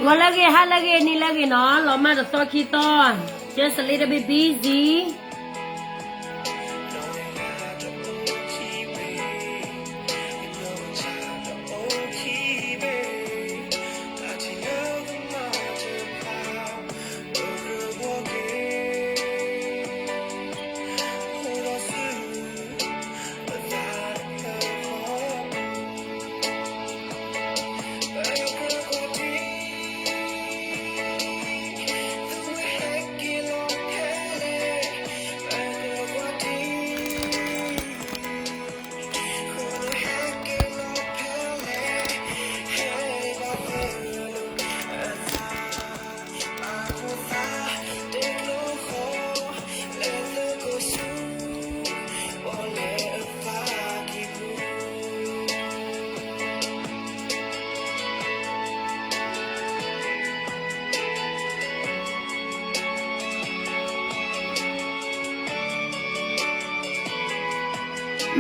ဂီၤလၢအဂ့ၤ, ဟါလၢအဂ့ၤ, နံၤလၢအဂ့ၤနီၤ, လီၤမၢ်တသီခံသီ, just a little bit busy.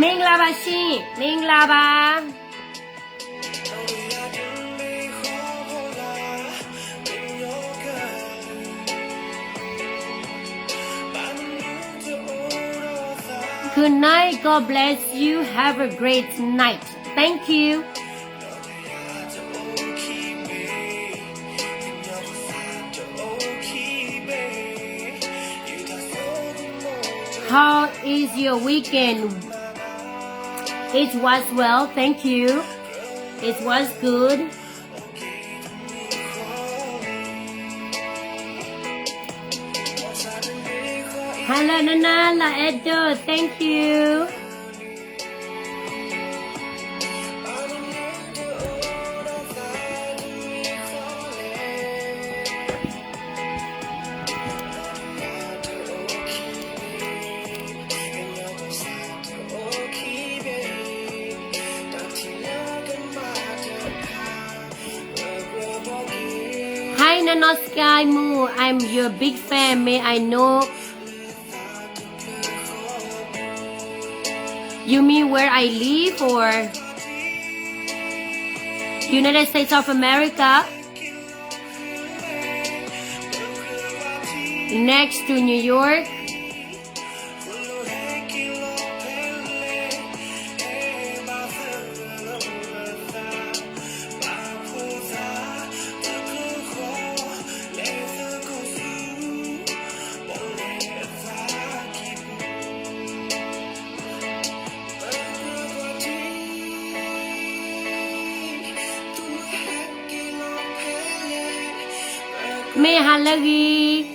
မင်္ဂလာပါရှင်, မင်္ဂလာပါ. Good night. God bless you. Have a great night. Thank you. How is your weekend? It was well, thank you. It was good. Hello, Nana, La Edo, thank you. Hi, Nana Sky Moo. I'm your big fan. May I know You mean where I live or United States of America? Next to New York? May Halavi.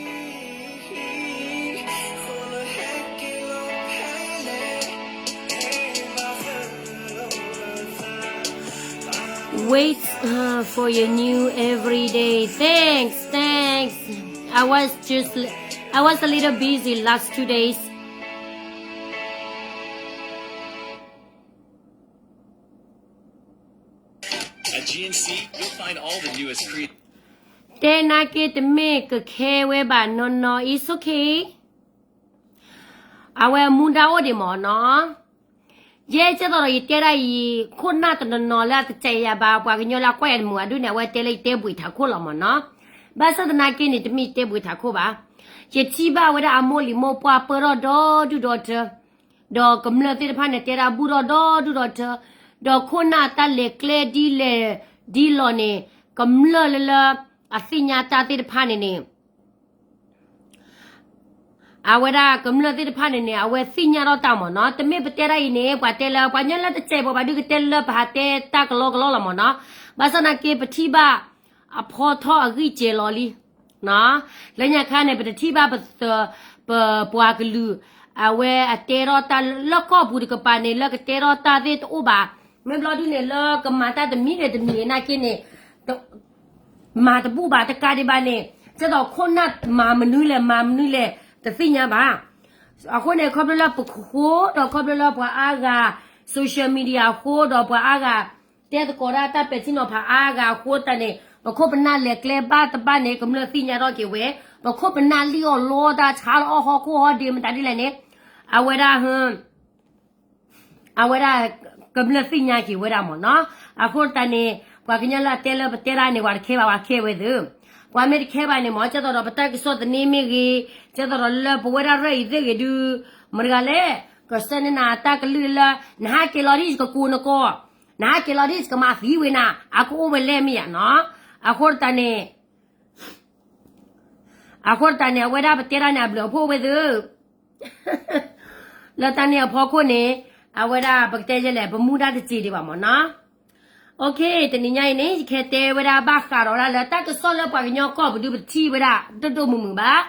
Wait uh, for your new every day. Thanks, thanks. I was just, I was a little busy last two days. At G N C, you'll find all the newest creative. တဲနာ်က့တမ့ၢ်ကခဲဝဲဘၣ်နီၢ်နီၢ် it's okay. အဝဲမူဒါအိၣ်ဒံးမ့ၢ်နီၤ. ယဲကဲသိးဒီးယတဲဒၣ်အံၤ ခိၣ်နၢ်တနီၤနီၤလၢအတစဲးယၤဘၣ် ပှၤကညီလၢအကွၢ်ယၤတမုာ်အဒိန့ၣ် အဝဲတဲလၢယတဲဘှံးထးခိၣ်လီၤမ့ၢ်နီၤ. ဘၣ်ဆၣ်သနာ်က့န့ၣ် တမ့ၢ်ယတဲဘှံးထးခိၣ်ဘၣ်. ယထံၣ်ဘၣ်ဝဲဒၣ်အမိၢ်လံၤမိၢ်ပှၢ်ပၢၢ်ထီၣ်ဒီဒူၣ်ဒီထၢ ဒီးကမျၢၢ်သ့ၣ်တဖၣ်န့ၣ် တဲဒၣ်ဘူၣ်ထီၣ်ဒီဒူၣ်ဒီထၢ, ဒီးခိၣ်နၢ်တၢ်လဲၤကျဲဒ်လဲၣ်ဒ်လဲၣ်န့ၣ် ကမျၢၢ်လၢလၢအသ့ၣ်ညါတၢ်သ့ၣ်တဖၣ်န့ၣ်န့ၣ် အဝဲဒၣ်ကမျၢၢ်သ့ၣ်တဖၣ်န့ၣ်န့ၣ် အဝဲသ့ၣ်ညါထီၣ်တၢ်မ့ၢ်နီၤ. တမ့ၢ်ပတဲဒၣ်အံၤန့ၣ် ပှၤတဲလၢ ပှၤညီလၢတစဲးဘၣ်ဘၣ်ဒုးကတဲလၢပဟးတဲတၢ်ကလီကလီလီၤမ့ၢ်နီၤ. ဘၣ်ဆၣ်သနာ်က့ ပထံၣ်ဘၣ်အဖီထီၣ်အဂံၢ်စဲၤလီၤလံ လၢညါခါန့ၣ် ပတထံၣ်ဘၣ်ပသ ပပှၤကလုာ် အဝဲအတဲထီၣ်တၢ်လၢကီၢ်ပူၤတကပၤန့ၣ် လၢကတဲထီၣ်တၢ်သ့ၣ်တအိၣ်ဘၣ်. မ့ၢ်ဘျီဒုန့ၣ် လၢကမၤတၢ်တမံၤဒီးတမံၤနာ်က့န့ၣ် မၤတဘူၣ်ဘၣ်တကးဒံးဘၣ်န့ၣ် ကဲသိးခိၣ်နၢ်မၤမနုၤလဲၣ် မၤမနုၤလဲၣ် တသ့ၣ်ညါဘၣ်. အဃိန့ၣ် ခီဖျိလၢပဃိဒီးခီဖျိလၢပှၤအါဂၤ social media အဃိဒီးပှၤအါဂၤ တဲသကိးဒၣ်တၢ်ပဲာ်ထံနီၤဖးအါဂၤအဃိတၢ်န့ၣ် ပခိၣ်ပနၢ်လဲၤကျဲဘၣ်တဘၣ်န့ၣ် ကမျၢၢ်သ့ၣ်ညါထီၣ်က့ၤဝဲ, ပခိၣ်ပနၢ်လံၣ်အီၣ်လီတၢ်ဆါလီၤအီၣ်ဟီၣ်ခိၣ်ဟီၣ်ဒ့မတၤဒ်လဲၣ်န့ၣ် အဝဲဒၣ် အဝဲဒၣ်ကမျၢၢ်သ့ၣ်ညါက့ၤဝဲဒၣ်မ့ၢ်နီၤ. အဃိတၢ်န့ၣ် ပှၤကညီလၢအတဲလၢပတဲဒၣ်န့ၣ် ပှၤတခဲဘၣ် ပှၤခဲဝဲသ့ၣ်, ပှၤမ့ၢ်တခဲဘၣ်န့ၣ်မ့ၢ် ကဲသိးဒီးပတၢ်ကစီၣ်သန့မ့ၢ်ဂ့ၤ, ကဲသိးဒီးလၢပဝဲဒၣ်ရဲၣ်အံၤသ့ၣ်ဂ့ၤဒုး, မတၤတဂၤလဲၣ်, ကဆှၢန့ၢ်နၤတၢ်ကလုၢ်လၢ နဟးက့ၤလီၤဒ်ယကကိးနကိး, နဟးက့ၤလီၤဒ်ယကမၤသံဝဲနၤ, အကအိၣ်ဝဲလဲၣ်မ့ၢ်ဧါနီၤ, အဃိတးန့ၣ် အဃိတးန့ၣ် အဝဲဒၣ်ပတဲဒၣ်န့ၣ် အဘျုးအဖှိၣ်ဝဲသ့ၣ်, လၢတၢ်န့ၣ်အဖီခိၣ်န့ၣ်, အဝဲဒၣ်ပကတဲယဲလဲၣ် ပမူဒါတစံးဒံးဘၣ်မ့ၢ်နီၤ. တနံၤညါအံၤန့ၣ် ယကဟဲတဲဝဲဒၣ်ဘၣ်ဃးဒီးဝဲဒၣ်လၢတၢ်ကစီၣ်လၢပှၤကညီကီၢ်ပူၤဒုး ပထံၣ်ဝဲဒၣ်ဒိၣ်ဒိၣ်မုၢ်မုၢ်ဘၣ်.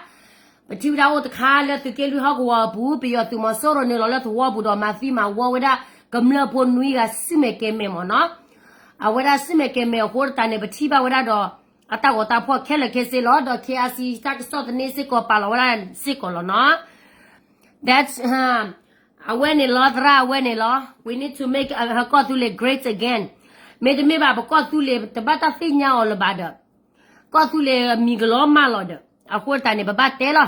ပထံၣ်ဝဲဒၣ်အိၣ်တခါလၢသုးက့လွံၢ်ဟီၣ်ကဝီၤအပူၤ ပယီၤသုးမီၤစိရိၤနုာ်လီၤလၢသဝီပူၤဒီးမၤသံမၤဝီဝဲဒၣ် ကမျၢၢ်ဖိနွံဂၤဆူမဲာ်ကဲၤမဲာ်မ့ၢ်နီၤ. အဝဲဒၣ်ဆူမဲာ်ကဲၤမဲာ်အဃိတးန့ၣ် ပထံၣ်ဘၣ်ဝဲဒၣ်ဒီး အတၢ်ဂီၤတၢ်ဖီၣ်ခဲလၢာ်ခဲဆ့လီၤ. ဒီး KIC တၢ်ကစီၣ်သန့စ့ၢ်ကီးပာ်လီၤဝဲဒၣ်စ့ၢ်ကီးလီၤနီၤ. That's အဝဲန့ၣ်လီၤ သရၣ် အဝဲန့ၣ်လီၤ. We need to make ကီၢ်သူလ့ၤ great again. မ့တမ့ၢ်ဘၣ် ပကီၢ်သူလ့ၤတဘၣ်တၢ်သ့ၣ်ညါအီၤလၢၤဘၣ်ဒီး ကီၢ်သူလ့ၤမံၤကလီၤမၢ်လီၤဒီး အဃိတးန့ၣ် ပဘၣ်တဲလီၤ.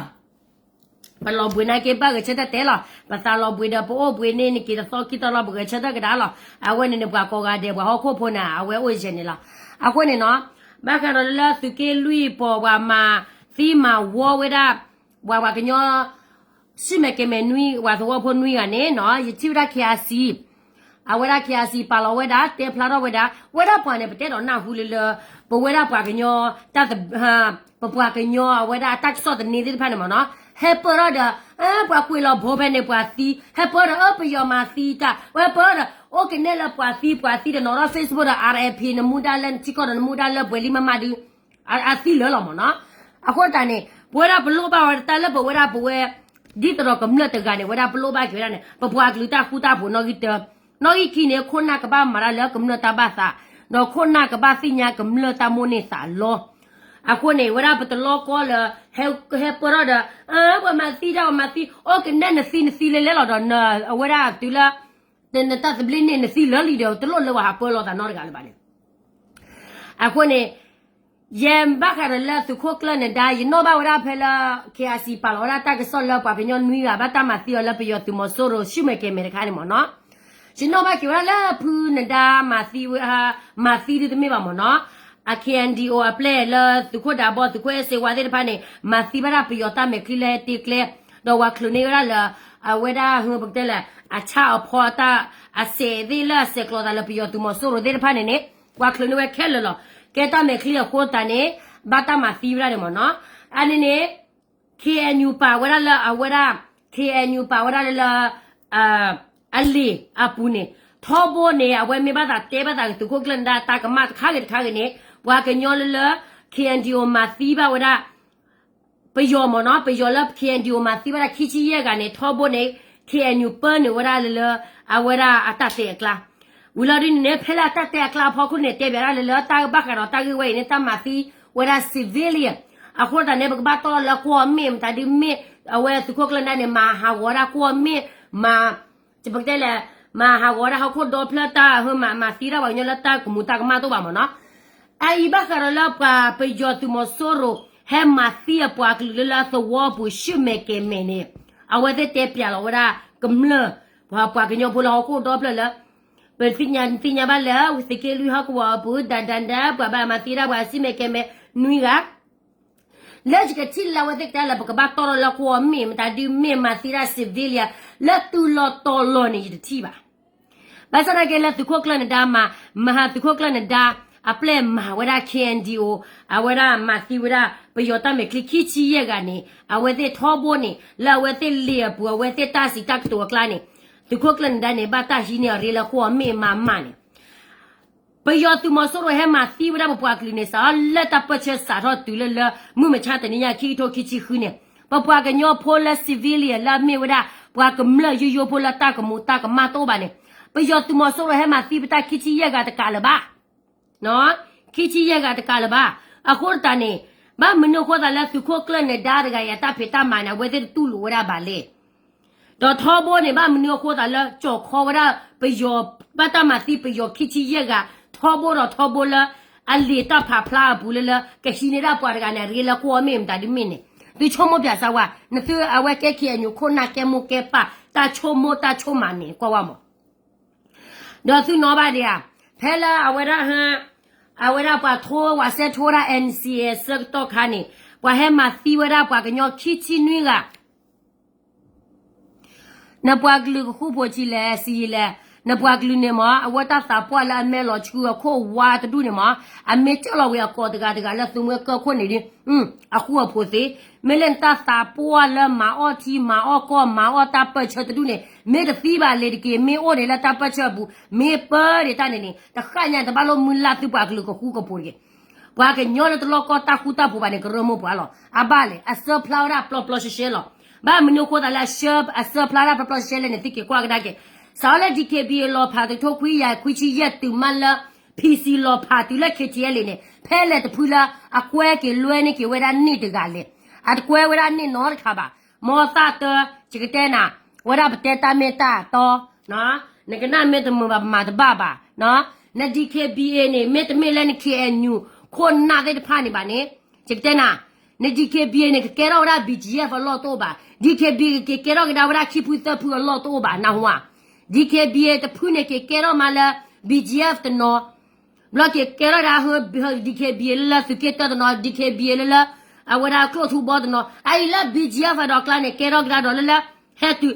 ပလီၤဘှံးနာ်က့ ဘၣ်ဂဲၤဆၢထၢၣ်တဲလီၤ. ပသးလီၤဘှံးဒီးပအိၣ်ဘှံးန့ၣ် နက့ၤတသီခံသီလီၤ ပဂဲၤဆၢထၢၣ်ကဒါလီၤ. အဝဲန့ၣ်န့ၣ် ပှၤကိးဂၤဒဲး ပှၤဟီၣ်ခိၣ်ဖိန့ၣ် အဝဲအိၣ်ယဲၢ်န့ၣ်လီၤ. အဃိန့ၣ်နီၤ, ဘၣ်ဃးဒီးလၢသုးက့လွံၢ်ပီၢ်ပှၤမၤသံမၤဝီဝဲဒၣ် ပှၤပှၤကညီ ဆူမဲာ်ကဲၤမဲာ်နွံ ပှၤသဝီဖိနွံဂၤန့ၣ်နီၤ, ယထံၣ်ဝဲဒၣ် KIC အဝဲဒၣ် KIC ပာ်လီၤဝဲဒၣ် တဲဖျါထီၣ်ဝဲဒၣ် ဝဲဒၣ်ပှၤန့ၣ် ပတဲဒီးနၢ်ဟူလၢလၢ ပဝဲဒၣ်ပှၤကညီ တၢ် ပပှၤကညီအဝဲဒၣ်အတၢ်ကစီၣ်သန့သ့ၣ်တဖၣ်န့ၣ်မ့ၢ်နီၤ, ဟဲပၢၢ်ထီၣ်ဒီး ပှၤကွံာ်လီၤဘိဖဲန့ၣ်ပှၤသံ, ဟဲပၢၢ်ဒီး အၢ ပယီၤမၤသံတၢ်, ဝဲပၢၢ်ဒီး အိၣ်ကနဲလၢပှၤသံ ပှၤသံဒီးနီၤထီၣ် Facebook ဒီး RIP နမူဒါလၢနထံကီၢ်ဒီးနမူဒါလၢပှဲၤလံမးမးဒုး အသံလၢာ်လီၤမ့ၢ်နီၤ. အဃိတးန့ၣ် ပဝဲဒၣ်ပလိၣ်ဘၣ်ဝဲတၢ်လၢပဝဲဒၣ်ပဝဲ ဒ်သိးဒီးကမျၢၢ်တဂၤန့ၣ် ဝဲဒၣ်ပလိၣ်ဘၣ်က့ၤဝဲဒၣ်န့ၣ် ပပှၤကလုာ်တၢ်ဃူတၢ်ဖိးနီၣ်ဂံၢ်တၢ, နီၣ်ဂံၢ်ခံန့ၣ် ခိၣ်နၢ်ကဘၣ်မၤတၢ်လၢကမျၢၢ်တၢ်ဘၣ်သး, ဒီးခိၣ်နၢ်ကဘၣ်သ့ၣ်ညါကမျၢၢ်တၢ်မိၣ်န့ၢ်သးလီ. အဃိန့ၣ် ဝဲဒၣ်ပတလီကီလၢ ဟဲပၢၢ်ထီၣ်ဒီး ပှၤမၤသံတၢ် ပှၤမၤသံ အိၣ်ကနဲနသံနသံလဲၤလဲၤလီၤဒီး အဝဲဒၣ်တုၤလၢ နတၢ်သဘျ့န့ၣ် နသံလၢာ်လံဒီး တလိၣ်လၢပှၤဟးပၢၢ်လိာ်သးနီတဂၤလၢၤဘၣ်န့ၣ်. အဃိန့ၣ် ယဲဘၣ်ဃးဒီးလၢသုးခိၣ်ကျၢၢ်နဒါ ယနီၣ်ဘၣ်ဝဲဒၣ်ဖဲလၢ KIC ပာ်လီၤဝဲဒၣ်တၢ်ကစီၣ်လၢပှၤကညီနွံဂၤ ဘၣ်တၢ်မၤသံအီၤလၢပယီၤသုးမီၤစိရိၤဆူၣ်မဲာ်ကဲၤမဲာ်တခါန့ၣ်မ့ၢ်နီၤ, ယနီၣ်ဘၣ်က့ၤဝဲဒၣ်လၢဖုနဒါမၤသံဝဲ မၤသံဒုတမ့ၢ်ဘၣ်မ့ၢ်နီၤ, အ KNDO အပျဲၢ်လၢသုးခိၣ်ဒးဘီ သုးခိၣ်အဲၣ်စ့ဝါသ့ၣ်တဖၣ်န့ၣ် မၤသံဘၣ်ဒၣ်ပယီၤတၢ်မဲာ်ချံလၢဟဲတ့ကျဲ, ဒီးပှၤချုးန့ၢ်ဝဲဒၣ်လၢ အဝဲဒၣ်ဟပကတဲလဲၣ် အဆၣ်အဖီအတၢ်အစဲးသ့ၣ်လၢအဆဲးကျိးသးလၢပယီၤသုးမီၤစိရိၤသ့ၣ်တဖၣ်န့ၣ်န့ၣ် ပှၤချုးန့ၢ်ဝဲခဲလၢာ်လီၤ. ကဲတၢ်မဲာ်ချံအဃိသတးန့ၣ် ဘၣ်တၢ်မၤသံဝဲဒၣ်န့ၣ်မ့ၢ်နီၤ, အန့ၣ်န့ၣ် KNU ပာ်ဝဲဒၣ်လၢအဝဲဒၣ် KNU ပာ်ဝဲဒၣ်လၢလၢ အလံာ်အပူၤန့ၣ် ထီဘိန့ၣ် အဝဲမ့ၢ်ဘၣ်သးတဲဘၣ်သးသုးခိၣ်ကျၢၢ်နဒါတၢ်ကမၣ်တခါဂ့ၤတခါဂ့ၤန့ၣ် ပှၤကညီလၢလၢ KNDO မၤသံဘၣ်ဝဲဒၣ် ပယီၤမ့ၢ်နီၤ, ပယီၤလၢ KNDO မၤသံဘၣ်ဒၣ်ခံဆံယဲၢ်ဂၤန့ၣ် ထီဘိန့ၣ် KNU ပၢနုာ်ဝဲဒၣ်လၢလၢ အဝဲဒၣ်အတၢ်တဲအကျါ ဝံၤလီၤဒ်န့ၣ်န့ၣ် ဖဲလၢအတၢ်တဲအကျါအဖီခိၣ်န့ၣ် တဲဘၣ်ဒၣ်လၢလၢတၢ်ဘၣ်ဃးဒီးတၢ်ဂ့ၢ်ဝဲအံၤန့ၣ် တၢ်မၤသံဝဲဒၣ် civilian အဃိသတးန့ၣ် ပကဘၣ်တီၢ်လၢကွီၢ်မ့ၢ်မတၤဒုမ့ၢ် အဝဲသုးခိၣ်ကျၢၢ်နဒါန့ၣ် မၤဟးဂီၤဒၣ်ကွီၢ်မ့ၢ် မၤ ပကတဲလဲၣ် မၤဟးဂီၤဒၣ်ဟီၣ်ခိၣ်ဒီဖျၢၣ်တၢ် မၤသံဒၣ်ပှၤကညီလၢတၢ်ကမူၤတၢ်ကမၣ်တအိၣ်ဘၣ်မ့ၢ်နီၤ, အအံၤဘၣ်ဃးဒီးလၢပှၤပယီၤသုးမီၤစိရိၤ ဟဲမၤသံအပှၤကလုာ်လၢလၢသဝီပူၤ ဆူၣ်မဲာ်ကဲၤမဲာ်န့ၣ် အဝဲသ့ၣ်တဲပျးလီၤဝဲဒၣ် ကမျၢၢ် ပှၤပှၤကညီဖိလၢဟီၣ်ခိၣ်ဒီဖျၢၣ်လၢ ပသ့ၣ်ညါသ့ၣ်ညါဘၣ်လၢ သုးက့လွံၢ်ဟီၣ်ကဝီၤအပူၤ ဒၣ်ဒၣ်ဒၣ် ပှၤဘၣ်မၤသံဒၣ်ပှၤဆူၣ်မဲာ်ကဲၤမဲာ်နွံဂၤ လၢယကထံၣ်လၢအဝဲသ့ၣ်ကတဲလၢ ပကဘၣ်တီၢ်ထီၣ်လၢကွီၢ်မ့ၢ်မတၤဒုမ့ၢ်မၤသံဒၣ် civilian လၢတုၤလီၤတီၤလီၤန့ၣ် ယတထံၣ်ဘၣ်. ဘၣ်ဆၣ်သနာ်က့လၢသုးခိၣ်ကျၢၢ်နဒါမၤ မၤဟးသုးခိၣ်ကျၢၢ်နဒါ အပျဲၢ်မၤဝဲဒၣ် KNDO အဝဲဒၣ်မၤသံဝဲဒၣ် ပယီၤတၢ်မဲာ်ချံခံဆံယဲၢ်ဂၤန့ၣ် အဝဲသ့ၣ်ထီဘိန့ၣ် လၢအဝဲသ့ၣ်လံာ်အပူၤ အဝဲသ့ၣ်တၢ်စံးတၢ်ကတိၤအကျါန့ၣ် သုးခိၣ်ကျၢၢ်နဒါန့ၣ် ဘၣ်တၢ်ဟံးန့ၢ်အရ့လၢကွီၢ်မ့ၢ်မးမးန့ၣ် ပယီၤသုးမီၤစိရိၤဟဲမၤသံဝဲဒၣ်ပပှၤကလုာ်န့ၣ် စးထီၣ်လၢတၢ်ပၢဆှၢစးထီၣ်တုၤလၢလၢ မုၢ်မဆါတနံၤညါ ခံကထိခံဆံဃုန့ၣ် ပပှၤကညီဖိလၢ civilian လၢအမ့ၢ်ဝဲဒၣ် ပှၤကမျၢၢ်ယိယိဖိလၢတၢ်ကမူၤတၢ်ကမၣ်တအိၣ်ဘၣ်န့ၣ် ပယီၤသုးမီၤစိရိၤဟဲမၤသံပတၢ်ခံဆံယဲၢ်ဂၤတကးလၢၤဘၣ်. ခံဆံယဲၢ်ဂၤတကးလၢၤဘၣ်. အဃိသတးန့ၣ် ဘၣ်မနုၤအဃိသတးလၢသုးခိၣ်ကျၢၢ်နဒါတဂၤအံၤအတၢ်ဖံးတၢ်မၤန့ၣ် အဝဲသ့ၣ်တတူၢ်လိာ်ဝဲဒၣ်ဘၣ်လဲၣ်. ဒီးထီဘိန့ၣ် ဘၣ်မနုၤအဃိသတးလၢ ကၠီၣ်ခီဝဲဒၣ်ပယီၤ ဘၣ်တၢ်မၤသံပယီၤခံဆံယဲၢ်ဂၤ ထီဘိဒီးထီဘိလၢ အလံာ်တၢ်ဖးဖျါအပူၤလၢလၢ ကဟံးန့ၢ်ဒၣ်ပှၤတဂၤန့ၣ် အရ့လၢကွီၢ်မ့ၢ်မတၤဒုမ့ၢ်န့ၣ် သုဆိကမိၣ်ပၠးစၢၤဝဲ နသုအဝဲကဲခံအညိ ခိၣ်နၢ်ကဲမိၢ်ကဲပၢ် တၢ်ဆိကမိၣ်တၢ်ဆိကမးန့ၣ် ကွၢ်ဝဲမး ဒီးသုနီၣ်ဘၣ်ဒံးဧါ, ဖဲလၢအဝဲဒၣ်ဟ အဝဲဒၣ်ပှၤထိဝဲစဲးထိဝဲဒၣ် N C A ဆၢကတီၢ်ခါန့ၣ် ပှၤဟဲမၤသံဝဲဒၣ်ပှၤကညီခံဆံနွံဂၤ နပှၤကလုာ်ကဃူဖိးဆံးလဲၣ် စံးယံာ်လဲၣ်, နပှၤကလုာ်န့ၣ်မ့ၢ် အဝဲတၢ်သးပှၢ်လၢအမဲာ်လီၤဆှုအခိၣ်ဝါတဒူၣ်န့ၣ်မ့ၢ် အမ့ၢ်ကၢၢ်လီၤဝံၤအကိးတဂၤတဂၤလၢသုးမွဲကၢၢ်ခိၣ်န့ၣ်ဒုး အဃူအဖိးသ့, မ့ၢ်လၢနတၢ်သးပှၢ်လၢမၤအီၣ်ထံမၤအီၣ်ကီၢ်မၤအီၣ်တၢ်ပၢၢ်ဆၢတဒူၣ်န့ၣ် မ့ၢ်တသံဘၣ်လံၤတက့ၢ်, မ့ၢ်အိၣ်န့ၣ်လၢတၢ်ပၢၢ်ဆၢအပူၤ မ့ၢ်ပၢဒံးတၢ်န့ၣ်န့ၣ် တဃၣ်ညါတဘၣ်လိၣ်မုၢ်လၢ်သုပှၤကလုာ်ကဃူကဖိးတဂ့ၤ ပှၤကညီလၢတလိၣ်ကီၢ်တၢ်ဃူတၢ်ဖိးဘၣ်န့ၣ် ကရၢမိၢ်ပှၢ်လီၤ. အဘၣ်လဲၣ် အစၢဖျါဝဲဒၣ်ပျီပျီရှဲရှဲလီၤ. ဘၣ်မနုၤအဃိသတးလၢအစၢဖျါဝဲဒၣ်ပျီပျီရှဲရှဲလဲၣ်န့ၣ် သုက့ၤကွၢ်ကဒါက့ၤ, စးထီၣ်လၢ D K B A လီၤဖးတကထိခွံကယၤခွံဆံယဲၢ်တုၤမးလၢ P C လီၤဖးတုၤလၢ K T L A န့ၣ် ဖဲလဲၣ်တဖုလၢအကွဲက့ၤလွဲန့ၢ်က့ၤဝဲဒၣ်န့ၢ်တဂၤလဲၣ်. အတကွဲဝဲဒၣ်န့ၢ်နီတခါဘၣ်. မ်သးတၢ ယကတဲနၤ, ဝဲဒၣ်ပတဲတၢ်မ့ၢ်တၢ်တီ နကနၣ်မ့ၢ်တမုာ်ဘၣ် ပမၤတဘၣ်ဘၣ်. န D K B A န့ၣ် မ့တမ့ၢ်လၢန K N U ခိၣ်နၢ်သ့ၣ်တဖၣ်န့ၣ်ဘၣ်န့ၣ်, ယကတဲနၤ, န D K B A န့ၣ် ကကဲထီၣ်ဝဲဒၣ် B G F အလီၢ်တအိၣ်ဘၣ်. D K B A ကကဲထီၣ်ကဒါဝဲဒၣ်ခံဖုသၢဖုအလီၢ်တအိၣ်ဘၣ် နၢ်ဟူဧါ. D K B A တဖုန့ၣ် ကကဲထီၣ်မးလၢ B G F တနီၤ ဘျီက့ၤကဲထီၣ်ဒၣ် D K B A လၢလၢသုးက့တၢတနီၤ D K B A လၢလၢ အဝဲဒၣ်ကျိၣ်ထူဘီတနီၤ အအံၤလၢ B G F ဒီးကျါန့ၣ် ကဲထီၣ်ကဒါဒီးလၢလၢ ဟဲတုၤ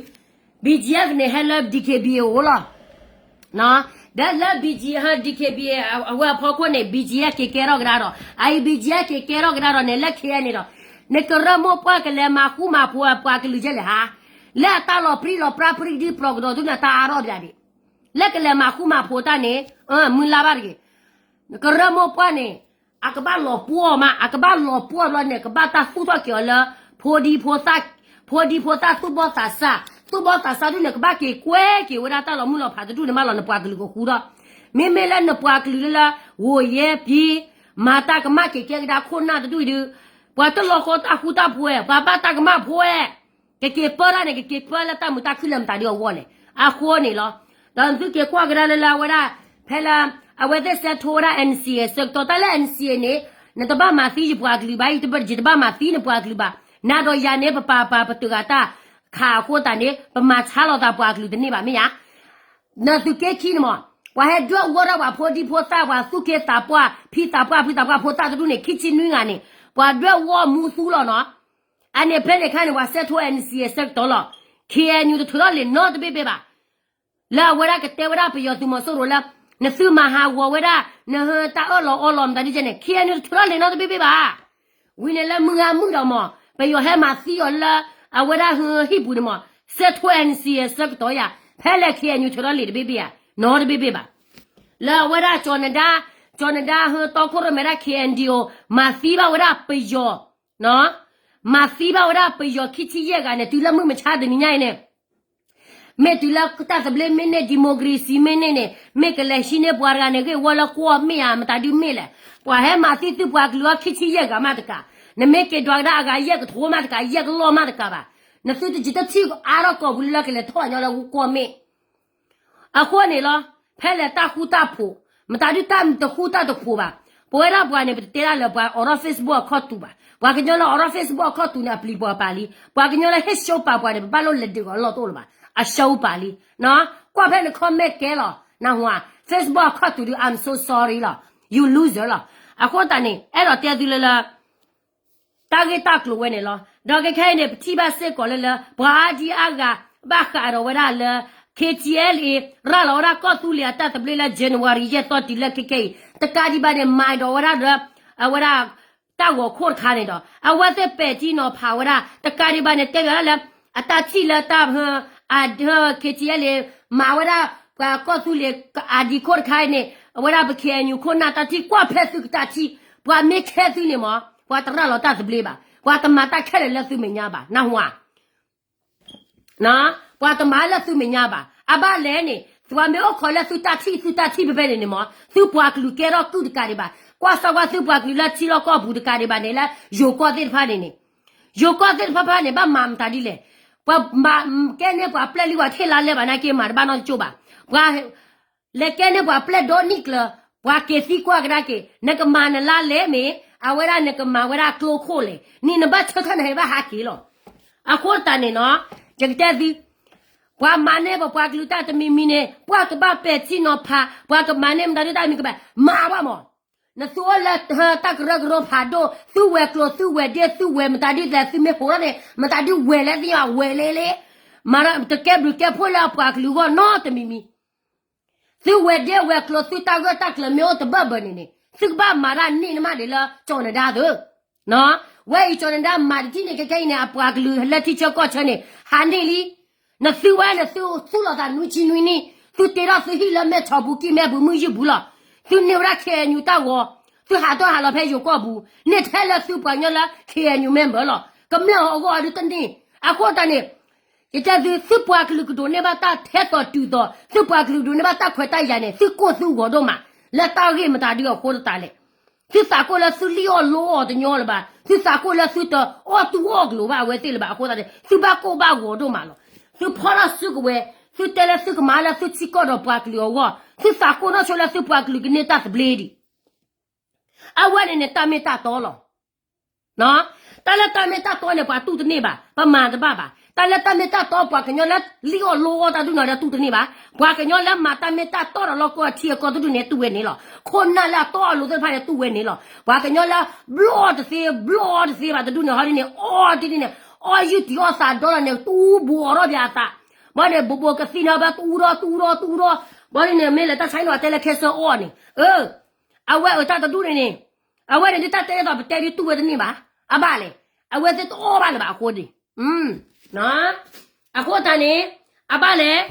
B G F န့ၣ် ဟဲလၢ D K B A အအိၣ်လီၤ. ဒီးလၢ B G F D K B A အဝဲအဖီခိၣ်န့ၣ် B G F က့ၤကဲထီၣ်ကဒါဒီး အအံၤ B G F က့ၤကဲထီၣ်ကဒါဒီးန့ၣ် လၢ K N န့ၣ်ဒီး နကရၢမိၢ်ပှၢ်ကလဲၤမၤဃူမၤဖိးပှၤကလုာ်ကဲလဲၣ်ဧါ. လၢအတၢ်လီၤပြံလီၤပြါပြံဒံပြီးကဒီးသုန့ၣ် တၢ်အါထီၣ်ဒၣ်ဒံး လၢကလဲၤမၤဃူမၤဖိးတၢ်န့ၣ် မုၢ်လၢ်ဘၣ်တဂ့ၤ. ကရၢမိၢ်ပှၢ်န့ၣ် အကဘၣ်လီၤပှီၢ်မး အကဘၣ်လီၤပှီၢ်ဘျီန့ၣ် ကဘၣ်တၢ်သူၣ်ထီၣ်က့ၤအီၤလၢ ဖိဒံဖိသၣ်, ဖိဒံဖိသၣ်သူၣ်ဘီၣ်သးစၢ်, သူၣ်ဘီၣ်သးစၢ်ဒုန့ၣ် ကဘၣ်က့ၤကွဲက့ၤဝဲဒၣ်တၢ်လီၤမုၢ်လီၤဖးတဒူၣ်န့ၣ်မးလီၤ နပှၤကလုာ်ကဃူဒီး မ့မ့ၢ်လၢနပှၤကလုာ်လၢလၢ ဂိၤယဲၢ်ပံ မၤတၢ်ကမၣ်က့ၤကဲကဒါခိၣ်နၢ်တဒူၣ်အံၤဒု ပှၤတလီၤဃီတၢ်ဃူတၢ်ဖိးဝဲ ပှၤဘၣ်တၢ်ကမၣ်ဖိးဝဲ ကက့ၤပၢတၢ်န့ၣ် ကက့ၤပၢလၢတၢ်မုာ်တၢ်ခုၣ်လၢမတၤဒုအဂီၢ်လဲၣ်. အဃိန့ၣ်လီၤ. ဒီးသုက့ၤကွၢ်ကဒါလၢလၢအဝဲဒၣ် ဖဲလၢ အဝဲသ့ၣ်စဲးထိဝဲဒၣ် N C A ဆၢကတီၢ် တၢ်လၢ N C A န့ၣ် နတဘၣ်မၤသံယပှၤကလုာ်ဘၣ်, ယတဘၣ်မၤသံနပှၤကလုာ်ဘၣ်. နၤဒီးယၤန့ၣ် ပပာ်ပာ်ပတုာ်ဂၤတၢ်ခးအဃိသတးန့ၣ် ပမၤဆါလီၤသးပှၤကလုာ်တန့ၢ်ဘၣ် မ့ၢ်ဧါ. နသုးက့ခံန့ၣ်မး ပှၤဟဲဒွဲၣ်ဝီထီၣ်ပှၤဖိဒံဖိသၣ် ပှၤသူၣ်က့သးပှၢ် ဖံသးပှၢ်ဖုသးပှၢ်ဖိသၣ်တဒူၣ်န့ၣ် ခံဆံနွံဂၤန့ၣ် ပှၤဒွဲၣ်ဝီမူသူလီၤနီၤ. အန့ၣ်ဖဲန့ၣ်ခါန့ၣ် ပှၤစဲးထိ N C A ဆၢကတီၢ်လီၤ. K N U တထုးထီၣ်လံာ်နီတဘ့ၣ်ဘ့ၣ်ဘၣ်. လၢအဝဲဒၣ်ကတဲဝဲဒၣ်ပယီၤသုးမီၤစိရိၤလၢ နသုမၤဟးဂီၤဝဲဒၣ် နဟၢတၢ်အၢၣ်လီၤအီလီၤမတၤဒ်ကဲန့ၣ် K N U တထုးထီၣ်လံာ်နီတဘ့ၣ်ဘ့ၣ်ဘၣ်. ဝံၤန့ၣ်လၢမုၢ်ဂၤမုၢ်ဒီးမး ပယီၤဟဲမၤသံအီၤလၢ အဝဲဒၣ်ဟၢဟံၣ်ပူၤန့ၣ်မး စဲးထိ N C A ဆၢကတီၢ်ယၤ ဖဲလဲၣ် K N U ထုးထီၣ်လံာ်တဘ့ၣ်ဘ့ၣ်ဧါ နီတဘ့ၣ်ဘ့ၣ်ဘၣ်. လၢအဝဲဒၣ်ကၠီၤနဒါ ကၠီၤနဒါဟၢတီခိၣ်ရိၣ်မဲဒၣ် K N D O မၤသံဘၣ်ဝဲဒၣ်ပယီၤ မၤသံဘၣ်ဝဲဒၣ်ပယီၤခံဆံယဲၢ်ဂၤန့ၣ် တုၤလၢမုၢ်မဆါတနံၤညါအံၤန့ၣ် မ့ၢ်တုၤလၢတၢ်သဘျ့မ့ၢ်န့ၢ် democracy မ့ၢ်န့ၢ်န့ၣ် မ့ၢ်ကလဲၤဟံးန့ၢ်ပှၤတဂၤန့ၣ် ဂ့ၢ်ဝီလၢကွီၢ်မ့ၢ်ဧါ မတၤဒုမ့ၢ်လဲၣ်. ပှၤဟဲမၤသံသုပှၤကလုာ်အီၤခံဆံယဲၢ်ဂၤမးတကး နမ့ၢ်က့ၤဒွးကဒါအဂၤယဲၢ်ကထိမးတကး ယဲၢ်ကလီၢ်မးတကးဘၣ်. နသုတယံာ်တထံၣ်အါထီၣ်ကီၢ်ပူၤလၢလၢကလဲၤထီၣ်ညီလၢကွီၢ်မ့ၢ် အဃိန့ၣ်လီၤ. ဖဲလဲၣ်တၢ်ဃူတၢ်ဖိး, မတၤဒုတၢ်တဃူတၢ်တဖိးဘၣ်. ပဝဲဒၣ်ပှၤန့ၣ် ပတတဲဒၣ်လၢပှၤအိးထီၣ် Facebook အခီၣ်တူာ်ဘၣ်. ပှၤကညီလၢအိးထီၣ် Facebook အခီၣ်တူာ်န့ၣ် အပျံၤပှၤပာ်လံ. ပှၤကညီလၢဟ့ၣ် show ပာ်ပှၤန့ၣ် ပဘၣ်လိၣ်လဲၤဒုးအီၤလီၢ်တအိၣ်လၢၤဘၣ်. အ show ပာ်လံ. ကွၢ်ဖဲန comment ကဲလီၤ. နၢ်ဟူဧါ. Facebook အခီၣ်တူာ်ဒုး I'm so sorry လီၤ. You loser လီၤ. အဃိသတးန့ၣ် အဲၣ်ဒိးတဲသုလၢလၢ တၢ်ဂ့ၢ်တၢ်ကျိၤဝဲန့ၣ်လီၤ. ဒီးခဲခဲအံၤန့ၣ် ပထံၣ်ဘၣ်စ့ၢ်ကီးလၢလၢ ပှၤအါဒံအါဂၤ ဘၣ်ဃးဒီးဝဲဒၣ်လၢ K T L A ရၤလီၤဝဲဒၣ်ကီၢ်သူလ့ၤအတၢ်သဘျ့လၢ January ယဲၢ်သီတုၤလၢခဲခဲအံၤ တကးဒံးဘၣ်န့ၣ် မၤဒီးဝဲဒၣ်ဒီး အဝဲဒၣ် တၢ်ဂီၤခိၣ်တခါန့ၣ်ဒီး အဝဲသ့ၣ်ပဲာ်ထံနီၤဖးဝဲဒၣ် တကးဒံးဘၣ်န့ၣ် တဲဘၣ်လၢ အတၢ်ထံၣ်လၢတၢ် အဒၢ K T L A မၤဝဲဒၣ် ပှၤကီၢ်သူလ့ၤ ID ခိၣ်တခါအံၤန့ၣ် အဝဲဒၣ်ပ K N U ခိၣ်နၢ်တၢ်ထံၣ် ကွၢ်ဖဲသုကတၢ်ထံၣ် ပှၤမ့ၢ်ခဲသုန့ၣ်မး ပှၤတရၤလီၤတၢ်သဘျ့ဘၣ်. ပှၤတမၤတၢ်ခဲလၢာ်လၢသုမဲာ်ညါဘၣ် နၢ်ဟူဧါ. ပှၤတမၤလၢသုမဲာ်ညါဘၣ်. အဘၣ်လဲၣ်န့ၣ် ပှၤမ့ၢ်အိၣ်ခိးလၢသုတၢ်ထံၣ် သုတၢ်ထံၣ်ဖဲဖဲန့ၣ်န့ၣ်မး သုပှၤကလုာ်ကဲထီၣ်ကုၢ်တကးဒံးဘၣ်. ကွၢ်စၢ်ကွၢ်သုပှၤကလုာ်လၢထံလီၢ်ကီၢ်ပူၤတကးဒံးဘၣ်န့ၣ် လၢယိၤကီၢ်သ့ၣ်တဖၣ်န့ၣ်န့ၣ် ယိၤကီၢ်သ့ၣ်တဖၣ်ဖၣ်န့ၣ် ဘၣ်မၤမတၤဒ်လဲၣ်. ပှၤမၤကဲန့ၢ်ပှၤပျဲၢ်လံ ပှၤထံၣ်လါလဲဘၣ်နာ်က့မၤတဘၣ်နီတကၠိၢ်ဘၣ်. ပှၤ လဲၤကဲန့ၢ်ပှၤပျဲၢ်ဒီနံၣ်ကျၢၤ ပှၤက့ၤသံကွၢ်ကဒါက့ၤ နကမၤနလါလဲမ့ၢ် အဝဲဒၣ်နကမၤဝဲဒၣ်ကျိခိၣ်လဲၣ် နံၣ်နဘၣ်ဆၢထၢၣ်နဟဲဘၣ်ဟးက့ၤလီၤ. အဃိသတးန့ၣ်နီၤ ယကတဲသု ပှၤမၤန့ၢ်ပပှၤကလုာ်တၢ်တမံၤမံၤန့ၣ် ပှၤကဘၣ်ပဲာ်ထံနီၤဖး ပှၤကမၤန့ၢ်မတၤဒုတၢ်မံၤကဘၣ် မၤဘၣ်မး. နသုအိၣ်လၢတၢ်ကရၢကရိဖးဒိၣ်, သုဝဲၤကျိၤ သုဝဲၤဒ့ သုဝဲၤမတၤဒ်လဲၣ်, သုမ့ၢ်ဟိးထီၣ်န့ၣ် မတၤဒ်ဝဲၤလဲၣ်သ့ၣ်ညါ ဝဲၤလဲၣ်လဲၣ်, မၤတကဲဘျုးကဲဖှိၣ်လၢအပှၤကလုာ်အဂီၢ်နီတမံၤမံၤ. သုဝဲၤဒ့ဝဲၤကျိၤ သုတၢ်ဂၢၢ်တၢ်ကျၢၤမ့ၢ်အိၣ်တဘၢၣ်ဘၢၣ်န့ၣ်န့ၣ် သုကဘၣ်မၤတၢ်န့ၢ်နမးဒံးလၢကၠီၤနဒါသု. ဝဲအံၤ ကၠီၤနဒါမၤတထံၣ်န့ၣ် ခဲခဲအံၤန့ၣ် အပှၤကလုာ်လၢထံဆၢကီၢ်ဆၢန့ၣ် ဟးန့ၢ်လံ. နသုဝဲ နသုသူၣ်လီၤသးနွံဆံနွံနံၣ်, သုတ့ထီၣ်သုဟံၣ်လၢမဲၢ်ဆီးပူၤ ကံၢ်မဲၢ်ပူၤ မုၢ်ယုၢ်ပူၤလီၤ. သုန့ၢ်ဝဲဒၣ် ခ့ၣ်အဲၣ်ယူၣ် တၢ်ဂီၤ, သုဟးထီၣ်ဟးလီၤဖဲယိၤကီၢ်ပူၤ, န့ၢ်ထဲလၢသုပှၤကညီလၢ ခ့ၣ်အဲၣ်ယူၣ် member လီၤ. ကမျၢၢ်အဂီၢ်ဒုတန့ၢ်. အဃိသတးန့ၣ် ယတဲသု သုပှၤကလုာ်ကဒိးန့ၢ်ဘၣ် တၢ်ထဲသိးတုၤသိး, သုပှၤကလုာ်ကဒိးန့ၢ်ဘၣ် တၢ်ခွဲးတၢ်ယာ်န့ၣ် သုကိၢ်သုဂီၤဒိၣ်မး လၢတၢ်ဂ့ၢ်မတၤဒုအဃိသတးလဲၣ်. သုသးကိၢ်လၢသုလံၣ်အီၣ်လိအီၣ်တညီလၢၤဘၣ်. သုသးကိၢ်လၢသုတအီၣ်တူၢ်အီၣ်ကလိၤဘၣ်အဝဲသ့ၣ်လၢၤဘၣ်အဃိသတးန့ၣ် သုဘၣ်ကိၢ်ဘၣ်ဂီၤဒိၣ်မးလီၤ. သုဖီၣ်ထီၣ်စုကဝဲၤ, သုတဲလၢသုကမၤလၢသုထံကီၢ်ဒီးပှၤကလုာ်အဂီၢ်, သုသးကိၢ်နီၢ်ဆိလၢသုပှၤကလုာ်ကန့ၢ်တၢ်သဘျ့ဒံး. အဝဲန့ၣ်န့ၣ် တၢ်မ့ၢ်တၢ်တီလီၤ. တၢ်လၢတၢ်မ့ၢ်တၢ်တီန့ၣ် ပှၤတူၢ်တန့ၢ်ဘၣ်, ပမၤတဘၣ်ဘၣ်. တၢ်လၢတၢ်မ့ၢ်တၢ်တီ ပှၤကညီလၢလံၣ်အီၣ်လိအီၣ်တၢ်ဒုးနီၢ်ဒီး တူၢ်တန့ၢ်ဘၣ်. ပှၤကညီလၢမၤတၢ်မ့ၢ်တၢ်တီဒီးလီၢ်ကီၢ်ထံအကီၢ်တဒုန့ၣ် တူၢ်ဝဲန့ၣ်လီၤ. ခိၣ်နၢ်လၢအတီအလိၤသ့ၣ်တဖၣ်န့ၣ် တူၢ်ဝဲန့ၣ်လီၤ. ပှၤကညီလၢ ဘျီၣ်တသ့ ဘျီၣ်တသ့ဘၣ်တဒုန့ၣ် ဟီဒ်န့ၣ် အီၣ်တဒ်န့ၣ် အီၣ်ယုၢ်တံၢ်အီၣ်သးဒီလီၤန့ၣ် တူၢ်ဘိးအီၣ်ထီၣ်ဘၣ်အသး. ဘၣ်န့ၣ် ဘိးဘိးကသံၣ်န့ၣ် ဘၣ်တူၢ်ဒီး တူၢ်ဒီး တူၢ်ဒီး. ဘၣ်ဒ်န့ၣ် မ့ၢ်လဲၤတၢ်ဆါန့ၣ် ပှၤတဲလၢ cancer အီၣ်န့ၣ် အဝဲအတၢ်တဒူၣ်န့ၣ်န့ၣ်, အဝဲန့ၣ်ဒ်တၢ်တဲသိးပတဲဒ်တူၢ်ဝဲတန့ၢ်ဘၣ်, အဘၣ်လဲၣ်, အဝဲသ့ၣ်တအီၣ်ဘၣ်လၢၤဘၣ်အဃိန့ၣ်, အဃိသတးန့ၣ်, အဘၣ်လဲၣ်,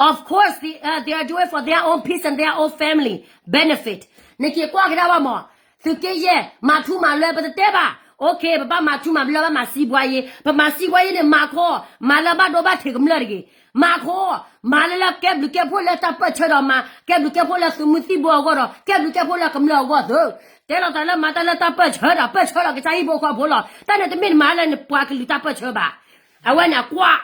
of course, they, uh, they are doing for their own peace and their own family benefit. နက့ၤကွၢ်ကဒါဘၣ်မး, သုးက့ယဲၢ် မၤထူမၤလွဲပတတဲဘၣ်, okay, ပဘၣ်မၤထူမၤလွဲ ဘၣ်မၤစံးဘှါယ့, ပမၤစံးဘှါယ့န့ၣ် မၤခီ, မၤလၢဘၣ်ဒိဘၣ်ထံးကမျၢၢ်တဂ့ၤ, မၤခီ, မၤလၢလၢကဲဘျုးကဲဖှိၣ်လၢတၢ်ပၢၢ်ဆၢဒီးမၤ, ကဲဘျုးကဲဖှိၣ်လၢသုးမုၢ်သံၣ်ဘိအဂီၢ်ဒီး ကဲဘျုးကဲဖှိၣ်လၢကမျၢၢ်အဂီၢ်သု, တဲလီၤသးလၢမၤတၢ်လၢတၢ်ပၢၢ်ဆၢဒီး ပၢၢ်ဆၢလီၤကစၢ်ဟံၣ်ဖိဃီဖိလီၤ, တၢ်န့ၣ်တမ့ၢ်နမၤလၢနပှၤကလုာ်တၢ်ပၢၢ်ဆၢဘၣ်, အဝဲန့ၣ်အကွၢ်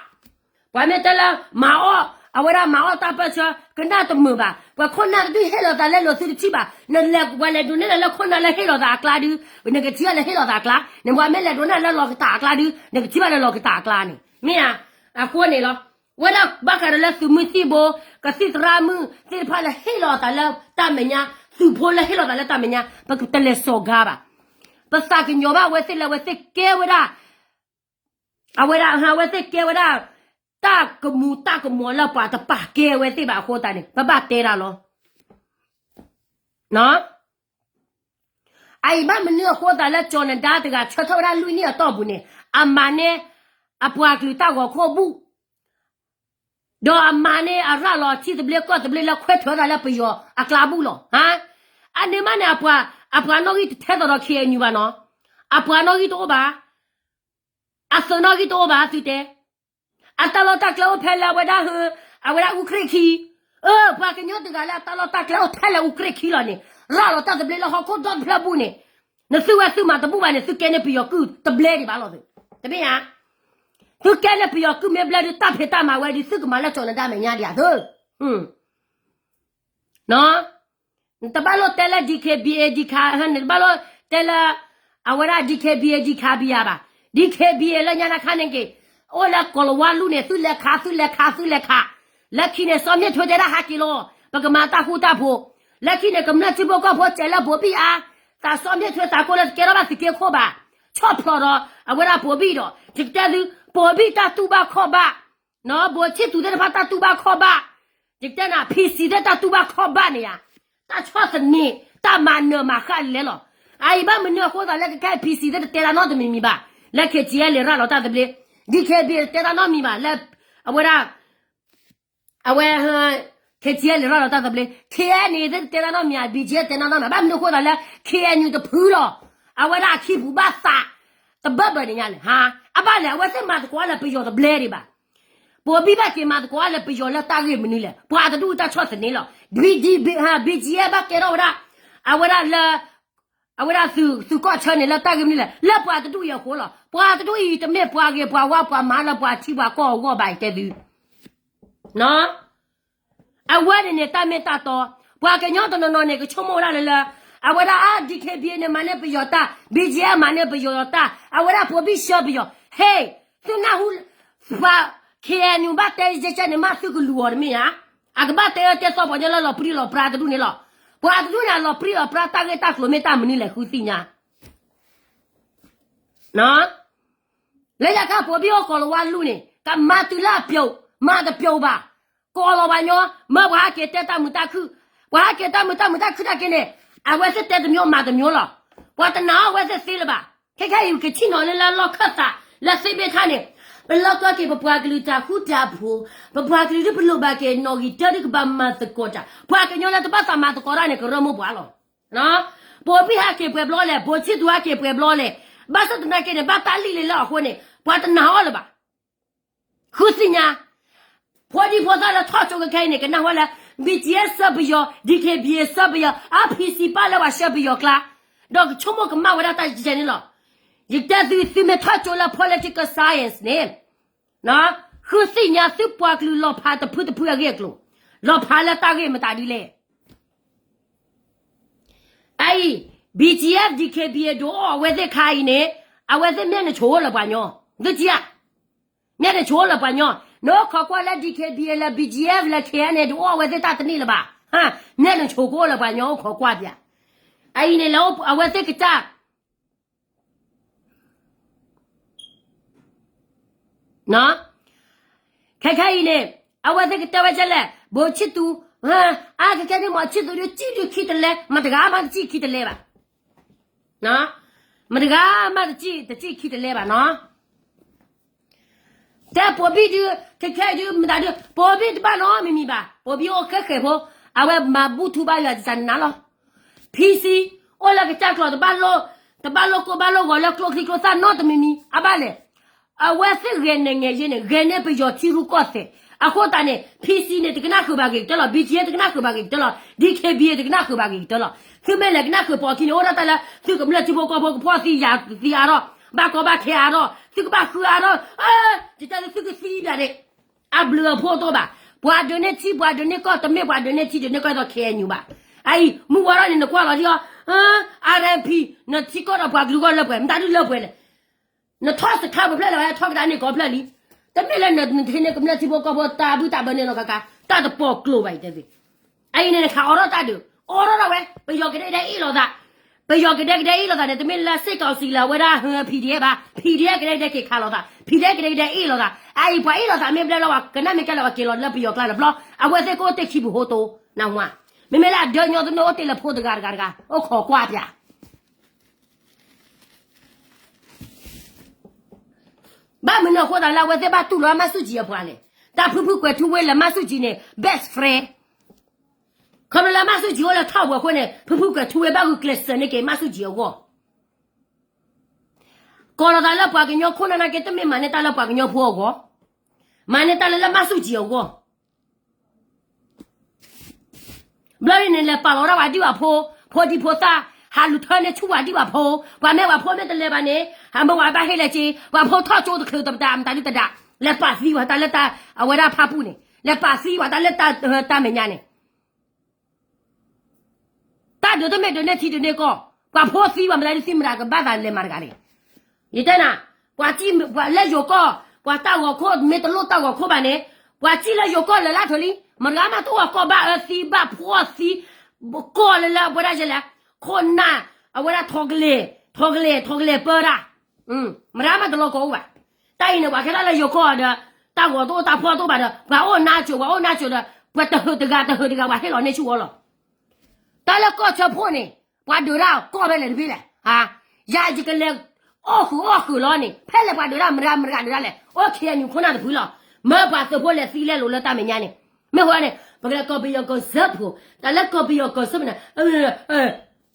ပှၤမ့ၢ်တဲလၢ မၤအီၣ်, အဝဲဒၣ်မၤအီၣ်တၢ်ပၢၢ်ဆၢ ကနၣ်တမုာ်ဘၣ်, ပှၤခိၣ်နၢ်တဒူၣ်ဟ့ၣ်လီၤသးလဲလိာ်သုတထံၣ်ဘၣ်, နလဲၤပှၤလဲၤဒိးန့ၢ်နၤလၢခိၣ်နၢ်လၢဟ့ၣ်လီၤသးအကျါဒု, နကထံၣ်လၢဟ့ၣ်လီၤသးအကျါ, နပှၤမ့ၢ်လဲၤဒိးန့ၢ်လၢလီၤကတၢ်အကျါဒု, နကထံၣ်ဘၣ်လၢလီၤကတၢ်အကျါန့ၣ်, မ့ၢ်ဧါ, အဃိန့ၣ်လီၤ, ဝဲဒၣ်ဘၣ်ဃးဒီးလၢသုးမုၢ်သံၣ်ဘိ, ကသံၣ်သရၣ်မုၣ်သ့ၣ်တဖၣ်လၢဟ့ၣ်လီၤသးလၢတၢ်မဲာ်ညါ, သုးဖိလၢဟ့ၣ်လီၤသးလၢတၢ်မဲာ်ညါ, ပကတလဲၤစိာ်ကါဘၣ်, ပသးကညီၤဘၣ်အဝဲသ့ၣ်လၢအဝဲသ့ၣ်ကဲဝဲဒၣ် အဝဲဒၣ် အဝဲသ့ၣ်ကဲဝဲဒၣ် တၢ်ကမူၤတၢ်ကမီၤလၢပှၤတပာ်ကဲဝဲသ့ၣ်ဘၣ်အဃိသတးန့ၣ် ပဘၣ်တဲဒၣ်လီၤ. အအံၤဘၣ်မနုၤအဃိသတးလၢကၠီၤနဒါတဂၤ ဆၢထၢၣ်ဝဲဒၣ်လွံၢ်နံၣ်အတီၢ်ပူၤန့ၣ် အမၤန့ၢ်အပှၤကလုာ်တၢ်ဂီၤခိၣ်ဘူၣ် ဒီးအမၤန့ၢ်အရၤလီၤထံသဘျ့ကီၢ်သဘျ့လၢ ခွဲးထွဲသးလၢပယီၤအကျါဘူၣ်လီၤ. အန့ၣ်မးန့ၣ် အပှၤနီၣ်ဂံၢ်တထဲသိးဒီး ခ့ၣ်အဲၣ်ယူၣ် ဘၣ်နီၤ, အပှၤနီၣ်ဂံၢ်တအိၣ်ဘၣ်, အသုးနီၣ်ဂံၢ်တအိၣ်ဘၣ် သုတဲ, အတၢ်လီၢ်တၢ်ကျဲအိၣ်ဖဲလၢအဝဲဒၣ်ဟၢ, အဝဲဒၣ်အူကြ့ၣ်ခံ, အၢ ပှၤကညီတဂၤလၢအတၢ်လီၢ်တၢ်ကျဲအိၣ်ထဲလၢအူကြ့ၣ်ခံလီၤန့ၣ် ရၤလီၤတၢ်သဘျ့လၢဟီၣ်ခိၣ်ဒီတဖျၢၣ်ဘူၣ်န့ၣ်, နသုဝဲသုမၤတဘူၣ်ဘၣ်န့ၣ် သုကဲန့ၢ်ပယီၤကုၢ်တဘျဲဒံးဘၣ်လီၤသု, တမ့ၢ်ဧါ, သုကဲန့ၢ်ပယီၤကုၢ်မ့ၢ်ဘျဲဒုး တၢ်ဖံးတၢ်မၤဝဲဒုး သုကမၤလၢကၠီၤနဒါမဲာ်ညါဒံးဧါသု နတဘၣ်လိၣ်တဲလၢ DKBA DKBA နတဘၣ်လိၣ်တဲလၢ အဝဲဒၣ် DKBA DKBA ဘၣ်, DKBA လၢညါတခါန့ၣ်က့ၤ, အိၣ်လၢကိၤလၤဝါလူၢ်န့ၣ် သုလဲၤခး သုလဲၤခး သုလဲၤခး, လၢခံန့ၣ် စီၤမ့ၣ်ထွဲတဲဒၣ်ဟးက့ၤလီၤ, ပကမၤတၢ်ဃူတၢ်ဖိး, လၢခံန့ၣ် ကမျၢၢ်ထံဖိကီၢ်ဖိစဲးလၢဘိၤဘံၣ်အါ, သးစီၤမ့ၣ်ထွဲသးကိးလၢတကဲထီၣ်ဘၣ်သုးက့ခိၣ်ဘၣ်, ဆီၣ်ဖျိးဒီး အဝဲဒၣ်ဘိၤဘံၣ်ဒီး ယကတဲသု ဘိၤဘံၣ်တၢ်တူၢ်ဘၣ်ခီၣ်ဘၣ် နီၢ်ဘိးဆံၣ်သူးသ့ၣ်တဖၣ်တၢ်တူၢ်ဘၣ်ခီၣ်ဘၣ်, ယကတဲနၤ PC သ့ၣ်တၢ်တူၢ်ဘၣ်ခီၣ်ဘၣ်န့ၣ်ဧါ, တၢ်ဆီၣ်သနံး တၢ်မၤနၢၤမၤဃၣ်လဲၣ်လီၤ. အအံၤဘၣ်မနုၤအဃိသးလၢကခဲ PC သ့ၣ်တတဲတၢ်နီတမံၤမံၤဘၣ်, လၢ ခ့ၣ်ထံအဲလ့ၣ် ရၤလီၤတၢ်သဘျ့, DKBA တတဲတၢ်နီတမံၤဘၣ်, လၢအဝဲဒၣ် အဝဲ ခ့ၣ်ထံအဲလ့ၣ် ရၤလီၤတၢ်သဘျ့, KNA သ့ၣ်တတဲတၢ်နီတမံၤ, BGF တဲတၢ်နီတမံၤ, ဘၣ်မနုၤအဃိသးလၢ KNU တဖုလီၤ, အဝဲဒၣ်အခံပူၤဘၣ်သး တဘၢၣ်ဘၢၣ်န့ၣ်ညါလဲၣ်, ဟါ, အဘၣ်လဲၣ် အဝဲသ့ၣ်မၤသကိးလၢပယီၤတဘျဲဒံးဘၣ်, ဘိၤဘံၣ်ဘၣ်က့ၤမၤသကိးလၢပယီၤလၢတၢ်ဂ့ၢ်မနုၤလဲၣ်, ပှၤတဒူၣ်တၢ်ဆီၣ်သနံးလီၤ, BGF ဘၣ်ကဲထီၣ်ဝဲဒၣ်, အဝဲဒၣ်လၢ အဝဲဒၣ်သုးကီၢ်ဆၢန့ၣ်လၢတၢ်ဂ့ၢ်မနုၤလဲၣ်, လၢပှၤတဒူၣ်အံၤအဃိလီၤ, ပှၤတဒူၣ်အံၤတမ့ၢ်ပှၤဂ့ၤပှၤဝါပှၤမၤလၢပှၤထံပှၤကီၢ်အဂီၢ်ဘၣ် ယတဲသု အဝဲန့ၣ်န့ၣ် တၢ်မ့ၢ်တၢ်တီ, ပှၤကညီတနီၤနီၤန့ၣ် ကဆိကမိၣ်ဝဲဒၣ်လၢလၢ, အဝဲဒၣ်အါ DKBA န့ၣ် မၤန့ၢ်ပယီၤတၢ်, BGF မၤန့ၢ်ပယီၤတၢ်, အဝဲဒၣ်ဘိၤဘံၣ်ဆှၢပယီၤ, ဟ့ၣ်, သုနၢ်ဟူ, ပှၤ KNU ဘၣ်တဲကဲကဲန့ၣ် မ့ၢ်သုကလူၤအီၤတမ့ၢ်ဧါ, အကဘၣ်တဲတဲသီပှၤကညီလၢလီၤပြံလီၤပြါတဒူၣ်န့ၣ်လီၤ, ပှၤတဒူၣ်န့ၣ် အလီၤပြံလီၤပြါတၢ်ဂ့ၢ်တၢ်ကျိၤမ့ၢ်တၢ်မနုၤလဲၣ် ဃုသ့ၣ်ညါ လၢညါခါ ပိာ်ဘံၣ်အိၣ်ကိးလီၤဝါလူၢ်န့ၣ် ကမၤတုၤလၢအပျိာ် မၤတပျိာ်ဘၣ်, ကိးလီၤပှၤညီ မၢပှၤဟဲက့ၤတဲတၢ်မုာ်တၢ်ခုၣ်, ပှၤဟဲက့ၤတၢ်မုာ်တၢ်မုာ်တၢ်ခုၣ်တၢ်က့ၤန့ၣ် အဝဲသ့ၣ်တဲတမျိုးမၤတမျိုးလီၤ. ပှၤတနာ်အီၤအဝဲသ့ၣ်သ့လၢၤဘၣ်. ခဲခဲအံၤ ပကထံၣ်နီၤန့ၢ်လၢလီၢ်ခၢၣ်သး လၢသ့ၣ်ဘ့ၣ်ခါန့ၣ် ပလီၢ်ကီက့ၤပပှၤကလုာ်တၢ်ဃူတၢ်ဖိး, ပပှၤကလုာ်ဒ်ပလိၣ်ဘၣ်က့ၤနီၣ်ဂံၢ်တၢဒ်ကဘၣ်မၤသကိးတၢ်, ပှၤကညီလၢတဘၣ်သးမၤသကိးတၢ်န့ၣ် ကရၢမိၢ်ပှၢ်လီၤ. ပိာ်ဘံၣ်ဟဲက့ၤပှဲၤဘျီလဲၣ်, ပိာ်ဆံၣ်သူဟဲက့ၤပှဲၤဘျီလဲၣ်, ဘၣ်ဆၣ်သနာ်က့န့ၣ် ဘၣ်တၢ်လံၣ်လ့လၢအဃိန့ၣ် ပှၤတနာ်အီၤလၢၤဘၣ်. ဃုသ့ၣ်ညါ ဖိဒံဖိသၣ်လၢထီၣ်ကၠိခဲခဲအံၤန့ၣ် ကနၢ်ဟူလၢ ဘံၣ်ကၠံၣ်အဲၣ် ဆှၢပယီၤ, ဒံၣ်ခ့ဘံၣ်အဲၣ် ဆှၢပယီၤ, အၣ်ဖံစံၣ်ပၢ်လၢပှၤဆှၢပယီၤကျါ, ဒီးကဆိကမိၣ်ကမၣ်ဝဲဒၣ်တၢ်ယဲၢ်န့ၣ်လီၤ. ယတဲသု သုမ့ၢ်ထီၣ်ကၠိလၢ political science န့ၣ် ဃုသ့ၣ်ညါသုပှၤကလုာ်လီၤဖးတဖုတဖုအဂ့ၢ်အကျိၤ, လီၤဖးလၢတၢ်ဂ့ၢ်မတၤဒ်လဲၣ်. အအံၤ ဘံၣ်ကၠံၣ်အဲၣ် ဒံၣ်ခ့ဘံၣ်အဲၣ် ဒုးအိၣ်အဝဲသ့ၣ်ခါအံၤန့ၣ် အဝဲသ့ၣ်မ့ၢ်နဆိၣ်လၢပှၤညီ, သုထံၣ်ဧါ, မ့ၢ်နဆိၣ်လၢပှၤညီ, နအိၣ်ခိးကွၢ်လၢ ဒံၣ်ခ့ဘံၣ်အဲၣ် လၢ ဘံၣ်ကၠံၣ်အဲၣ် လၢ ခဲအံၤန့ၣ် ဒုးအိၣ်အဝဲသ့ၣ်တၢ်တန့ၢ်လၢၤဘၣ်, မ့ၢ်နဆိၣ်ကအိၣ်လၢပှၤညီ အိၣ်ခိးကွၢ်ပၠး, အအံၤန့ၣ်လၢအဝဲသ့ၣ်ကစၢ် ခဲခဲအံၤန့ၣ် အဝဲသ့ၣ်ကတဲဝဲဒ်လဲၣ်, ဘိးဆံၣ်သူ, အါ ခဲခဲန့ၣ် မ့ၢ်ဆံၣ်သူဒုးစံၣ်ဒုးခံတလဲ, မတဂၤမးတစံၣ်ခံတလဲဘၣ်, မတဂၤမးတစံၣ် တစံၣ်ခံတလဲဘၣ်နီၤ. တဲပိာ်ဘံၣ်ဒုး ခဲခဲအံၤဒုး မတၤဒုး ပိာ်ဘံၣ်တဘၣ်နီတမံၤမံၤဘၣ်, ပိာ်ဘံၣ်အိၣ်ဃဲဃဲဖိ, အဝဲမၤဘူၣ်ထူဘၣ်ယွၤတစၢ်နးနးလီၤ. ဖံစံ အိၣ်လၢကစၢ်ကျီၢ် တဘၣ်လိၣ်ကိၢ်ဘၣ်လိၣ်ဂီၤလၢကျိချံကျိသၣ်နီတမံၤမံၤ အဘၣ်လဲၣ်. အဝဲသ့ၣ်ဂဲၤနံၤဂဲၤယဲၢ်န့ၣ် ဂဲၤန့ၢ်ပယီၤထံရူၢ်ကီၢ်သဲး, အဃိသတးန့ၣ် ဖံစံန့ၣ် တကနၣ်ဃုာ်ဘၣ်ဂ့ၤကတၢၢ်လီၤ, ဘံၣ်ကၠံၣ်အဲၣ် တကနၣ်ဃုာ်ဘၣ်ဂ့ၤကတၢၢ်လီၤ, ဒံၣ်ခ့ဘံၣ်အဲၣ် တကနၣ်ဃုာ်ဘၣ်ဂ့ၤကတၢၢ်လီၤ. သုမ့ၢ်လဲၤကနၣ်ဃုာ်ပိာ်အခံန့ၣ် အိၣ်ဒၣ်တၢ်လၢ သုကမျၢၢ်ထံဖိကီၢ်ဖိကဖီၣ်သံယၤသံအါထီၣ်, ဘၣ်ကီဘၣ်ခဲအါထီၣ်, သုကဘၣ်ဃုအါထီၣ်, ယတဲသုကသံဘၣ်န့ၣ် အဘျုးအဖှိၣ်တအိၣ်ဘၣ်. ပှၤဒုးန့ၢ်ထံ ပှၤဒုးန့ၢ်ကီၢ် တမ့ၢ်ပှၤဒုးန့ၢ်ထံဒုးန့ၢ်ကီၢ်ဒီး ခ့ၣ်အဲၣ်ယူၣ် ဘၣ်. အအံၤ မုၢ်ဝါထီၣ်န့ၣ် နကွၢ်လီၤဒ်အီၤ, အါရၢၣ်ဖံ, နထံကီၢ်ဒီးပှၤကလုာ်ဂီၢ်လၢပှဲၤ, မတၤဒုလၢပှဲၤလဲၣ်. နထီၣ်စခါပဖျၢၣ်လၢၤဝဲ ထီၣ်ကဒါန့ၢ်ကီၢ်ဖျၢၣ်လံ. တမ့ၢ်လၢနထံၣ်န့ၢ်ကမျၢၢ်ထံဖိကီၢ်ဖိတၢ်ဘုၣ်တၢ်ဘၢန့ၣ်နီတဂၤဂၤ, တၢ်တပိာ်ကျိၤဘၣ်အံၤတဲသ့. အအံၤန့ၣ် နခးအိးထီၣ်တၢ်ဒုး, အိးထီၣ်ထီၣ်ဝဲ, ပယီၤကဒဲကဒဲအ့ၣ်လိာ်သး, ပယီၤကဒဲကဒဲအ့ၣ်လိာ်သးန့ၣ် တမ့ၢ်လၢ စစ်ကောင်စီ လၢအဝဲဒၣ် PDF ဘၣ်, PDF ကဒဲကဒဲက့ၤခးလိာ်သး, PDF ကဒဲကဒဲအ့ၣ်လိာ်သး. အအံၤ ပှၤအ့ၣ်လိာ်သးမ့ၢ်ဘျဲၣ်လီၤ ပှၤကနၣ်မ့ၢ်ကဲလီၤ ပှၤက့ၤလီၤလၢပယီၤကျါတဘျီ, အဝဲသ့ၣ်ကအိၣ်တ့ၢ်ခံပူၤဟိတိ, နဝၤ, မ့မ့ၢ်လၢအဒၢညီသနၢၣ်အိၣ်တ့ၢ်လၢဖိတဂၤတဂၤတဂၤ, အိၣ်ခိးကွၢ်ပၠး ဘၣ်မနုၤအဃိသတးလၢအဝဲသ့ၣ်ဘၣ်တူၢ်လိာ်မၣ်ဆူၣ်ကၠံအပှၤလဲၣ်. တၢ်ဖုဖုကွဲၤထူဝ့လၢမၣ်ဆူၣ်ကၠံန့ၣ် best friend, ခီဖျိလၢမၣ်ဆူၣ်ကၠံအိၣ်လၢထီၣ်ပူၤအဃိန့ၣ် ဖုဖုကွဲၤထူဝ့ဘၣ်ဂုာ်ကျဲးစၢးန့ၢ်က့ၤမၣ်ဆူၣ်ကၠံအဂီၢ်, ကိးလီၤသးလၢပှၤကညီခိၣ်နၢ်နာ်က့ တမ့ၢ်မၤန့ၢ်တၢ်လၢပှၤကညီဖိအဂီၢ်, မၤန့ၢ်တၢ်လၢလၢမၣ်ဆူၣ်ကၠံအဂီၢ် ဘျီန့ၣ်န့ၣ် လဲၤပာ်လီၤဝဲဒၣ်ပှၤဒံၣ်ပှၤဖိ, ဖိဒံဖိသၣ်, ဟးလူၤထၢန့ၢ်ဆူၣ်ပှၤဒံၣ်ပှၤဖိ, ပှၤမ့ၢ်ပှၤဖိမ့ၢ်တလဲၤဘၣ်န့ၣ် ဟးမၢပှၤဘၣ်ဟ့ၣ်လၢက့, ပှၤဖိထီၣ်ကၠိတချုးတပတၢ်မတၤဒုတဒၣ်, လဲၤပာ်သံပှၤတၢ်လၢတၢ်အဝဲဒၣ်ဖၣ်ပူၣ်န့ၣ်, လဲၤပာ်သံပှၤတၢ်လၢတၢ်မဲာ်ညါန့ၣ် တၢ်ဒုးတမ့ၢ်ဒုးန့ၢ်ထံဒုးန့ၢ်ကီၢ်, ပှၤဖိသံပှၤမတၤဒုသံမတၤကဘၣ်သးလဲၤမၤတဂၤန့ၣ်, ယတဲနၤ, ပှၤကံၣ်ပှၤလၢယိၤကီၢ်, ပှၤတၢ်ဂီၤခိၣ်မ့ၢ်တလိၣ်တၢ်ဂီၤခိၣ်ဘၣ်န့ၣ်, ပှၤကံၣ်လၢယိၤကီၢ်လၢာ်လၢထၢၣ်လံ, မတဂၤမးတအိၣ်အကီၢ်ဘၣ်အၢသံဘၣ်ဖှီၣ်သံ, ကီၢ်လၢလၢအဝဲဒၣ်ယဲလဲၣ်, ခိၣ်နၢ်, အဝဲဒၣ်ထီကလဲၤ, ထီကလဲၤ, ထီကလဲၤပၢတၢ်, မတဂၤမးတလီၤကီၢ်အိၣ်ဘၣ်. တၢ်အံၤန့ၣ် ပှၤကဲထီၣ်လၢယိၤကီၢ်ဒီး, တၢ်ဂီၤတအိၣ်တၢ်ဖှီၣ်တအိၣ်ဘၣ်ဒီး ပှၤအိၣ်နါစိၤ ပှၤအိၣ်နါစိၤဒီး ပှၤတဟုးတဂၤတဟုးတဂၤ ပှၤဟ့ၣ်လီၤန့ၢ်ဆူၣ်အီၤလီၤ. တၢ်လၢကီၢ်ဆၢဖိန့ၣ် ပှၤဒုးတၢ်ကီၢ်ဖဲလဲၣ်တဖဲလဲၣ်, ယၤယကလဲၤအီၣ်ဃုာ်အီၣ်ဃုာ်လီၤန့ၣ် ဖဲလဲၣ်ပှၤဒုးတၢ်မတဂၤမတဂၤဒုးတၢ်လဲၣ်, အိၣ် ခ့ၣ်အဲၣ်ယူၣ် ခိၣ်နၢ်တဖုလီၤ. မၢပှၤသုးဖိလဲၤသံလဲၤလိာ်လၢတၢ်မဲာ်ညါန့ၣ်, မ့ၢ်ဃိန့ၣ် ပကလဲၤကီၢ်ပယီၤကီၢ်စၢဖှိၣ်, တၢ်လၢကီၢ်ပယီၤကီၢ်စၢဖှိၣ်န့ၣ်,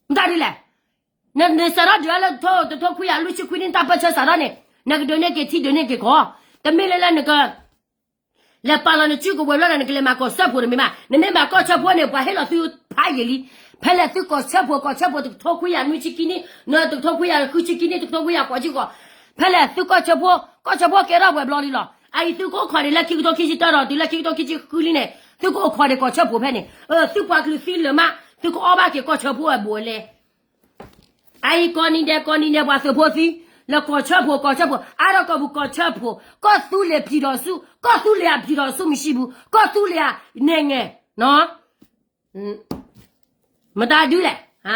မတၤဒ်လဲၣ် နစးထီၣ်ဒုးတၢ်လၢ တထိခွံကယၤလွံၢ်ဆံခွံနံၣ် တၢ်ပၢၢ်ဆၢစးထီၣ်န့ၣ်, နကဒုးန့ၢ်က့ၤထံဒုးန့ၢ်က့ၤကီၢ်, တမ့ၢ်လၢလၢနက လဲၤပာ်လီၤနစုကဝဲၤဘျီဒီး နကလဲၤမၤကီၢ်ဆၢဖှိၣ်တမ့ၢ်ဘၣ်. နမ့ၢ်မၤကီၢ်ဆၢဖှိၣ်န့ၣ် ပှၤဟ့ၣ်လီၤသုဖးယံာ်လံ. ဖဲလဲၣ်သုကီၢ်ဆၢဖှိၣ် ကီၢ်ဆၢဖှိၣ် တကထိခွံကယၤနွံဆံခံနံၣ်, နတကထိခွံကယၤဃုဆံခံနံၣ် တကထိခွံကယၤဃိးဆံဃိး, ဖဲလဲၣ်သုကီၢ်ဆၢဖှိၣ် ကီၢ်ဆၢဖှိၣ်ကဲထီၣ်ပှဲၤဘျီလံလီၤ. အအံၤသုကအိၣ်ခိးန့ၣ်လၢခံကထိခံဆံတၢဒီး တုၤလၢခံကထိခံဆံဃုလံန့ၣ် သုကအိၣ်ခိးန့ၣ်ကီၢ်ဆၢဖှိၣ်ဖဲန့ၣ်, သုပှၤကလုာ်သံလၢာ်မး သုကအီၣ်ဘၣ်က့ၤကီၢ်ဆၢဖှိၣ်အဘူးအလဲ အအံၤကိးနံၤဒဲး ကိးနံၤဒဲး ပှၤသုးဖိသံ, လၢကီၢ်ဆၢဖှိၣ် ကီၢ်ဆၢဖှိၣ် အါထီၣ်ကီၢ်ပူၤကီၢ်ဆၢဖှိၣ်, ကီၢ်သူလ့ၤပျံၤဒီးဆူၣ်, ကီၢ်သူလ့ၤအပျံၤဒီးဆူၣ် မ့ၢ်ဆံးဘူး, ကီၢ်သူလ့ၤအနဲၣ်ငဲၤ, နီၤ. မတၤဒုလဲၣ်, အ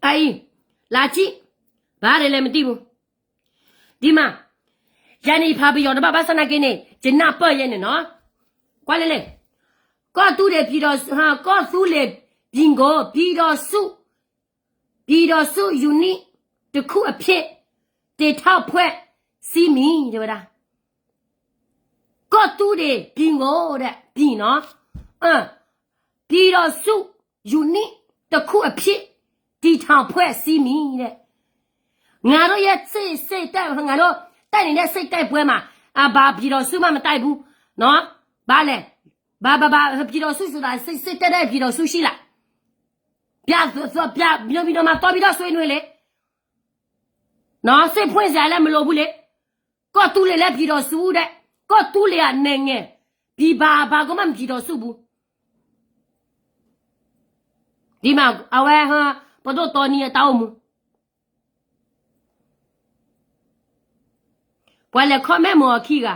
အံၤ, လၢကံၣ်, ဘၣ်ဒ်လဲၣ်မတံၢ်ပူၤ, ဒ်မး, ယၤန့ၣ်ယဖးပယီၤတဘၣ်ဘၣ်ဆၣ်နာ်က့န့ၣ် ယနၢ်ပၢၢ်ယဲန့ၣ်နီၤ, ကွၢ်လဲၣ်လဲၣ်, ကီၢ်သူလ့ၤ, ကီၢ်သူလ့ၤပံၤကိး ပြည်ထောင်စု, ပြည်ထောင်စု unit တစ်ခုအဖြစ် တည်ထောင်ဖွဲ့စည်းမည် တဲဝဲဒၣ် ကီၢ်သူလ့ၤပံၤကိးဒီး ပြည်နီၤ, ပြည်ထောင်စု unit တစ်ခုအဖြစ် တည်ထောင်ဖွဲ့စည်းမည် တဲ, ငါတို့ရဲ့စိတ်, စိတ်ဓာတ်, ငါတို့ တိုက်နေတဲ့ စိတ်ဓာတ်ပွဲမှာ အဘၣ် ပြည်ထောင်စု မှ မတိုက်ဘူး, နော်, ဘာလဲ, ဘာ, ဘာ, ဘာ, ပြည်ထောင်စုဆိုတာ စိတ်, စိတ်ဓာတ်နဲ့ ပြည်ထောင်စုရှိလား, ပြ, ပြ, မြန်မာပြည်တော်မှာ သွားပြီးတော့ ဆွေးနွေးလေ, နော်, စိတ်ဖွင့်စရာလည်း မလိုဘူးလေ, ကီၢ်သူလ့ၤလၢ ပြည်ထောင်စု ဒီး ကီၢ်သူလ့ၤ အ နိုင်ငံ, ပြည် ဘာ, ဘာကိုမှ ပြည်ထောင်စု ဘူး, ဒ်မး အဝဲ ပဒိၣ်တီနံအတၢ်အိၣ်မူ ပှၤလဲၤ comment မ့ၢ်အီၤခံ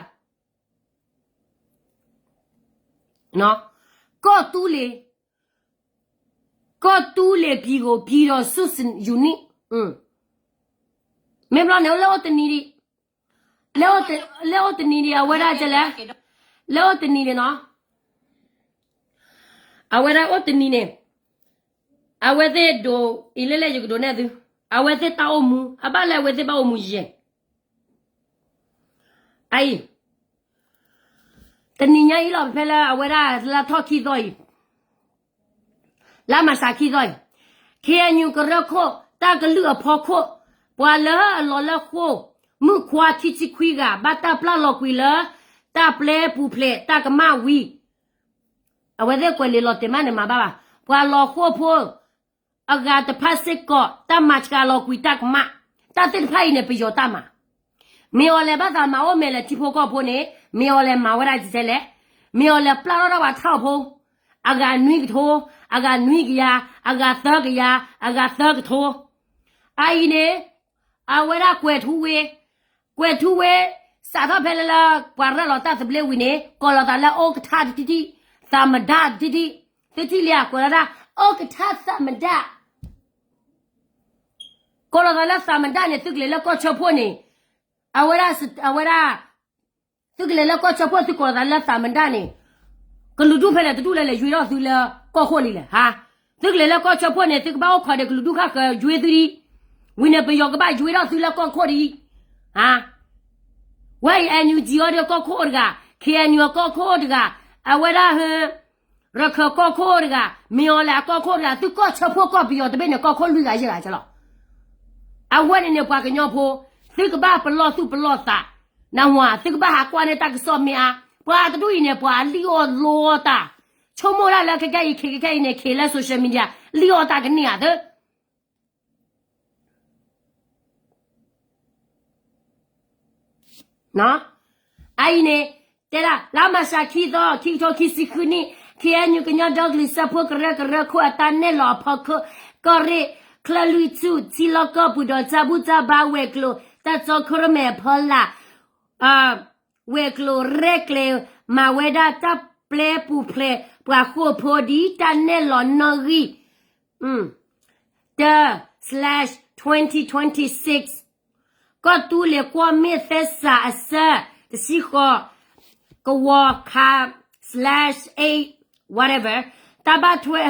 ဂၤ, ကီၢ်သူလ့ၤ, ကီၢ်သူလ့ၤပံၤကိး ပြည်ထောင်စု unit, မ့ၢ်ဘျီန့ၣ် လၢအိၣ်တနံၤဒံး, လၢအိၣ်တနံၤဒံး အဝဲဒၣ်ကလဲၣ်, လၢအိၣ်တနံၤဒံးနီၤ, အဝဲဒၣ်အိၣ်တနံၤန့ၣ်, အဝဲသ့ၣ်ဒိးအံၤလဲၣ်လဲၣ် ယကဒိးနဲၣ်သု, အဝဲသ့ၣ်တၢ်အိၣ်မူ အဘၣ်လၢအဝဲသ့ၣ်ဘၣ်အိၣ်မူယဲၢ် အအံၤ, တနံၤညါအံၤလီၤ ဖဲလၢအဝဲဒၣ်လါထီၣ်ခံသီအံၤ, လါမၢ်ၡးခံသီအံၤ, ခ့ၣ်အဲၣ်ယူၣ် ကရၢခိၣ် တၢ်ကလုၢ်အဖီခိၣ်, ပှၤလၢအလီၤလၢဃိာ် မုၣ်ခွါခံဆံခွံဂၤ ဘၣ်တၢ်ပျၢ်လီၤကွံာ်လၢ တၢ်ပျဲပူၤဖျဲးတၢ်ကမၣ်ဝံၤ, အဝဲသ့ၣ်ကွဲးလံာ်လီၤတဲာ်မးန့ၣ် မၤဘၣ်ဘၣ်, ပှၤလီၤဃိာ်ဖိ အဂၤတဖၣ်စ့ၢ်ကီး တၢ်မၤဆှးလီၤကွံာ်တၢ်ကမၣ်, တၢ်သ့ၣ်တဖၣ်အံၤန့ၣ် ပယီၤတၢ်မၤ, မ့ၢ်အီၤလဲၤဘၣ်သးမၤအိၣ်မဲာ်လဲၤထံဖိကီၢ်ဖိန့ၣ် မ့ၢ်အီၤလဲၤမၤဝဲဒၣ်ဒ်လဲၣ်, မ့ၢ်အီၤလဲၤပျၢ်ထီၣ်ဒၣ်ပှၤထၢၣ်ဖိ, အဂၤနွံကထိ, အဂၤနွံကယၤ, အဂၤသၢကယၤ, အဂၤသၢကထိ, အအံၤန့ၣ် အဝဲဒၣ်ကွဲၤထူဝ့, ကွဲၤထူဝ့, စးထီၣ်ဖဲလၢလၢ ပှၤရဲၣ်လီၤတၢ်သဘျ့ဝံၤန့ၣ် ကိးလီၤသးလၢ ဥက္ကဋ္ဌ တထံၣ်ထံၣ်, သမ္မတ တထံၣ်ထံၣ်, သုထံၣ်လံဧါ ကွဲးလီၤတၢ် ဥက္ကဋ္ဌ သမ္မတ, ကိးလီၤသးလၢ သမ္မတ န့ၣ် သုကလဲၤလၢကီၢ်ဆၢဖှိၣ်န့ၣ်, အဝဲဒၣ်, အဝဲဒၣ် သုကလဲၤလၢကီၢ်ဆၢဖှိၣ် သုကိးလီၤသးလၢ သမ္မတ န့ၣ်, ကလုာ်ဒူၣ်ဖဲလဲၣ်တဒူၣ်လၢလဲၤယွ့ထီၣ်သုလၢကီၢ်ခိၣ်လံလဲၣ်, ဟါ, သုကလဲၤလၢကီၢ်ဆၢဖှိၣ်န့ၣ် သုကဘၣ်အိၣ်ခိးဒီးကလုာ်ဒူၣ်ဃၣ်ဃၢၤယွ့သုဒံး, ဝံၤန့ၣ် ပယီၤကဘၣ်ယွ့ထီၣ်သုလၢကီၢ်ခိၣ်ဒံး, ဟါ, ဝဲအံၤ NUG အီၤဒီးကီၢ်ခိၣ်အိၣ်တဂၤ, KNU အကီၢ်ခိၣ်အိၣ်တဂၤ, အဝဲဒၣ်ဟၢ ရခိုင်ကီၢ်ခိၣ်အိၣ်တဂၤ, မ့ၢ်အီၤလဲၣ်အကီၢ်ခိၣ်အိၣ်တဂၤ, သုကီၢ်ဆၢဖှိၣ်ကီၢ်ပယီၤတဘ့ၣ်န့ၣ် ကီၢ်ခိၣ်လွံၢ်ဂၤယဲၢ်ဂၤကလီၤ. အဝဲန့ၣ်န့ၣ် ပှၤကညီဖိ, သုကဘၣ်ပလီၢ်သူၣ်ပလီၢ်သး, နဝၤ သုကဘၣ်ဟးကွၢ်န့ၢ်တၢ်ကစီၣ်မ့ၢ်အါ, ပှၤတဒူၣ်အံၤန့ၣ် ပှၤလံၣ်အီၣ်လိအီၣ်တၢ်, ဆိကမိၣ်ဒၣ်လၢခဲကနံၣ်အံၤ ခဲကနံၣ်အံၤန့ၣ် ခဲလၢ social media လံၣ်အီၣ်တၢ်ကန့ၢ်ဧါသၢ အအံၤန့ၣ်, တဲဒၣ် လါမၢ်ၡးခံသီ ခံကထိခံဆံဃုနံၣ်, KNU ကညီဒီကလုာ်စၢဖှိၣ်ကရၢကရိခိၣ်အတၢ်နဲၣ်လီၤအဖီခိၣ်, ကီၢ်ရ့ၣ် ချၢၣ်လွံၢ်ဆူၣ် ထံလီၢ်ကီၢ်ပူၤဒီးတၢ်ဘူၣ်တၢ်ဘါဝဲၤကျိၤ တၢ်ကစီၣ်ခိၣ်ရိၣ်မဲအဖီလာ်, ဝဲၤကျိၤရဲၣ်ကျဲၤမၤဝဲဒၣ်တၢ်ပျဲပူၤဖျဲးပှၤဃိာ်ဖိဒ်တၢ်နဲၣ်လီၤနီၣ်ဂံၢ် တၢ slash twenty twenty-six, ကီၢ်သူလ့ၤကွီၢ်မ့ၣ်သဲစးအဆၢ တဆံဃိး, ကဝီၤခါ slash eight, whatever, တၢ်ဘၣ်ထွဲ,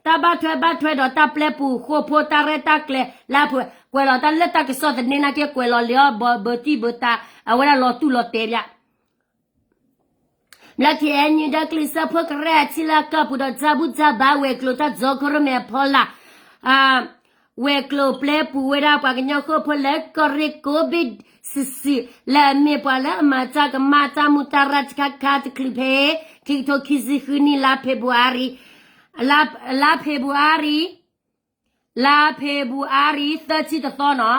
တၢ်ဘၣ်ထွဲဘၣ်ထွဲဒီးတၢ်ပျဲပူၤဃိာ်ဖိတၢ်ရဲၣ်တၢ်ကျဲၤလၢအပူၤ, ကွဲးလီၤတၢ်လၢတၢ်ကစီၣ်သန့နၢ်က့ ကွဲးလီၤလံအီၤ ဘၢတံၢ်ဘၢတၢ် အဝဲဒၣ်လီၤတူၢ်လီၤတဲာ်ဘၣ် ဘျီ KNU ဒီကလုာ်စၢဖှိၣ်ကရၢ ထံလီၢ်ကီၢ်ပူၤဒီးတၢ်ဘူၣ်တၢ်ဘါဝဲၤကျိၤ တၢ်ကစီၣ်ခိၣ်ရိၣ်မဲအဖီလာ်, ဝဲၤကျိၤပျဲပူၤဝဲဒၣ်ပှၤကညီဃိာ်ဖိလၢကီၢ်ရ့ၣ်ကိးဘ့ၣ်စုာ်စုာ် လၢအမ့ၢ်ပှၤလၢအမၤတၢ်ကမၣ်တၢ်မူတၢ်ရၢ်တခါခါတချုးဖဲ ခံကထိခံဆံဃုနံၣ် လါဖ့ၤဘြူၤအါရံၤ, လါဖ့ၤဘြူၤအါရံၤ လါဖ့ၤဘြူၤအါရံၤ သၢဆံတသီနီၤ,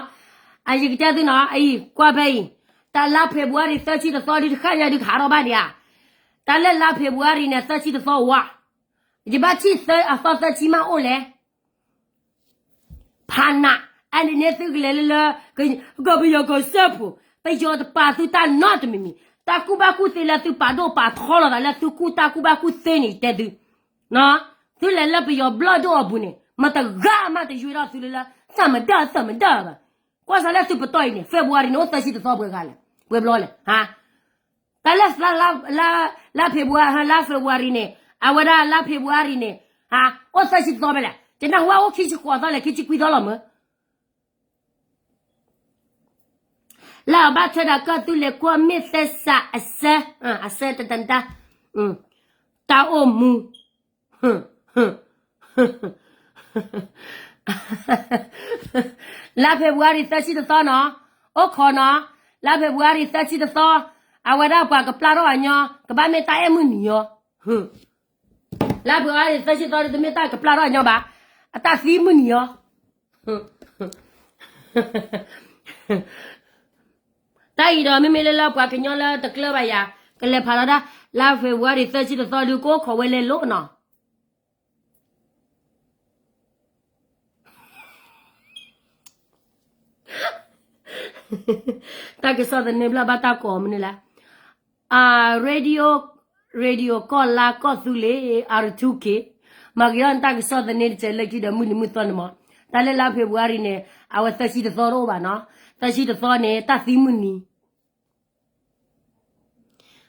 အယကတဲသုနီၤ အံၤ ကွၢ်ဖဲအံၤ, တၢ်လါဖ့ၤဘြူၤအါရံၤ သၢဆံတသီဒုးတဃၣ်ညါဒုးကဟးထီၣ်ဘၣ်ဒံးဧါ, တၢ်လၢလါဖ့ၤဘြူၤအါရံၤန့ၣ် သၢဆံတသီဝါ, ယဘၣ်ထံၣ်သၢအသီသၢဆံမးအိၣ်လဲၣ် ဖးနး, အန့ၣ်န့ၣ်သုကလဲၤလၢလၢ ကပယီၤကီၢ်စၢဖှိၣ်, ပယီၤတပာ်သုတၢ်နီတမံၤမံၤ, တၢ်ကူၣ်ဘၣ်ကူၣ်သ့လၢသုပာ်ဒိၣ်ပာ်ထီလီၤသးလၢသုကူၣ်တၢ်ကူၣ်ဘၣ်ကူၣ်သ့န့ၣ်တဲသု, သုလဲၤလၢပယီၤဘျီၣ်ဒိၣ်အပူၤန့ၣ် မတဂၤမးတယွဲၢ်ထီၣ်သုလၢလၢ သၢမတၢၢ်သၢမတၢၢ်ဘၣ်. ကွၢ်စးလၢသုပတီၢ်အံၤန့ၣ် February န့ၣ် အိၣ်သၢဆံတသီပှဲၤဂၤလဲၣ်, ပှဲၤဘျီလဲၣ်, တၢ်လၢ လါ February လါ February န့ၣ်, အဝဲဒၣ်လါ February န့ၣ်, အိၣ်သၢဆံတသီဖဲလဲၣ်, ယနၢ်ဟူအိၣ်ခံဆံဃိးသီလဲၣ် ခံဆံခွံသီလီၤမၢ်. လၢအဘၣ်ထွဲဒီးကီၢ်သူလ့ၤကွီၢ်မ့ၢ်သဲစးအဆၢ, အဆၢတတနတၢ်, တၢ်အိၣ်မူ လါ February သၢဆံတသီနီၤ, အိၣ်ခိးနီၤ, လါ February သၢဆံတသီ, အဝဲဒၣ်ပှၤကပျၢ်ထီၣ်အညီ, ကဘၣ်မ့ၢ်တၢ်အဲၣ်မုၢ်နံၤညီ, လါ February သၢဆံတသီ တမ့ၢ်တၢ်ကပျၢ်ထီၣ်အညီဘၣ်, အတၢ်သံမုၢ်နံၤညီ. တၢ်အံၤဒီးမ့မ့ၢ်လၢလၢပှၤကညီလၢတကျၢၤဘၣ်ယၤ, ကလဲၤဖးလီၤဒၣ်, လါ February သၢဆံတသီဒုး ကအိၣ်ခိးဝဲလဲၤလိၤနီၤ. တၢ်ကစီၣ်သန့ဘျီဘၣ်တၢ်ကိးမနုၤလဲၣ်, radio, radio ကီၢ်လါကီၢ်သူလ့ၤ R two K, မၤက့ၤထီၣ်နတၢ်ကစီၣ်သန့တစဲးလၢခံဒီးမုၢ်နံၤမုၢ်သီန့ၣ်မး, တၢ်လၢလါ February န့ၣ် အဝဲသၢဆံတသီတအိၣ်ဘၣ်နီၤ, သၢဆံတသီန့ၣ် တၢ်သံမုၢ်နံၤ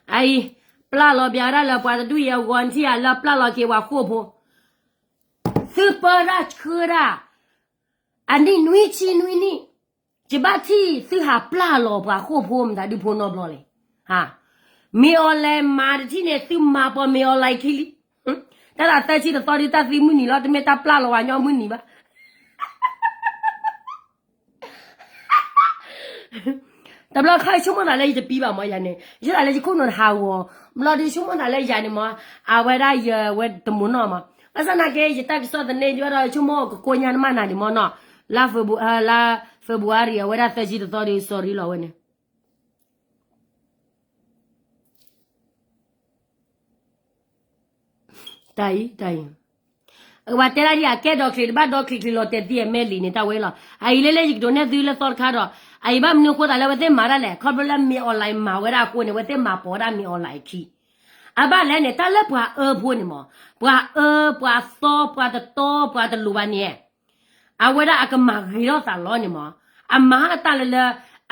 အအံၤ, ပျၢ်လီၤဘၣ်ဒၣ်လၢပှၤတဒူၣ်ယဲၢ်ဂီၤထံၣ်ဧါ လၢပျၢ်လီၤက့ၤပှၤဃိာ်ဖိ, သုပၢဒၣ်ဆှၢဒၣ်, အနံၣ်နွံဆံနွံနံၣ်, ယဘၣ်ထံၣ်သုဟးပျၢ်လီၤပှၤဃိာ်ဖိမတၤဒုဖိနီတဘျီလဲၣ်, မ့ၢ်အီၤလဲၤမၤတထံၣ်န့ၣ် သုမၤပီၤမ့ၢ်အီၤလဲၤခံလံ, တၢ်သၢဆံတသီဒုးတၢ်သံမုၢ်နံၤလီၤ တမ့ၢ်တၢ်ပျၢ်လီၤဝဲညီမုၢ်နံၤဘၣ်. တဘျီခါယဆိကမိၣ်သးလၢယတပံဘၣ်မးယၤန့ၣ် ယဆိကမိၣ်သးလၢယခိၣ်နူာ်တဟးဂီၤ, ဘျီဒုးဆိကမိၣ်သးလၢယၤန့ၣ်မး, အဝဲဒၣ်ယဝဲတမူနီၢ်မး, ဘၣ်ဆၣ်နာ်က့ ယတၢ်ကစီၣ်သန့ယဝဲဒီးဆိကမိၣ်ကကိညါနမၢ်နၤဒံးမးနီၤ, လါ လါ February အဝဲဒၣ်သၢဆံတသီဒုး sorry လီၤဝဲန့ၣ် တၢ်အံၤ, တၢ်အံၤ, အဝဲတဲဒၣ်ဒ်အကဲဒီချံးတဘၣ်ဒီချံးချံးလီၤတဲာ်သံအ MLA န့ၣ် တၢ်ဝဲလီၤ. အအံၤလၢလၢယကဒိးနဲၣ်သုလၢသီတခါဒီး, အအံၤဘၣ်မနုၤအဃိသးလၢအဝဲသ့ၣ်မၤဒၣ်လဲၣ်, ခီဖျိလၢမ့ၢ်အီၣ်လဲၣ်မၤဝဲဒၣ်အဃိန့ၣ် အဝဲသ့ၣ်မၤပိာ်ဝဲဒၣ်မ့ၢ်အီၣ်လဲၣ်အခံ, အဘၣ်လဲၣ်န့ၣ် တၢ်လၢပှၤအၢဖိန့ၣ်မး, ပှၤအၢ, ပှၤသီ, ပှၤတတီ, ပှၤတလိၤဘၣ်န့ၣ် အဝဲဒၣ်အကမၤဂ့ၤထီၣ်သးလီၤန့ၣ်မး, အမၤတၢ်လၢလ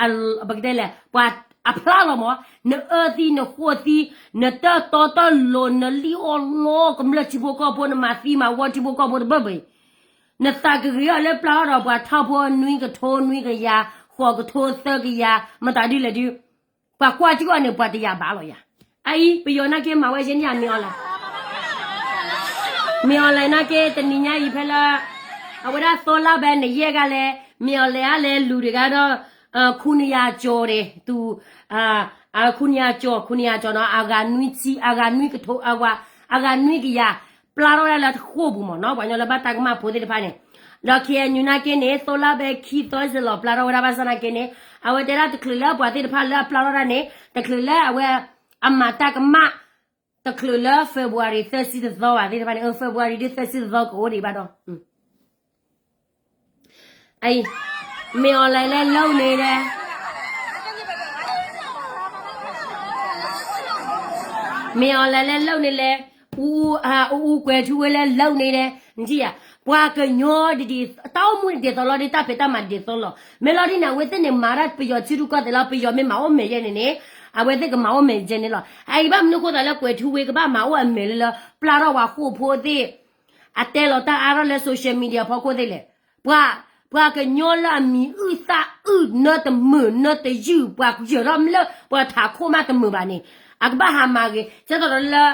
ၢ, ပကတဲလဲၣ်, ပှၤအဖျါလီၤမး, နအၢသံ, နဃိသံ, နတၢ်တီတၢ်လိၤ, နလံၣ်အီၣ်လီကမျၢၢ်ထံဖိကီၢ်ဖိ, နမၤသံမၤဝီထံဖိကီၢ်ဖိတဘၢၣ်ဘၢၣ်, နသးကဂ့ၤအီၤလၢပျၢ်ထီၣ်ဒီးပှၤထီၣ်ဖိနွံကထိနွံကယၤ, ဃိးကထိသၢကယၤ, မတၤဒ်လဲၣ်ဒုး ပှၤကွၢ်ထံအီၤန့ၣ် ပှၤတယာ်ဘၣ်လီၤယၤ. အအံၤ ပယီၤနာ်က့မၤဝဲယဲၢ်နံၣ်ဧါ မ့ၢ်အီၣ်လဲၣ်, မ့ၢ်အီၣ်လဲၣ်နာ်က့ တနံၤညါအံၤဖဲလၢ အဝဲဒၣ်သိလါဘဲနယဲၢ်ဂၤလဲၣ်, မ့ၢ်အီၣ်လဲၣ်အါလဲၣ် လူၤတဂၤဒီး ခူနယၤကၠီၤန့ၣ် သူ, ခူနယၤကၠီၤ ခူနယၤကၠီၤနီၤ အဂၤနွံဆံ အဂၤနွံကထိ အဂၤနွံကယၤ ပျၢ်ထီၣ်ဝဲဒၣ်လၢတဃိာ်ပူၤမ့ၢ်နီၤ ပှၤကညီလၢဘၣ်တၢ်ကမၣ်ဖိသ့ၣ်တဖၣ်န့ၣ်, ဒီး ခ့ၣ်အဲၣ်ယူၣ် နာ်က့န့ၣ် သိလါဘဲခံသီစ့ၢ်လီၤပျၢ်ထီၣ်ဝဲဒၣ်ဘၣ်ဆၣ်နာ်က့န့ၣ်, အဝဲတဲဒၣ်တချုးလၢပှၤသ့ၣ်တဖၣ်လၢအပျၢ်ထီၣ်ဒၣ်န့ၣ် တချုးလၢအဝဲ အမၤတၢ်ကမၣ်, တချုးလၢ February သၢဆံတသီဘၣ်သ့ၣ်တဖၣ်န့ၣ် February ဒ်သၢဆံတသီကအိၣ်ဒံးဘၣ်ဒီး အံၤ, မ့ၢ်အီၣ်လဲၣ်လဲၣ်လၢန့ၣ်လဲၣ်, မ့ၢ်အီၣ်လဲၣ်လဲၣ်လၢန့ၣ်လဲၣ်, အူအူကွဲၤထူဝ့လဲၣ်လၢန့ၣ်လဲၣ်, နထံၣ်ဧါ, ပှၤကညီဒ်ဒ် တၢ်အိၣ်မူဒ်သိးလီၤဒ်တၢ်ဖံးတၢ်မၤဒ်သိးလီၤ, မ့ၢ်လီၤဒ်န့ၣ် အဝဲသ့ၣ်န့ၣ်မၤတၢ်ပယီၤထံရူၢ်ကီၢ်သဲးလီၤ, ပယီၤမ့ၢ်မၤအိၣ်မဲာ်ယဲန့ၣ်န့ၣ်, အဝဲသ့ၣ်ကမၤအိၣ်မဲာ်ယဲန့ၣ်လီၤ, အအံၤဘၣ်မနုၤဃိသးလၢကွဲၤထူဝ့ကဘၣ်မၤအိၣ်အမဲာ်လၢလၢ ပျၢ်ထီၣ်ပှၤဃိာ်ဖိသ့ၣ် အတဲလီၤတၢ်အါထီၣ်လၢ social media ဖီခိၣ်သ့ၣ်လဲၣ်, ပှၤ, ပှၤကညီလၢအမံၤအုၣ်သၣ်အုၣ် နၢတမုာ် နၢတယုၢ် ပှၤယၢၤထီၣ်မ့ၢ်လၢ ပှၤထးခိၣ်မးတမုာ်ဘၣ်န့ၣ်, အကဘၣ်ဟးမၤဂ့ၤ ကဲသိးဒီးလၢ,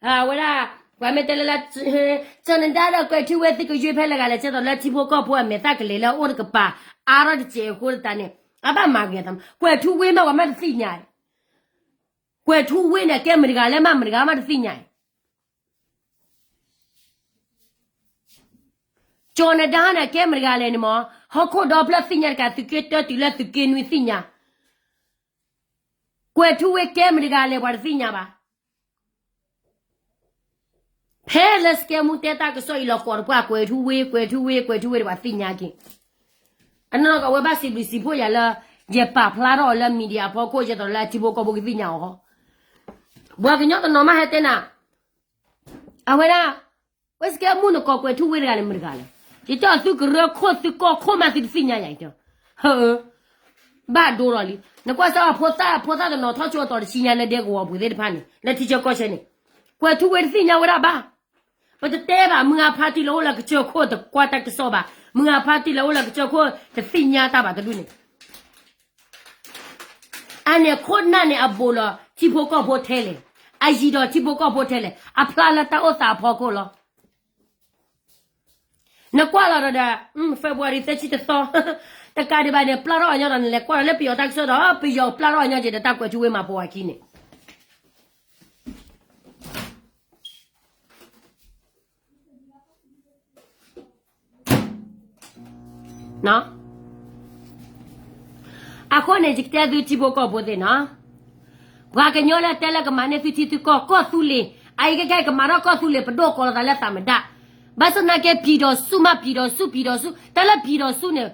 အဝဲဒၣ်, ပှၤမ့ၢ်တဲလၢလၢ, ကၠီၤနဒါဒီးကွဲၤထူဝ့သုကယွ့ဖဲလဲၣ်ဂၤလဲၣ် ကဲသိးလၢထံဖိကီၢ်ဖိအမဲာ်သၣ်ကလဲၤလၢအအိၣ်တကပၤ, အါထီၣ်တစဲးအဃိသတးန့ၣ်, အဘၣ်မၤဂ့ၤအသး, ကွဲၤထူဝ့မးပှၤမးတသ့ၣ်ညါ, ကွဲၤထူဝ့န့ၣ် ကဲမတၤတဂၤလဲၣ်မး မတၤတဂၤမးတသ့ၣ်ညါ ကၠီၤနဒါန့ၣ် ကဲမတၤတဂၤလဲၣ်န့ၣ်မး, ဟီၣ်ခိၣ်ဒီဖျၢၣ်သ့ၣ်ညါတကး သုးက့တၢတုၤလၢသုးက့နွံသ့ၣ်ညါ, ကွဲၤထူဝ့ကဲမတၤတဂၤလဲၣ် ပှၤတသ့ၣ်ညါဘၣ်. ဖဲလၢစကဲမူတဲတၢ်ကစီၣ်အံၤလီၤကိးတပှၢ် ကွဲၤထူဝ့ ကွဲၤထူဝ့ ကွဲၤထူဝ့ဒီးပှၤသ့ၣ်ညါက့ၤ အနီၢ်နီၢ်ကီး အဝဲဘၣ်စံးဘျုးစံးဖှိၣ်ယၤလၢ ယပာ်ဖျါထီၣ်အီၤလၢ media အဖီခိၣ် ယဲသိးလၢအထံဖိကီၢ်ဖိကသ့ၣ်ညါအီၤဟီ. ပှၤကညီတနီၤမးဟဲတဲနၤ, အဝဲဒၣ် ဝဲစကဲမုၣ်နကိးကွဲးထူဝ့တဂၤန့ၣ် မတၤတဂၤလဲၣ်. ယတဲအီၤ သုကရၢခိၣ်သုကီၢ်ခိၣ်မး သုတသ့ၣ်ညါယၤ ယတဲ, ဟၢအၢ, ဘၣ်ဒိလီၤလံ. နကွၢ်စၢ်အဖိသၣ် ဖိသၣ်တနီၤထီၣ်ကၠိအတီၤတဆံညါလၢဒဲကဝီၤပူၤသ့ၣ်တဖၣ်န့ၣ် လၢထံဆၢကီၢ်ဆၢန့ၣ်, ကွဲးထူဝ့တသ့ၣ်ညါဝဲဒၣ်ဘၣ်. ပတတဲဘၣ် မုၢ်အဖါတံၢ်လၢအိၣ်လၢကစၢၢ်ခိၣ်တကွၢ်တၢ်ကစီၣ်ဘၣ်, မုၢ်အဖါတံၢ်လၢအိၣ်လၢကစၢၢ်ခိၣ်တသ့ၣ်ညါတၢ်ဘၣ်တဒူၣ်န့ၣ် အန့ၣ်ခိၣ်နၢ်န့ၣ် အဘူးလီၤထံဖိကီၢ်ဖိထဲလဲၣ်, အယံၤဒီးထံဖိကီၢ်ဖိထဲလဲၣ်, အဖျါလၢတၢ်အိၣ်သးအဖီခိၣ်လီၤ. နကွၢ်လီၤဒီးဒီး February သၢဆံတသီ, တကးဒံးဘၣ်န့ၣ် ပျၢ်ထီၣ်အညီဒီး နလဲၤကွၢ်ဒီးလၢပယီၤတၢ်ကစီၣ်ဒီး ပယီၤပျၢ်ထီၣ်အညီက့ၤဒီးတၢ်ကွဲးထူဝ့မၤပိာ်အခံန့ၣ် အဃိန့ၣ် ယကတဲသုထံဖိကီၢ်ဖိသ့ၣ်နီၤ, ပှၤကညီလၢတဲလၢကမၤန့ၢ်သုထံသုကီၢ် ကီၢ်သူလ့ၤ, အအံၤကဲကဲကမၤထီၣ်ကီၢ်သူလ့ၤ ပဒိၣ်ကိးလီၤသးလၢသးမဒၣ်, ဘၣ်ဆၣ်သနာ်က့ ပြည်ထောင်စုမး ပြည်ထောင်စု ပြည်ထောင်စု တၢ်လၢ ပြည်ထောင်စု န့ၣ်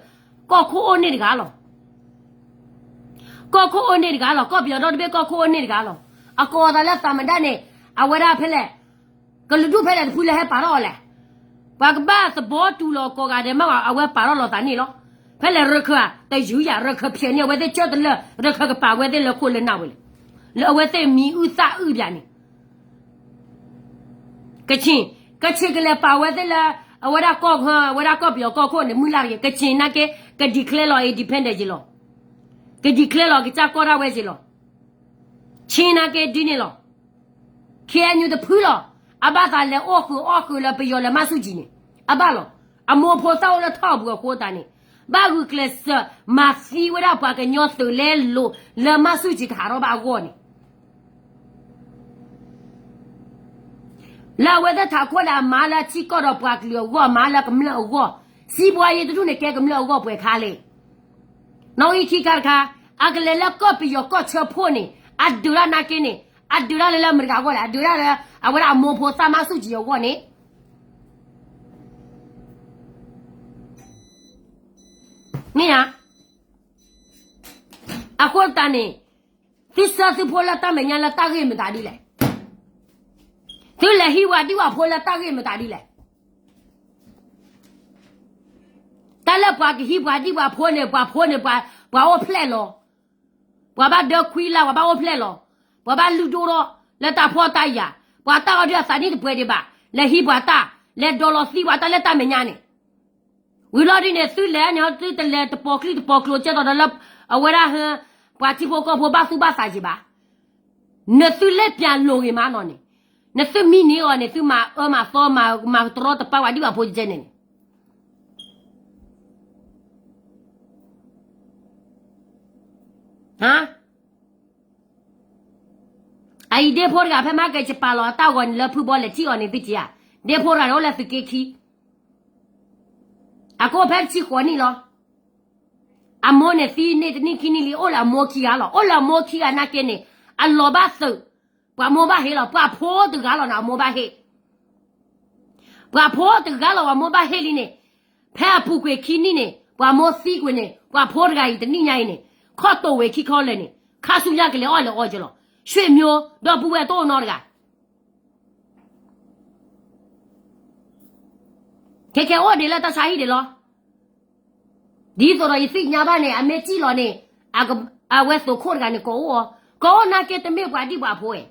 ကီၢ်ခိၣ်အိၣ်န့ၢ်တဂၤလီၤ. ကီၢ်ခိၣ်အိၣ်န့ၢ်တဂၤလီၤ. ကီၢ်ပယီၤဒီတဘ့ၣ်ကီၢ်ခိၣ်အိၣ်န့ၢ်တဂၤလီၤ. အကိးအသးလၢသးမဒၣ်န့ၣ် အဝဲဒၣ်ဖဲလဲၣ်, ကလုာ်ဒူၣ်ဖဲလဲၣ်တဖုလၢဟဲပာ်ထီၣ်အီၤလဲၣ်. ပှၤကဘၣ်သဘီတူၢ်လီၤကိးဂၤဒဲးမး အဝဲပာ်ထီၣ်လီၤသးန့ၣ်လီၤ. ဖဲလဲၣ်ရခၢၣ် တယုၢ်ယၤ ရခၢၣ်ဖျဲးန့ၣ် အဝဲသ့ၣ်ကၢတလၢ ရခၢၣ်ကပာ်ဝဲသ့ၣ်လၢခိၣ်လၢနၢ်ဝဲလဲၣ်. လၢအဝဲသ့ၣ်မံအုၣ်သၣ်အုၣ်ဘၣ်န့ၣ် ကခ့ၣ်, ကခ့ၣ်ကလဲၤပာ်ဝဲသ့ၣ်လၢ အဝဲဒၣ်ကီၢ်, အဝဲဒၣ်ကီၢ်ပယီၤကီၢ်ခိၣ်န့ၣ် မုၢ်လၢ်တဂ့ၤ, ကခ့ၣ်နာ်က့ က declare လီၤ independent က့ၤလီၤ. က declare လီၤကစၢ်ကီၢ်ဒၣ်ဝဲက့ၤလီၤ. ခ့ၣ်နာ်က့ဒ်န့ၣ်လီၤ. ခ့ၣ်အဲၣ်ယူၣ်တဖုလီၤ. အဘၣ်သးလဲၤအိၣ်ဃုာ်အီၣ်ဃုာ်လၢပယီၤလဲၤမၤဆူၣ်ကံၤန့ၣ် အဘၣ်လီၤ. အမိၢ်ဖိသၣ်အိၣ်လၢထီၣ်အပူၤအဃိသတးန့ၣ် ဘၣ်ဂုာ်ကျဲးစၢးမၤသံဝဲဒၣ်ပှၤကညီသုးလဲလိာ်လၢမၤဆူၣ်ကံၤတဟးထီၣ်ဘၣ်အဂီၢ်န့ၣ် လၢအဝဲသ့ၣ်ထးခိၣ်န့ၣ် အမၤလၢထံကီၢ်ဒီးပှၤကလုာ်အဂီၢ် အမၤလၢကမျၢၢ်အဂီၢ်, စံးဘှါယ့တဒူၣ်န့ၣ် ကဲကမျၢၢ်အဂီၢ်ပှဲၤခါလဲၣ်. နီၣ်ဂံၢ်ခံခါတခါ အကလဲၤလၢကီၢ်ပယီၤကီၢ်ဆၢဖိန့ၣ် အဒုးတၢ်နာ်က့န့ၣ် အဒုးတၢ်လၢလၢမတၤတဂၤအဂီၢ်လဲၣ်, အဒုးတၢ်လၢ အဝဲဒၣ်အမိၢ်ဖိသၣ်မၤဆူၣ်ကံၤအဂီၢ်န့ၣ် မ့ၢ်ဧါ. အဃိသတးန့ၣ် သုဆှၢသုဖိလၢတၢ်မဲာ်ညါလၢတၢ်ဂ့ၢ်မတၤဒ်လဲၣ်. သုလဲၤဟံးပှၤဒံၣ်ပှၤဖိလၢတၢ်ဂ့ၢ်မတၤဒ်လဲၣ်. တၢ်လၢပှၤကဟံးပှၤဒံၣ်ပှၤဖိန့ၣ် ပှၤဖိန့ၣ် ပှၤအိၣ်ဖျဲၣ်လီၤ. ပှၤဘၣ်ဒၢခွံလါ ပှၤဘၣ်အိၣ်ဖျဲၣ်လီၤ. ပှၤဘၣ်လုၢ်ဒိၣ်ထီၣ်လၢတၢ်ဖှီၣ်တၢ်ယာ်, ပှၤတၢ်အီၣ်ဒုးအသးနံၣ်တပှဲၤဒံးဘၣ်, လဲၤဟံးပှၤတၢ်, လဲၤဒိးလီၤသံပှၤတၢ်လၢတၢ်မဲာ်ညါန့ၣ် ဝံၤလီၤဒ်န့ၣ် သုလဲၤန့ၣ် သုတလဲၤတပီၤချံတပီၤကျိၤကဲသိးဒီးလၢ အဝဲဒၣ်ဟၢ ပှၤထံဖိကီၢ်ဖိဘၣ်သူၣ်ဘၣ်သးက့ၤဘၣ်. နသုလဲၤပျၢ်လိာ်ဂ့ၤမးနီၤန့ၣ်, နသုမံန့ၢ်အီၤန့ၣ် သုမၤအၢမၤသီ မၤတရီတပါပှၤဒံၣ်ပှၤဖိကဲန့ၣ်န့ၣ် အအံၤဒ့ဖိတဂၤဖဲမၤကဲးကပာ်လီၤအတၢ်ဂီၤန့ၣ် လၢဖုဘီလဲၤထံၣ်အီၤန့ၣ် သုထံၣ်ဧါ. ဒ့ဖိတဂၤန့ၣ်အိၣ်လၢသုးက့ခံ, အကအိၣ်ဖဲတဆံဃိးနံၣ်လီၤ. အမိၢ်န့ၣ်သံန့ၢ်တနံၣ်ခံနံၣ်လံ အိၣ်လၢအမိၢ်ခံဂၤလီၤ. အိၣ်လၢအမိၢ်ခံဂၤနာ်က့န့ၣ် အလီၤဘၣ်သုး, ပှၤမိၢ်ဘၣ်ဟ့ၣ်လီၤ. ပှၤဖိတဂၤလီၤန့ၣ် အမိၢ်ဘၣ်ဟ့ၣ် ပှၤဖိတဂၤလီၤ ပှၤမိၢ်ဘၣ်ဟ့ၣ်လံန့ၣ်, ဖဲအပူၤကွံာ်ခံနံၣ်န့ၣ် ပှၤမိၢ်သံကွံာ်န့ၣ် ပှၤဖိတဂၤအံၤတနံၣ်ညါအံၤန့ၣ် ခီၣ်တိာ်ဝဲခံခီလဲၣ်န့ၣ် ခါဆူညါကလဲၤအီၣ်လဲၤအီက့ၤလီၤ. ဆွေမျိုး ဒီပုၢ်ဝဲၢ်တအိၣ်နီတဂၤ ခဲကဲအိၣ်ဒံးလၢတၢ်ဆါဟံၣ်ဒံးလီၤ. ဒ်သိးဒီးယသ့ၣ်ညါဘၣ်န့ၣ် အမ့ၢ်စံၣ်လီၤန့ၣ် အဝဲသိးခိၣ်တဂၤန့ၣ် ကိးအိၣ်အီၤ, ကိးအိၣ်နာ်က့တမ့ၢ်ပှၤဒံၣ်ပှၤဖိဝဲ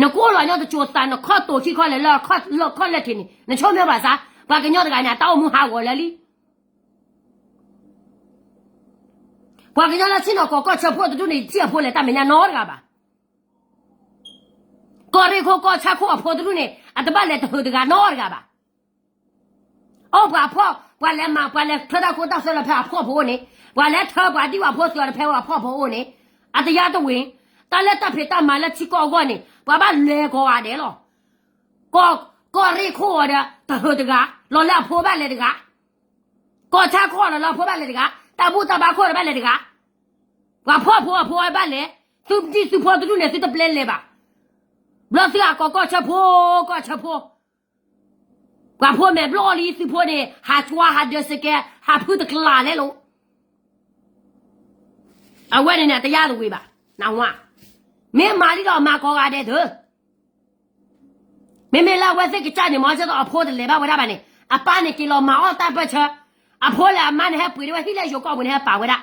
နကအိၣ်လီၤညီတစိၤသး နခီၣ်တိာ်ခံခီလဲၣ်လၢခီၣ်လဲၣ်ထံးန့ၣ် နဆိကမိၣ်ဘၣ်ဆါ, ပှၤကညီတဂၤန့ၣ် အတၢ်အိၣ်မူဟးဂီၤလၢာ်လံ. ပှၤကညီလၢဆ့ၣ်နီၤကီၢ်ကီၢ်ဆၢဖိတဒူၣ်န့ၣ် ထံၣ်အဖိလဲၤတၢ်မဲာ်ညါနီတဂၤဘၣ်. ကီၢ်ရ့ၣ်ခိၣ်ကီၢ်ဆၣ်ခိၣ်အဖိတဒူၣ်န့ၣ် အတဘၣ်လဲၤတဟုးတဂၤနီတဂၤဘၣ်. အိၣ်ပှၤဖှီၣ် ပှၤလဲၤမၤ ပှၤလဲၤထၢတၢ်ခိတၢ်သွဲလီၤဖဲအဖှီၣ်ဖိအိၣ်န့ၣ်, ပှၤလဲၤထၢပှၤဒံၣ်ပှၤဖိသ့လီၤဖဲအဖှီၣ်ဖိအိၣ်န့ၣ်, အတယါတဝ့ၤ, တၢ်လၢတၢ်ဖံးတၢ်မၤလၢထံကီၢ်အဂီၢ်န့ၣ် ပှၤဘၣ်လဲၤကိးဂၤဒဲးလီၤ. ကီၢ်ရ့ၣ်ခိၣ်အီၤဒီး တဟုးတဂၤ, လီၤလၢအဖိဘၣ်လဲၤတဂၤ, ကီၢ်ဆၣ်ခိၣ်လီၤလၢအဖိဘၣ်လဲၤတဂၤ, တၢ်ဘူၣ်တၢ်ဘါခိၣ်ဒီးဘၣ်လဲၤတဂၤ, ပှၤဖှီၣ်ဖိအဖိဘၣ်လဲၤ, သုဒံၣ်သုဖိတဒူၣ်န့ၣ် သုတပျဲလဲၤဘၣ်. ဘျီသုအကိးကီၢ်ဆၢဖိ, ကီၢ်ဆၢဖိ ပှၤဖိမဲာ်ဘျီၣ်လံ သုဖိန့ၣ် ဟးကွၢ်ဟးဒၢးစကဲ ဟးဖုတကျးလဲၣ်လိၤ. အဝဲန့ၣ်န့ၣ် အတယါတဝံၤဘၣ်, နဝါ, မ့ၢ်မၤလံဒီးမၤကိးဂၤဒဲးသု. မ့မ့ၢ်လၢအဝဲသ့ၣ်ကစၢ်န့ၣ် မ့ၢ်ကဲသိးအဖိတလဲၤဘၣ်ဝဲဒၣ်ဘၣ်န့ၣ် အပၢ်န့ၣ်က့ၤလီၤမၤအီၣ်တၢ်ပၢၢ်ဆၢ, အဖိလၢအမါန့ၣ် ဟဲပှ့ၤဒၣ်ဝဲဟံၣ်လၢယိၤကီၢ်ပူၤန့ၣ် ဟဲပာ်ဝဲဒၣ်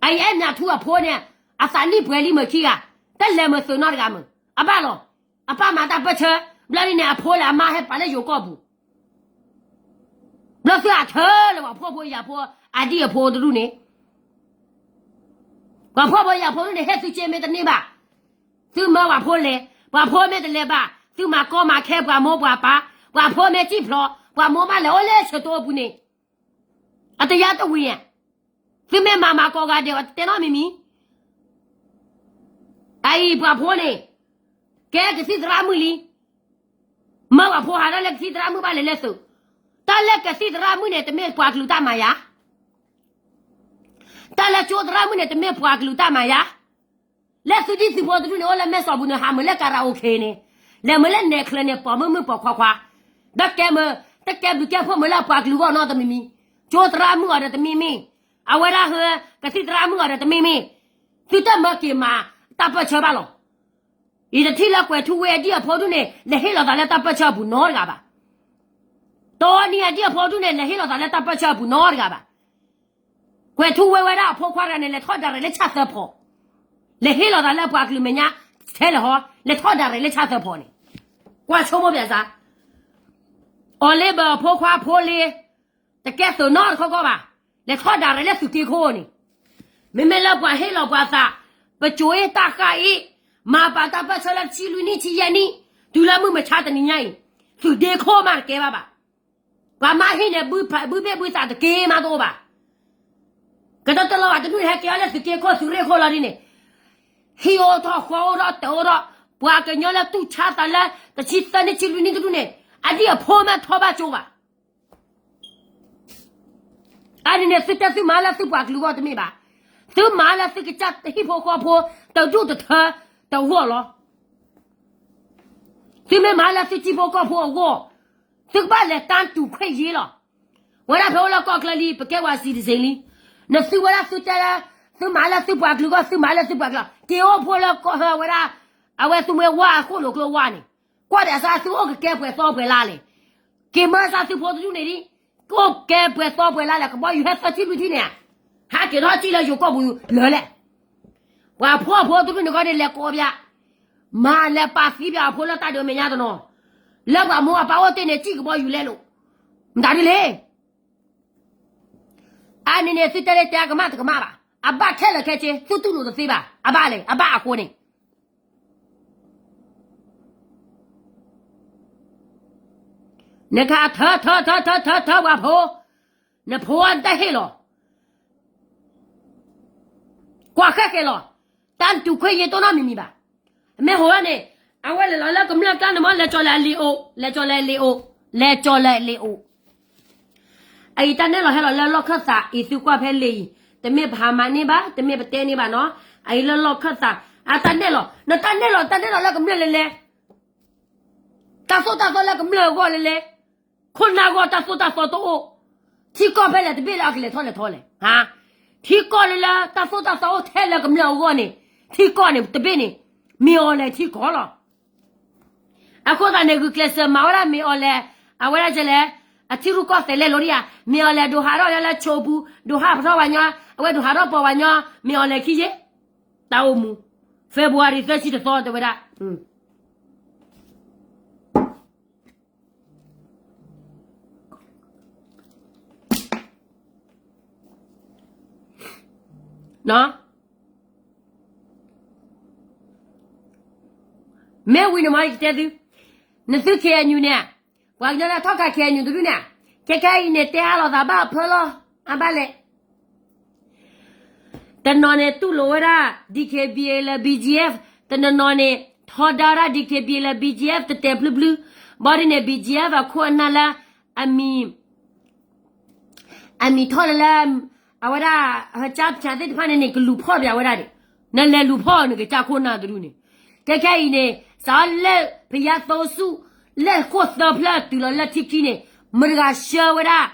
အအံၤအဲၣ်မၠးထူအဖိန့ၣ် အသးနံၣ်ပှဲၤလံမုၢ်ခံဂၤ, တလဲၤမုၢ်သုးနီတဂၤမုၢ်, အဘၣ်လီၤ. အပၢ်မၤတၢ်ပၢၢ်ဆၢ, ဘျီဒ်န့ၣ် အဖိလၢအမါဟဲပာ်လၢယိၤကီၢ်ပူၤ, ဘျီသုအထၢလၢပှၤဖှီၣ်ဖိယာ်ဖိ အဒံၣ်အဖိတဒူၣ်န့ၣ်, ပှၤဖှီၣ်ဖိယာ်ဖိတဒူၣ်န့ၣ် ဟ့ၣ်သုစ့မ့ၢ်တန့ၢ်ဘၣ်, သုမၢပှၤဖိလဲၤ, ပှၤဖိမ့ၢ်တလဲၤဘၣ် သုမၤကီမၤခဲပှၤမိၢ်ပှၤပၢ်, ပှၤဖိမ့ၢ်စံၣ်ဖျိး ပှၤမိၢ်ဘၣ်လဲၤအိၣ်လၢဆၢတိပူၤန့ၣ်, အတယါတဝံၤဧါ, သုမ့ၢ်မၤမၤကိးဂၤဒဲး အတတဲနီတမံၤမံၤ အအံၤပှၤဖိန့ၣ် ကဲကသံၣ်သရၣ်မုၣ်လံ, မၢပှၤဖိဟးထီၣ်လၢကသံၣ်သရၣ်မုၣ်ဘၣ်လဲၤလၢသုး, တၢ်လၢကသံၣ်သရၣ်မုၣ်န့ၣ် တမ့ၢ်ပှၤကလုာ်တၢ်မၤယၤ, တၢ်လၢကၠိသရၣ်မုၣ်န့ၣ် တမ့ၢ်ပှၤကလုာ်တၢ်မၤယၤ, လၢသုဒံၣ်သုဖိတဒူၣ်န့ၣ် အိၣ်လၢမဲၢ်စီၤပူၤန့ၣ် ဟးမုာ်လၢကၤရၤအိၣ်ချ့န့ၣ်, လဲၤမုာ်လၢနဲၣ်ချၢန့ၣ် ပိာ်မုၣ်မုၣ်ပိာ်ခွါခွါ, ဒီးကဲမုာ် တကဲဘျုးကဲဖှိၣ်မုာ်လၢပှၤကလုာ်ဂီၢ်နီတမံၤမံၤ, ကၠိသရၣ်မုၣ်အီၤဒီးတမ့ၢ်မ့ၢ်, အဝဲဒၣ်ဟၢ ကသံၣ်သရၣ်မုၣ်အီၤဒီးတမ့ၢ်မ့ၢ်, သုတမၢက့ၤမၤတၢ်ပၢၢ်ဆၢဘၣ်လီၤ. ယတထံၣ်လၢကွဲၤထူဝ့အဒံၣ်အဖိဒူၣ်န့ၣ် လဲၤဟ့ၣ်လီၤသးလၢတၢ်ပၢၢ်ဆၢအပူၤနီတဂၤဘၣ်. တီနံၤအဒံၣ်အဖိဒူၣ်န့ၣ် လဲၤဟ့ၣ်လီၤသးလၢတၢ်ပၢၢ်ဆၢအပူၤနီတဂၤဘၣ်. ကွဲၤထူဝ့ဝဲဒၣ်အဖိခွါတဂၤန့ၣ် လဲၤထီၣ်ဒၣ်ရဲၣ်လၢဆၣ်သၢဖီ, လဲၤဟ့ၣ်လီၤသးလၢပှၤကလုာ်မဲာ်ညါ ထဲလဲၣ်ဟီ, လဲၤထီၣ်ဒၣ်ရဲၣ်လၢဆၣ်သၢဖီန့ၣ်, ကွၢ်ဆိကမိၣ်ပျဲစး အီၤလ့ဘၢၣ်အဖိခွါဖိလ့ တကဲသုးနီတခီကီၢ်ဘၣ်, လဲၤထီၣ်ဒၣ်ရဲၣ်လၢသုးက့ခိၣ်န့ၣ်, မ့မ့ၢ်လၢပှၤဟ့ၣ်လီၤပှၤသး, ပစိၤအ့ၣ်တၢ်ဃၢ်အ့ၣ်, မၤပာ်တၢ်ပၢၢ်ဆၢလၢတဆံလွံၢ်နံၣ်ဆံယဲၢ်နံၣ်, တုၤလၢမုၢ်မဆါတနံၤညါအံၤ, သုးဒ့ခိၣ်မးတကဲဘၣ်ဘၣ်. ပှၤမါဟံၣ်န့ၣ် ဘုဘ့ၣ်ဘုသးတက့ၢ်မးတအိၣ်ဘၣ်. ကတီၢ်တလီၤဂာ်တဒူၣ်န့ၣ် ဟဲက့ၤအီၤလၢသုးက့ခိၣ်သုးရ့ၣ်ခိၣ်လီၤဒ်န့ၣ်, ဟံၣ်အိၣ်ထီၣ်ဃီအိၣ်ထီၣ်တၢ်အိၣ်ထီၣ်, ပှၤကညီလၢတူၢ်ဆါသးလၢ တဆံသၢနံၣ်ဆံလွံၢ်နံၣ်တဒူၣ်န့ၣ်, အဒံၣ်အဖိမးထီၣ်ဘၣ်ကၠိဘၣ်. အန့ၣ်န့ၣ် သုတဲသုမၤလၢသုပှၤကလုာ်အဂီၢ်တမ့ၢ်ဘၣ်. သုမၤလၢသုကစၢ်ဟံၣ်ဖိဃီဖိ တဒူၣ်တထၢတဂီၢ်လီၤ. သုမ့ၢ်မၤလၢသုထံဖိကီၢ်ဖိအဂီၢ်, သုကဘၣ်လဲၤတၢ်တူာ်ခွဲးယာ်လီၤ. ဝဲဒၣ်ဖဲအိၣ်လၢကီၢ်ချၢလံ ပကဲဝဲ citizen လံ. နသုဝဲဒၣ်သုတဲလၢ သုမၤလၢသုပှၤကလုာ်အဂီၢ် သုမၤလၢသုပှၤကလုာ်, က့ၤအိၣ်ဖှိၣ်လၢကီၢ်ဟၢဝဲဒၣ်, အဝဲသုမ့ၢ်ဝါအခိၣ်လိာ်ကျိဝါန့ၣ်, ကွၢ်ဒၣ်စၢ်သုအိၣ်ကကဲပှဲၤသီပှဲၤလါလဲၣ်. က့ၤမၢစၢ်သုဖိတဒူၣ်န့ၣ်ဒံး, ကအိၣ်ကဲပှဲၤသီပှဲၤလါလဲၣ်, ကဘီယူၤဟဲသၢထံလွံၢ်ထံန့ၣ်, ဟးက့ၤထီၣ်စံၣ်လၢယိၤကီၢ်ပူၤလၢာ်လဲၣ်. ပှၤဖှီၣ်ဖိတဒူၣ်န့ၣ်ခီန့ၣ် လဲၤကိးပၠး, မၤလဲၤပာ်သံပၠးအဖိလၢတၢ်ဒုးမဲာ်ညါတနီၤ, လၢပှၤမိၢ်အပၢ်အိၣ်တ့ၢ်န့ၣ် စံၣ်ကဘီယူၤလဲလိာ်, မတၤဒ်လဲၣ်. အန့ၣ်န့ၣ် သုတဲလၢတဲအကမၣ်တကမၣ်ဘၣ်, အဘၣ်ခဲလၢာ်ခဲဆ့ သုတူၢ်လိာ်တသ့ဘၣ်, အဘၣ်လဲၣ်, အဘၣ်အဃိန့ၣ် နခါထၢထၢထၢထၢထၢပှၤဖိ, နဖိအတၢ်ဟ့ၣ်လီၤ, ကွၢ်ဃဲဃဲလီၤ, တၢ်တူာ်ခွဲးယာ်တိၢ်နီတမံၤမံၤဘၣ်. မ့ၢ်ဟိန့ၣ်, အဝဲလဲၤလီၤလၢကမျၢၢ်ကျါန့ၣ်မး လဲၤကၠီၤလၢအလံာ်အိၣ်, လဲၤကၠီၤလၢအလံာ်အိၣ်, လဲၤကၠီၤလၢအလံာ်အိၣ်. အအံၤတၢ်နဲၣ်လီၤဟဲလီၤလၢလီၢ်ခၢၣ်သးအံၤ သုကွၢ်ဖဲလံာ်အံၤ, တမ့ၢ်ပဟးမၤန့ၢ်ဘၣ်, တမ့ၢ်ပတဲန့ၢ်ဘၣ်နီၤ, အအံၤလၢလီၢ်ခၢၣ်သး, အတၢ်နဲၣ်လီၤ, နတၢ်နဲၣ်လီၤ, တၢ်နဲၣ်လီၤလၢကမျၢၢ်လဲၤလဲၤ တၢ်သိၣ်တၢ်သီလၢကမျၢၢ်အဂီၢ်လဲၤလဲၤ, ခိၣ်နၢ်ဂီၢ်တၢ်သိၣ်တၢ်သီတအိၣ်, ထံကီၢ်ဖဲလဲၣ်တဘ့ၣ်လၢအကလဲၤထီၣ်လဲၤထီလဲၣ်, ထံကီၢ်လၢလၢတၢ်သိၣ်တၢ်သီအိၣ်ထဲလၢကမျၢၢ်အဂီၢ်န့ၣ်, ထံကီၢ်န့ၣ်တဘ့ၣ်န့ၣ်, မ့ၢ်အီၤလဲၤထံကီၢ်လီၤ. အဃိသတးန့ၣ် ဂုာ်ကျဲးစၢးမၤဝဲဒၣ်မ့ၢ်အီၤလဲၣ်, အဝဲဒၣ်ကလဲၣ်, အထံရူၢ်ကီၢ်သဲးလဲၤလိၤဒံးဧါ, မ့ၢ်အီၤလဲၣ် ဒိးဟးထီၣ်လၢလၢဆိးပူၤ, ဒိးဟးပထီၣ်ပှၤညီ, အဝဲဒိးဟးထီၣ်ပိာ်ပှၤညီ, မ့ၢ်အီၤလဲၣ်ခံယ့ၣ်, တၢ်အိၣ်မူ, February သၢဆံတသီတဲဝဲဒၣ် မ့ၢ်ဝံၤန့ၣ်မ့ၢ်ယကတဲသု, နသု K N U န့ၣ်, ပှၤကညီလၢထီၣ်ခး K N U တဒူၣ်န့ၣ်, ခဲခဲအံၤန့ၣ် တဲအါလိာ်သးဘၣ်အဖၢလီၤ, အဘၣ်လဲၣ်. တနီၤန့ၣ်တူၢ်လိာ်ဝဲဒၣ် D K B A လၢ B G F, တနီၤနီၤန့ၣ် ထီဒါဝဲဒၣ် D K B A လၢ B G F တဲာ်တဲာ်ဖျုဖျု, ဘၣ်ဒ်န့ၣ် B G F အခိၣ်အနၢ်လၢ အမံၤ အမံၤထီၣ်လၢလၢ အဝဲဒၣ် ဟၢကၠၢဖၠးသ့ၣ်တဖၣ်န့ၣ်န့ၣ် ကလူၤဖီၣ်ပၠးဝဲဒၣ်န့ၣ်, နလဲၤလူၤဖီၣ်နကစၢ်ခိၣ်နၢ်တဒူၣ်န့ၣ်, ခဲခဲအံၤန့ၣ် စးလၢဖယါသိဆူၣ် လၢဃိၣ်သၢဖျၢၣ်တုၤလီၤလၢထံခံန့ၣ် မတၤတဂၤဆှၢဝဲဒၣ်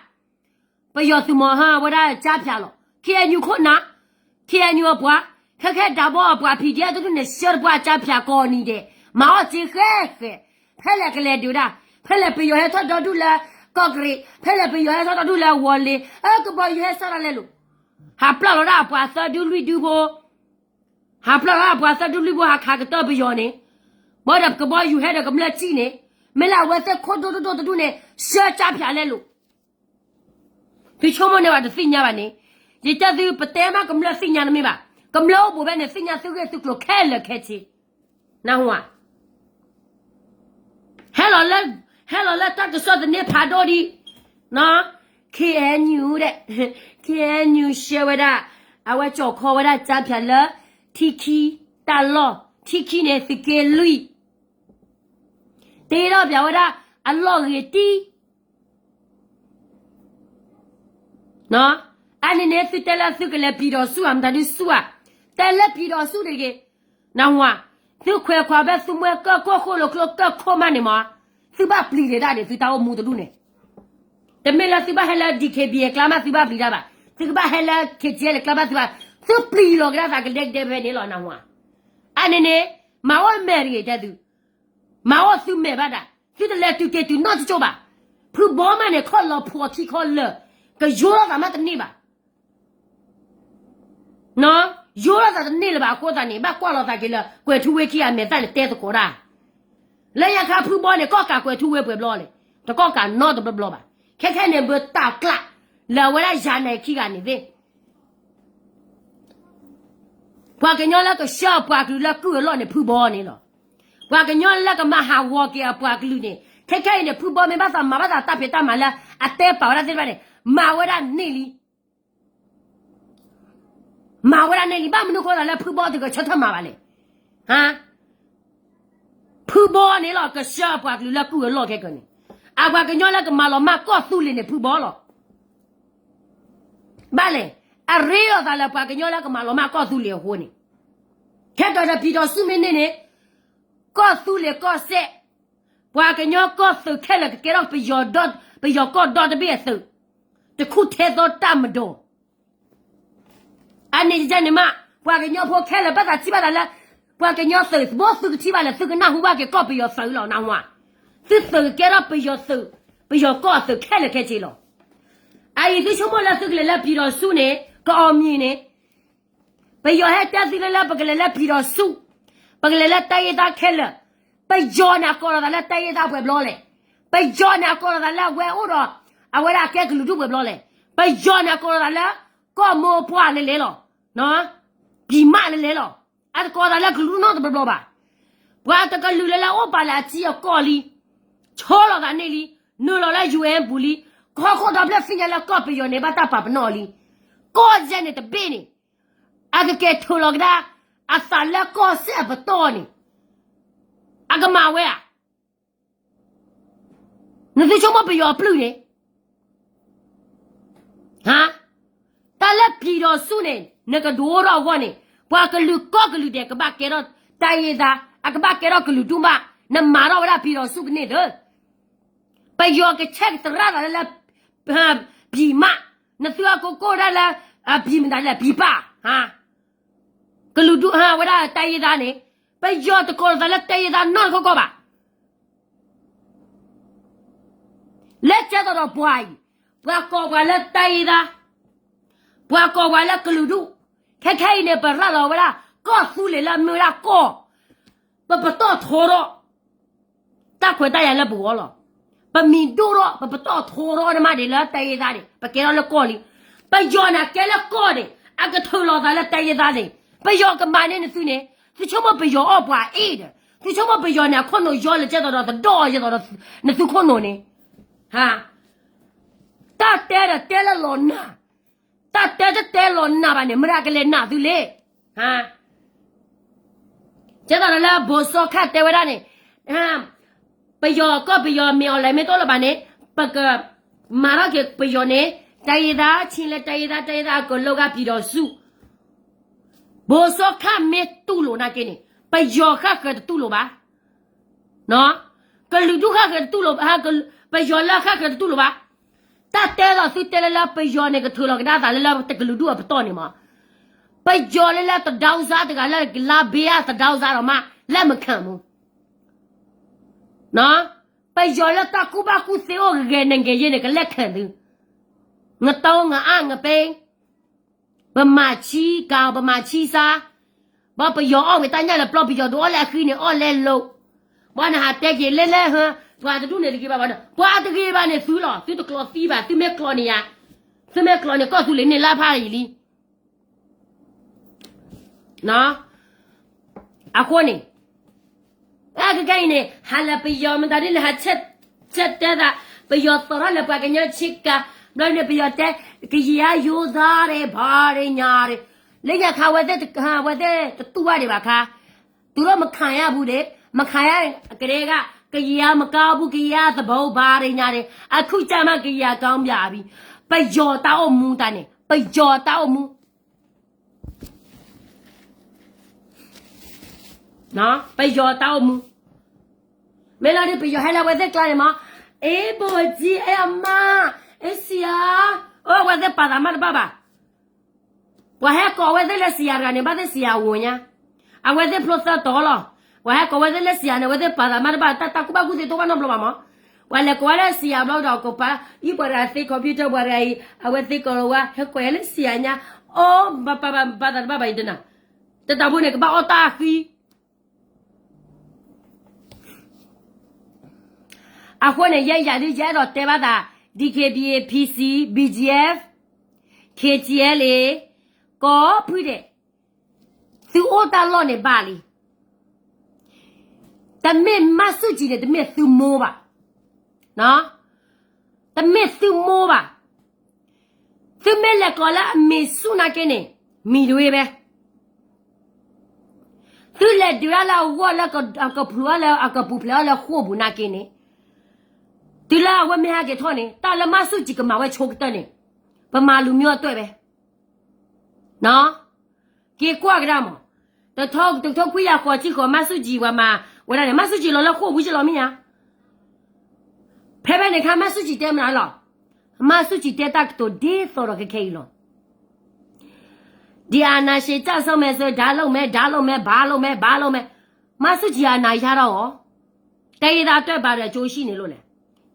ပယီၤသုးမီၤဟၢဝဲဒၣ်ကၠါဖၠးလီၤ. ခ့ၣ်အဲၣ်ယူၣ် ခိၣ်နၢ်, ခ့ၣ်အဲၣ်ယူၣ်အပှၤ, ခဲခဲဒးဘီအပှၤ ဖံးဒဲး တဒူၣ်န့ၣ် ဆှၢတပှၢ်ကၠါဖၠးကိးနံၤဒဲး, မၤအီၣ်စ့ဃဲဃဲ, ဖဲလဲၣ်ကလဲၤဒုးဒၣ်, ဖဲလဲၣ်ပယီၤဟဲထီၣ်ဒီဒူၣ်လၢ ကီၢ်ကရ့ၣ်, ဖဲလဲၣ်ပယီၤဟဲထီၣ်ဒီဒူၣ်လၢဝီၤလ့ၤ, အၢ ကဘီယူၤဟဲစးထီၣ်လဲလိာ်, ဟးပျၢ်လီၤဒၣ်အပှၤသၢဒုလွံၢ်ဒုဖိ ဟးပျၢ်လီၤဒၣ်အပှၤသၢဒုလွံၢ်ဖိ ဟးခးကတၢၢ်ပယီၤန့ၣ်, ဘၣ်ဒီးကဘီယူၤဟဲဒီးကမျၢၢ်စံၣ်န့ၣ်, မ့ၢ်လၢအဝဲသ့ၣ်ခိၣ်ဒိၣ်ဒိၣ်ဒိၣ်တဒူၣ်န့ၣ် ဆှၢကၠါဖၠးလဲလိာ် သုဆိကမိၣ်န့ၢ်ဘၣ်တသ့ၣ်ညါဘၣ်န့ၣ်, ယတဲသု ပတဲမးကမျၢၢ်သ့ၣ်ညါတမ့ၢ်ဘၣ်, ကမျၢၢ်အိၣ်ဘူးဖဲန့ၣ် သ့ၣ်ညါသုဂ့ၢ်သုကျိၤခဲလၢာ်ခဲဆ့, နၢ်ဟူဧါ, ဟဲလီၤလၢ, ဟဲလီၤလၢတၢ်ကစီၣ်သန့ဖးဒိၣ်ဒံး, ခ့ၣ်အဲၣ်ယူၣ်ဒဲး, ခ့ၣ်အဲၣ်ယူၣ်ဆှၢဝဲဒၣ်, အဝဲကၠီၣ်ခီဝဲဒၣ်ကၠါဖၠးလၢ ထံခံတၢ်လီၢ်, ထံခံန့ၣ် သုးက့လွံၢ် တ့ထီၣ်ပၠးဝဲဒၣ် အလီၢ်ဂ့ၤတံၢ် အန့ၣ်န့ၣ် သုတဲလၢသုကလဲၤပျံၤဒီးဆူၣ်ဧါ မတၤဒုဆူၣ်ဧါ, တဲလၢပျံၤဒီးဆူၣ်တဂ့ၤ, နၢ်ဟူဧါ, သုခွဲးခွါဖဲသုမှဲကၢၢ်ခိၣ်ဃိၣ်လိာ်ကျိကၢၢ်ခိၣ်မးန့ၣ်မး, သုဘၣ်ပျံၤဒံးတၢ်န့ၣ် သုတၢ်အိၣ်မူတဒူၣ်န့ၣ် တမ့ၢ်လၢသုဘၣ်ဟဲလၢ ဒီးခ့ဘံၣ် အကျါမးသုဘၣ်ပျံၤတၢ်ဘၣ်, သုကဘၣ်ဟဲလၢ ခ့ၣ်ကၠဲၣ် အကျါမးသုဘၣ်, သုပျံၤလီၤကဒါသးကဒဲကဒဲဖဲန့ၣ်လီၤ နၢ်ဟူဧါ, အန့ၣ်န့ၣ်, မၤအိၣ်မဲာ်တဂ့ၤတဲသု, မၤအိၣ်သုမဲာ်ဘၣ်ဒၣ်, သုတလဲၤတုၤက့ၤတုၤနီတကၠိၢ်ဘၣ်, ဖုဘီမးန့ၣ် ခီၣ်လီၤဖှီၣ်ခံခီလၢာ်, ကယိထီၣ်သးမးတန့ၢ်ဘၣ် ယိထီၣ်သးတန့ၢ်လၢၤဘၣ်အဃိသတးန့ၣ် ဘၣ်ကွၢ်လိာ်သးက့ၤလၢ ကွဲၤထူဝ့ခံဂၤမဲာ်သၣ်န့ၣ်တဲသကိးတၢ်, လၢညါခါဖုဘီန့ၣ် ကီၣ်ကးကွဲၤထူဝ့ပှဲၤဘျီလဲၣ်, တကီၣ်ကးနီတဘျီဘျီဘၣ်, ခဲခဲန့ၣ် ဘၣ်တၢ်ကျး လၢအဝဲဒၣ်ယၤနဲၣ်ခံဂၤန့ၣ်သ့ၣ် ပှၤကညီလၢကဆှၢပှၤကလုာ်လၢကုၢ်အလီၢ်န့ၣ် ဖုဘီန့ၣ်လီၤ. ပှၤကညီလၢကမၤဟးဂီၤက့ၤအပှၤကလုာ်န့ၣ် ခဲခဲအံၤန့ၣ် ဖုဘီမ့ၢ်ဘၣ်သးမၤဘၣ်သးတၢ်ဖံးတၢ်မၤလၢအတဲပာ်ဝဲဒၣ်သ့ၣ်တဖၣ်န့ၣ် မၤဝဲဒၣ်န့ၢ်လံ မၤဝဲဒၣ်န့ၢ်လံ ဘၣ်မနုၤဃိသးလၢဖုဘီတဂၤဆၢထၢၣ်မၤဘၣ်လဲၣ်. ဟါ ဖုဘီန့ၣ်လီၤ ကဆှၢပှၤကလုာ်လၢကုၢ်အလီၢ်ခဲကၢန့ၣ် အပှၤကညီလၢကမၤလီၤမၢ်ကီၢ်သူလ့ၤန့ၣ် ဖုဘီလီၤ. ဘၣ်လဲၣ်, အရ့လိာ်သးလၢပှၤကညီလၢကမၤလီၤမၢ်ကီၢ်သူလ့ၤအဃိန့ၣ်, ခဲကၢဒီးပံၤဒီးဆူၣ်မ့ၢ်န့ၢ်န့ၣ်, ကီၢ်သူလ့ၤကီၢ်စဲၣ်, ပှၤကညီကီၢ်သုးခဲလၢာ်ကကဲထီၣ်ပယီၤကီၢ်ဒီတဘ့ၣ်အသုး, တခူၣ်ထဲသိတၢ်မဒီး အန့ၣ်ယဲန့ၣ်မး, ပှၤကညီဖိခဲလၢာ်ဘၣ်သးထံၣ်ဘၣ်သးလၢ ပှၤကညီသုးဘိသုကထံၣ်ဘၣ်လၢ သုကနၢ်ဟူဘၣ်က့ၤကီၢ်ပယီၤသုးလီၤ နၢ်ဟူဧါ. သုသုးကကဲထီၣ်ပယီၤသုး, ပယီၤကီၢ်အသုးခဲလၢာ်ခဲဆ့လီၤ. အအံၤသုဆိကမိၣ်လၢသုကလဲၤလၢပံၤဒီးဆူၣ်န့ၣ် ကအီၣ်မံၤန့ၣ် ပယီၤဟဲတဲသုလၢလၢပကလဲၤလၢပံၤဒီးဆူၣ်, ပကလဲၤလၢတၢ်ယ့ၢ်သးခဲလၢာ်, ပယီၤန့ၣ်အကိးလီၤသးလၢတၢ်ယ့ၢ်သးပှဲၤဘျီလဲၣ်, ပယီၤန့ၣ်အကိးလီၤသးလၢအဝဲအိၣ်ဒီး အဝဲဒၣ်ကဲကလုာ်ဒူၣ်ပှဲၤဘျီလဲၣ်, ပယီၤန့ၣ်အကိးလီၤသးလၢ ကီၢ်မိၢ်ပှၢ်လဲၤလဲၤလီၤ, ပံၤမးလဲၤလဲၤလီၤ, အတကိးသးလၢကလုာ်ဒူၣ်နီတဘျီဘျီဘၣ်. ပှၤတကလုာ်လၢလၢအိၣ်ပာ်လၢအထံအကီၢ်လံ, ဆီလီၤသးန့ၢ်လံ, နုာ်လီၤလၢ ယူၣ်အ့ၣ် ပူၤလံ, ကီၢ်ခိၣ်ဒီဖျၢၣ်သ့ၣ်ညါလၢကီၢ်ပယီၤန့ၣ် ဘၣ်တၢ်ပာ်ပနီၣ်အီၤလံ, ကီၢ်ယဲန့ၣ်တဘ့ၣ်န့ၣ် အကကဲၤထုးလီၤကဒါ အသးလၢကီၢ်စဲၣ်အပတီၢ်န့ၣ် အကမၤဝဲဧါ. နသုဆိကမိၣ်ပယီၤပျုၢ်န့ၣ် ဟါ, တၢ်လၢပံၤဒီးဆူၣ်န့ၣ် နကဒိၣ်ထီၣ်အဂီၢ်န့ၣ် ပှၤကလုာ်ကီၢ်ကလုာ်ဒဲးကဘၣ်ကဲထီၣ်တၢ်ယ့ၢ်သး, အကဘၣ်ကဲထီၣ်ကလုာ်ဒူၣ်မး, နမၤထီၣ်ဝဲဒၣ်ပံၤဒီးဆူၣ်ကန့ၢ်သၢ ပယီၤကဆဲးကသရၣ်သးလၢလၢ ပံၤမး, နသုအကိးကိးဒၣ်လၢ ပံၤမတၤလဲၣ် ပံၤပၢ်, ဟါ, ကလုာ်ဒူၣ်ဟါဝဲဒၣ်တၢ်ယ့ၢ်သးန့ၣ်, ပယီၤတကိးသးလၢတၢ်ယ့ၢ်သးနီတခီကီၢ်ဘၣ်. လၢကဲသိးဒီးပှၤအံၤ, ပှၤကိးပှၤလၢတၢ်ယ့ၢ်သး, ပှၤကိးပှၤလၢကလုာ်ဒူၣ်, ခဲခဲအံၤန့ၣ် ပရၤလီၤဝဲဒၣ် ကီၢ်သူလ့ၤလၢအမ့ၢ်ဝဲဒၣ်ကီၢ် ပပတီၢ်ထီထီၣ် တၢ်ခွဲးတၢ်ယာ်လၢပဂီၢ်လီၤ. ပမံၤဒိၣ်ထီၣ် ပပတီၢ်ထီထီၣ်န့ၣ်မးဒံးလၢတၢ်ယ့ၢ်သးန့ၣ် ပကဲထီၣ်လၢကီၢ်လံ. ပယီၤန့ၣ်ကဲလၢကီၢ်န့ၣ် အကထုးလီၤသးလၢတၢ်ယ့ၢ်သးန့ၣ် ပယီၤကမၤန့ၢ်နသုန့ၣ် သုဆိကမိၣ်ပယီၤအီၣ်ပှၤအ့ၣ်ဒီး သုဆိကမိၣ်ပယီၤန့ၣ် အခိၣ်နူာ်ယီလၢကဲသိးဒီးသဒီၣ်ယဲသိးဒီးနသုခိၣ်နူာ်န့ၣ် ဟါ တၢ်တဲဒီးတဲလၢလီၤနၢ်, တၢ်တဲတတဲလီၤနၢ်ဘၣ်န့ၣ် မတၤကလဲၤနာ်သုလဲၣ်. ဟါ, ကဲသိးဒီးလၢဘိၣ်စီခၣ်တဲဝဲဒၣ်န့ၣ်, ပယီၤကီၢ်ပယီၤမ့ၢ်အီၤလဲၣ်မ့ၢ်တအိၣ်လၢၤဘၣ်န့ၣ် ပကမၤထီၣ်က့ၤပယီၤန့ၣ် တၢ်ယ့ၢ်သး ဆံးလဲတၢ်ယ့ၢ်သး တၢ်ယ့ၢ်သးအကလိဂၤပံၤဒီးဆူၣ် ဘိၣ်စီခၣ်မ့ၢ်တူၢ်လိာ်နာ်က့န့ၣ် ပယီၤဃၣ်ဃၢၤတတူၢ်လိာ်ဘၣ်. ကလုာ်ဒူၣ်ဃၣ်ဃၢၤတတူၢ်လိာ်ဘၣ်, ပယီၤလၢဃၣ်ဃၢၤတတူၢ်လိာ်ဘၣ်. တၢ်တဲလီၤသုတဲလၢလၢပယီၤန့ၣ် ကထုးလီၤကဒါသးလၢလၢတကလုာ်ဒူၣ်အပတီၢ်န့ၣ်မး, ပယီၤလၢလၢတဒီစါတဂၤလၢလါဘ့အတဒီစါဒီးမး လက်မခံဘူး. ပယီၤလၢတၢ်ကူၣ်ဘၣ်ကူၣ်သ့အိၣ်ဂဲၤဂဲၤန့ၣ်ဂ့ၤယဲန့ၣ် ကလက်ခံသု, ငတိငအါငပ့ ပမၤဆံကၤ ပမၤဆံစါ, ဘၣ်ပယီၤအီၣ်ဝံၤတၢ်ညၣ်လၢပျီ ပယီၤဒုးအီၣ်လၢအဃံန့ၣ် အီၣ်လဲလိာ်, ဘၣ်နဟးတဲက့ၤလဲလဲဟၢ, ပှၤတဒူၣ်န့ၣ်တဂ့ၤဘၣ်ဘၣ်ဒီး ပှၤတဂ့ၤဘၣ်န့ၣ်သုလီၤ, သုတကျိးသံဘၣ်, သုမ့ၢ်ကျိးန့ၣ်ယၤ, သုမ့ၢ်ကျိးန့ၣ် ကီၢ်သူလ့ၤန့ၣ်လၢဖးယံာ်လံ. အဃိန့ၣ် အခဲကဲအံၤန့ၣ် ဟးလၢပယီၤမတၤဒ်လဲၣ် ဟးဆဲးတဲသး, ပယီၤသီထီၣ်လၢပှၤကညီဆ့ကၤ, ဘျီန့ၣ်ပယီၤတဲ ကယံာ်အါယိသးရဲ ဘၣ်ရဲညါရဲ, လၢညါခါ အဝဲသ့ၣ်တတူၢ်ဘၣ်ဒံးဘၣ်ခါ, သူတို့မခံရဘူးဒီး, မခံရ ကဒဲက ကယံာ်အါမကါဘူး ကယံာ်အါသဘိဘၣ်ရဲညါရဲ, အခုကျမှ ကယံာ်အါကောင်းပြန်ပြီ, ပယီၤတၢ်အိၣ်မူတၢ်န့ၣ် ပယီၤတၢ်အိၣ်မူ ပယီၤတၢ်အိၣ်မူ, မ့ၢ်လီၤဒုး ပယီၤဟဲလၢအဝဲသ့ၣ်ကျါန့ၣ်မး, အ့ဘိၣ်ကၠံ အဲအမါ, အဲစံယၤ, အဝဲသ့ၣ်ပာ်သးမၤတဘၣ်ဘၣ်. ပှၤဟဲကိးအဝဲသ့ၣ်လၢစံယၤတဂၤန့ၣ် ဘၣ်သ့ၣ်စံယၤအဂီၢ်ညါ, အဝဲသ့ၣ်ဖျိသၢတီၤလီၤ. ပှၤဟဲကိးအဝဲသ့ၣ်လၢစံယၤန့ၣ် အဝဲသ့ၣ်ပာ်သးမၤတဘၣ် တၢ်တၢ်ကူၣ်ဘၣ်ကူၣ်သ့တိၢ်ဘၣ်နီတဘျီဘၣ်မး. ပှၤလဲၤကိးဝဲလၢစံယၤဘျီဒီး ကပၤ အံၤပှၤတဂၤသ့ computer ပှၤတဂၤအံၤ အဝဲသ့ၣ်ကိးလီၤဝဲ ဟဲကိးယၤလၢစံယၤညါ, အိ ဘၣ်ပာ်ဘၣ်သးတဘၣ်ဘၣ် ယတနၤ, တတၢ်ဖိန့ၣ် ကဘၣ်အီၣ်တၢ်ဃံ အဃိန့ၣ် ယဲယၤဒုး ယအဲၣ်ဒိးတဲဘၣ်သး DKBA PC BGF KTLA ကိးဖုဒဲး, သုအိၣ်တၢ်လီၢ်န့ၣ်ဘၣ်လံ. တမ့ၢ်မၤဆူၣ်ကံၤန့ၣ် တမ့ၢ်သုမိၢ်ဘၣ်, တမ့ၢ်သုမိၢ်ဘၣ်. သုမ့ၢ်လဲၤကျီးလၢအမံၤဆူၣ်နာ်က့န့ၣ် မံၤတဝ့ဘဲ သုလဲၤဒုးဒၣ်လၢအဂီၢ်လၢအကပျူၤအီၤလၢအကပူၤဖျဲးအီၤလၢဃိာ်ပူၤနာ်က့န့ၣ်, တုၤလၢအဝဲမ့ၢ်ဟဲက့ၤထီၣ်န့ၣ် တၢ်လၢမၤဆူၣ်ကံၤကမၤဝဲဆိကတၢၢ်န့ၣ် ပမၤလူၤမံအီၤတ့ၢ်ဘဲ, က့ၤကွၢ်ကဒါမး, တထီ တထီခွံယၤဃိးဆံဃိး မၤဆူၣ်ကံၤပှၤမၤဝဲဒၣ်န့ၣ် မၤဆူၣ်ကံၤလီၤလၢဃိာ်ပူၤက့လီၤမ့ၢ်ဧါ. ဖဲဖဲန့ၣ်ခါ မၤဆူၣ်ကံၤတဲမနုၤလီၤ. မၤဆူၣ်ကံၤတဲတၢ်ကတိၤဒ်သိးဒီးခဲခဲအံၤလီၤ. ဒီးအာဏာရှင်ကျဆုံးမယ်ဆိုရင် ဒါလုပ်မယ် ဒါလုပ်မယ် ဘာလုပ်မယ် ဘာလုပ်မယ်, မၤဆူၣ်ကံၤအနၤယါထီၣ်အီၤ, တိုင်းရင်းသားအတွက် ဘာတွေအကျိုးရှိနေလို့လဲ,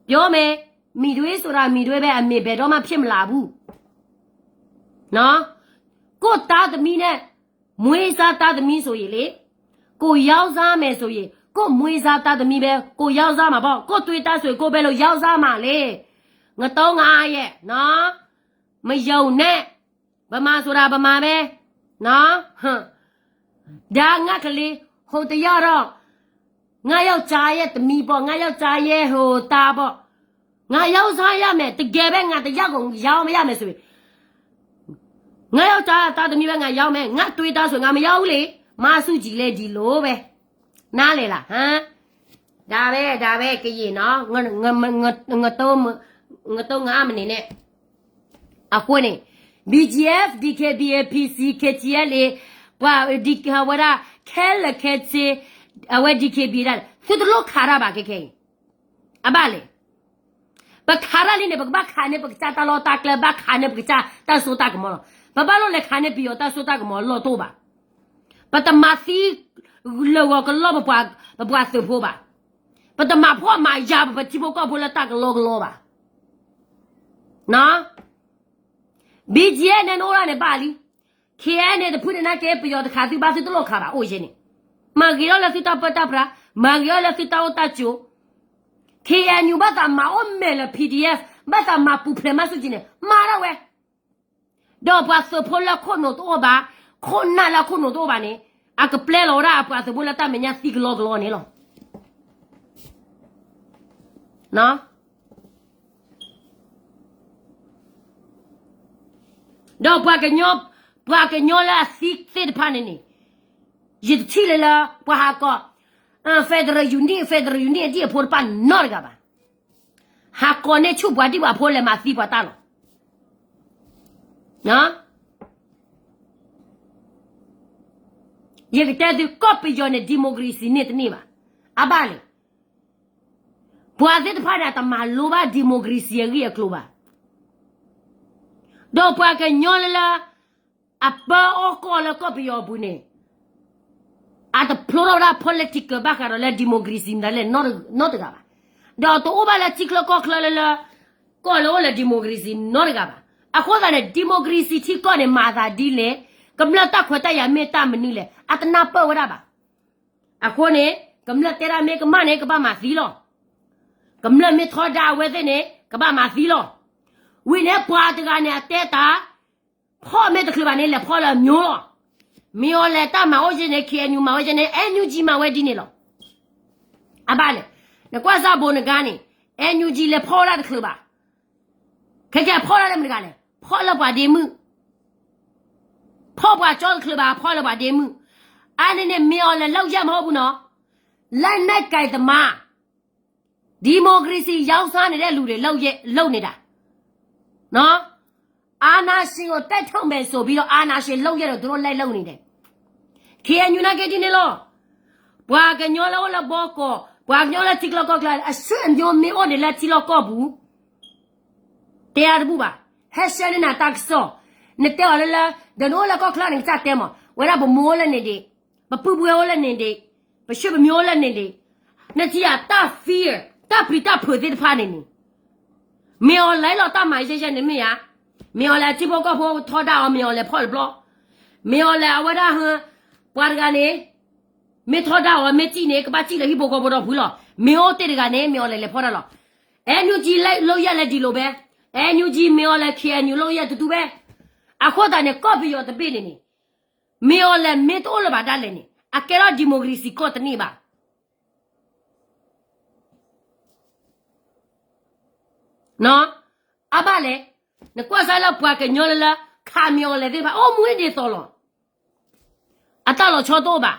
ပြောမယ်, မံၤတွ့ဆိုတာ မံၤတွ့ပဲ အမေဘယ်တော့မှ ဖြစ်မလာဘူး. နော်, ကိုယ့်သားသမီးနဲ့ မွေးစားသားသမီးဆိုရင်လေ, ကိုယ်ရောင်းစားမယ်ဆိုရင် ကိုယ့်မွေးစားသားသမီးပဲ ကိုယ်ရောင်းစားမှာပေါ့, ကိုယ့်သွေးသားဆိုရင် ကိုယ့်ဘယ်လိုရောင်းစားမှာလဲ. ငတုံးငါရဲ့နော်, မယုံနဲ့, ဗမာဆိုတာဗမာပဲ, နော်. ဒါငါကလေး, ဟိုတယောက်တော့ ငါယောက်ျားရဲ့သမီးပေါ့, ငါယောက်ျားရဲ့ဟိုသားပေါ့, ငါရောင်းစားရမယ်, တကယ်ပဲ ငါတစ်ယောက်ကို ရောင်းရမယ်ဆိုရင် ငါယောက်ျားသားသမီးပဲ ငါရောင်းမယ်, ငါသွေးသားဆို ငါမရောင်းဘူးလေ. မၤဆူၣ်ကံၤလည်း ဒီလိုပဲ, နားလည်လားဟမ်. ဒါပဲ ဒါပဲ ကရင်နော်, ငတုံး ငတုံးငါမနေနဲ့. အဃိန့ၣ် BGF DKBA PC KTLA ပှၤ ဝဲဒၣ် ခဲလၢာ်ခဲဆ့ အဝဲ DKBA ဒၣ် သုတလိၣ်ခးတၢ်ဘၣ်ခဲခဲအံၤ, အဘၣ်လဲၣ်. ပခးတၢ်လံန့ၣ် ပကဘၣ်ခးန့ၢ် ပကစၢ်တၢ်လီၢ်တၢ်ကျဲ, ဘၣ်ခးန့ၢ် ပကစၢ်တၢ်စိတၢ်ကမီၤလီၤ. ပဘၣ်လိၣ်လဲၤခးန့ၢ်ပယီၤတၢ်စိတၢ်ကမီၤလီၢ်တအိၣ်ဘၣ်. ပတမၤသံလၢာ်ဂီၤကလီၢ် ပပှၤသုးဖိဘၣ်. ပတမၤဖှီၣ်မၤယာ် ပထံဖိကီၢ်ဖိလၢတၢ်ကလီကလီဘၣ်. နော်, BGF န့ၣ် နအိၣ်ဒၣ်န့ၣ်ဘၣ်လံ. KNA တဖုန့ၣ်နာ်က့ ပယီၤတခးသုဘၣ် သုတလိၣ်ခးဘၣ် အိၣ်ယဲန့ၣ်, မၤဂ့ၤထီၣ်လၢသုတၢ်ပၢတၢ်ပြး, မၤဂ့ၤထီၣ်လၢသုတၢ်အိၣ်တၢ်ကၠိ. KNU ဘၣ်သးမၤအိၣ်မဲာ်လၢ PDF, ဘၣ်သးမၤပူၤဖျဲးမၤဆူၣ်ကံၤန့ၣ် မၤဒၣ်ဝဲ ဒီးပှၤသုးဖိလၢခိၣ်နူာ်တအိၣ်ဘၣ်, ခိၣ်နၢ်လၢခိၣ်နူာ်တအိၣ်ဘၣ်န့ၣ်, အကပျဲလီၤဝဲဒၣ်အပှၤသုးဖိလၢတၢ်မဲာ်ညါသံကလီကလီန့ၣ်လီၤ. ဒီးပှၤကညီ, ပှၤကညီလၢအသံသ့ၣ်တဖၣ်န့ၣ်န့ၣ်, ယတထံၣ်လၢလၢ ပှၤဟးကိး federal unit, federal unit အဒံၣ်အဖိတဖၣ်နီတဂၤဘၣ်. ဟးကိးန့ၢ်ဆူၣ်ပှၤဒံၣ်ပှၤဖိလဲၤမၤသံပှၤတၢ်လီၤ. ယကတဲသု ကီၢ်ပယီၤန့ၣ် democracy န့ၢ်တန့ၢ်ဘၣ်. အဘၣ်လဲၣ်. ပှၤသ့ၣ်တဖၣ်န့ၣ် အတမၤလိဘၣ် democracy အဂ့ၢ်အကျိၤဘၣ်. ဒီးပှၤကညီလၢလၢ အပၢအီၣ်ကီၢ်လၢကီၢ်ပယီၤအပူၤန့ၣ် အတဖျိထီၣ်ဝဲဒၣ် political ဘၣ်ဃးဒီးလၢ democracy မတၤလဲၣ် နီတဂၤဘၣ်. ဒီးတအိၣ်ဘၣ်လၢထံချၢကီၢ်ချၢလၢလၢ ကီၢ်လၢအိၣ်လၢ democracy နီတဂၤဘၣ်. အဃိသတးန့ၣ် democracy ထံကီၢ်န့ၣ် မၤသးဒ်လဲၣ်, ကမျၢၢ်တၢ်ခွဲးတၢ်ယာ်မ့ၢ်တၢ်မနုၤလဲၣ် အတနၢ်ပၢၢ်ဝဲဒၣ်ဘၣ်. အဃိန့ၣ် ကမျၢၢ်တဲဒၣ်မ့ၢ်ကမၣ်န့ၣ် ကဘၣ်မၤသံလီၤ. ကမျၢၢ်မ့ၢ်ထီဒါအဝဲသ့ၣ်န့ၣ် ကဘၣ်မၤသံလီၤ. ဝံၤန့ၣ်ပှၤတဂၤန့ၣ် အတဲတၢ် ဖီၣ်မ့ၢ်တချုးဘၣ်န့ၣ် လဲၤဖီၣ်လၢအမျိုးလီၤ. မ့ၢ်အီၤလဲၤတၢ်မၤအိၣ်ယဲန့ၣ် ခ့ၣ်အဲၣ်ယူၣ် မၤဝဲယဲန့ၣ် အဲၣ်ယူၣ်ကၠံ မၤဝဲဒ်န့ၣ်လီၤ. အဘၣ်လဲၣ်, နကွၢ်စၢ်ဘိးနဂါန့ၣ် အဲၣ်ယူၣ်ကၠံ လဲၤဖီၣ်ဝဲဒၣ်တချုးဘၣ်. ခဲကဲဖီၣ်ဒၣ်လၢမတၤတဂၤလဲၣ်, ဖီၣ်လၢပှၤဒ့မုၣ်, ဖီၣ်ပှၤကၠီတချုးဘၣ် ဖီၣ်လၢပှၤဒ့မုၣ်. အါန့ၢ်န့ၣ် မ့ၢ်အီၤလဲၤလီၢ်ယဲၢ်မဟိၣ်ပူၤနီၤ, လၢနဲၣ်ကဲၤသမါ democracy ရောင်းစားနေတဲ့လူတွေ လုပ်ရပ် လုပ်နေတာနော်. အာဏာရှင်ကို တိုက်ထုတ်မယ်ဆိုပြီးတော့ အာဏာရှင်လုပ်ရပ်ကို သူတို့ လိုက်လုပ်နေတယ်. ခ့ၣ်အဲၣ်ယူၣ် နာ်က့ဒ်န့ၣ်လီၤ. ပှၤကညီလၢအိၣ်လၢဘီကီၢ်, ပှၤကညီလၢထံချၢကီၢ်ချၢ, အဆွေမျိုးမ့ၢ်အိၣ်န့ၣ်လၢထံလီၢ်ကီၢ်ပူၤ တဲအါတဘူၣ်ဘၣ်, ဟဲရှဲန့ၢ်နၤတၢ်ကစီၣ်, နတဲအီၤလၢလၢ ဒီးနအိၣ်လၢကီၢ်ချၢန့ၣ် ကစၢ်တဲမး, ဝဲဒၣ်ပမိၢ်အိၣ်လၢန့ၣ်ဒံး, ပပုၢ်ပဝဲၢ်အိၣ်လၢန့ၣ်ဒံး, ပဆွေမျိုးအိၣ်လၢန့ၣ်ဒံး, နထံၣ်ဧါ တၢ် fear, တၢ်ပျံၤတၢ်ဖုးသ့ၣ်တဖၣ်န့ၣ်န့ၣ်, မ့ၢ်အီၤလဲၤလီၤတၢ်မၤယဲၢ်ယဲၢ်န့ၣ်မ့ၢ်ဧါ, မ့ၢ်အီၤလဲၤထံဖိကီၢ်ဖိထီဒါအီၤ မ့ၢ်အီၤလဲၤဖီၣ်တဘျီ, မ့ၢ်အီၤလဲၤအဝဲဒၣ်ဟၢ ပှၤတဂၤန့ၣ် မ့ၢ်ထီဒါအီၤ မ့ၢ်စံၣ်န့ၣ် ကဘၣ်စံၣ်လၢဟံၣ်ဖိဃီဖိဒီဖုလီၤ. မ့ၢ်အိၣ်တ့ၢ်တဂၤန့ၣ် မ့ၢ်အီၤလဲၤလဲၤဖီၣ်တၢ်လီၤ. အဲၣ်ယူၣ်ကၠံ လုပ်ရပ် လဲၤဒ်လိာ်ဘဲ, အဲၣ်ယူၣ်ကၠံ မ့ၢ်အီၤလဲၤ ခ့ၣ်အဲၣ်ယူၣ် လုပ်ရပ် တဒူဘဲ. အဃိသတးန့ၣ် ကီၢ်ပယီၤတဘ့ၣ်န့ၣ်န့ၣ် မ့ၢ်အီၤလဲၤမ့ၢ်တအိၣ်လၢၤဘၣ်ဒၣ်လဲာ်န့ၣ် အကဲထီၣ် democracy ကီၢ်တန့ၢ်ဘၣ်. အဘၣ်လဲၣ်, နကွၢ်စၢ်လၢပှၤကညီလၢလၢ ခးမ့ၢ်အီၤလဲၤသ့ၣ်တဖၣ် အိၣ်မူဒ်သိးလီၤ. အတၢ်လီၤဆီတအိၣ်ဘၣ်.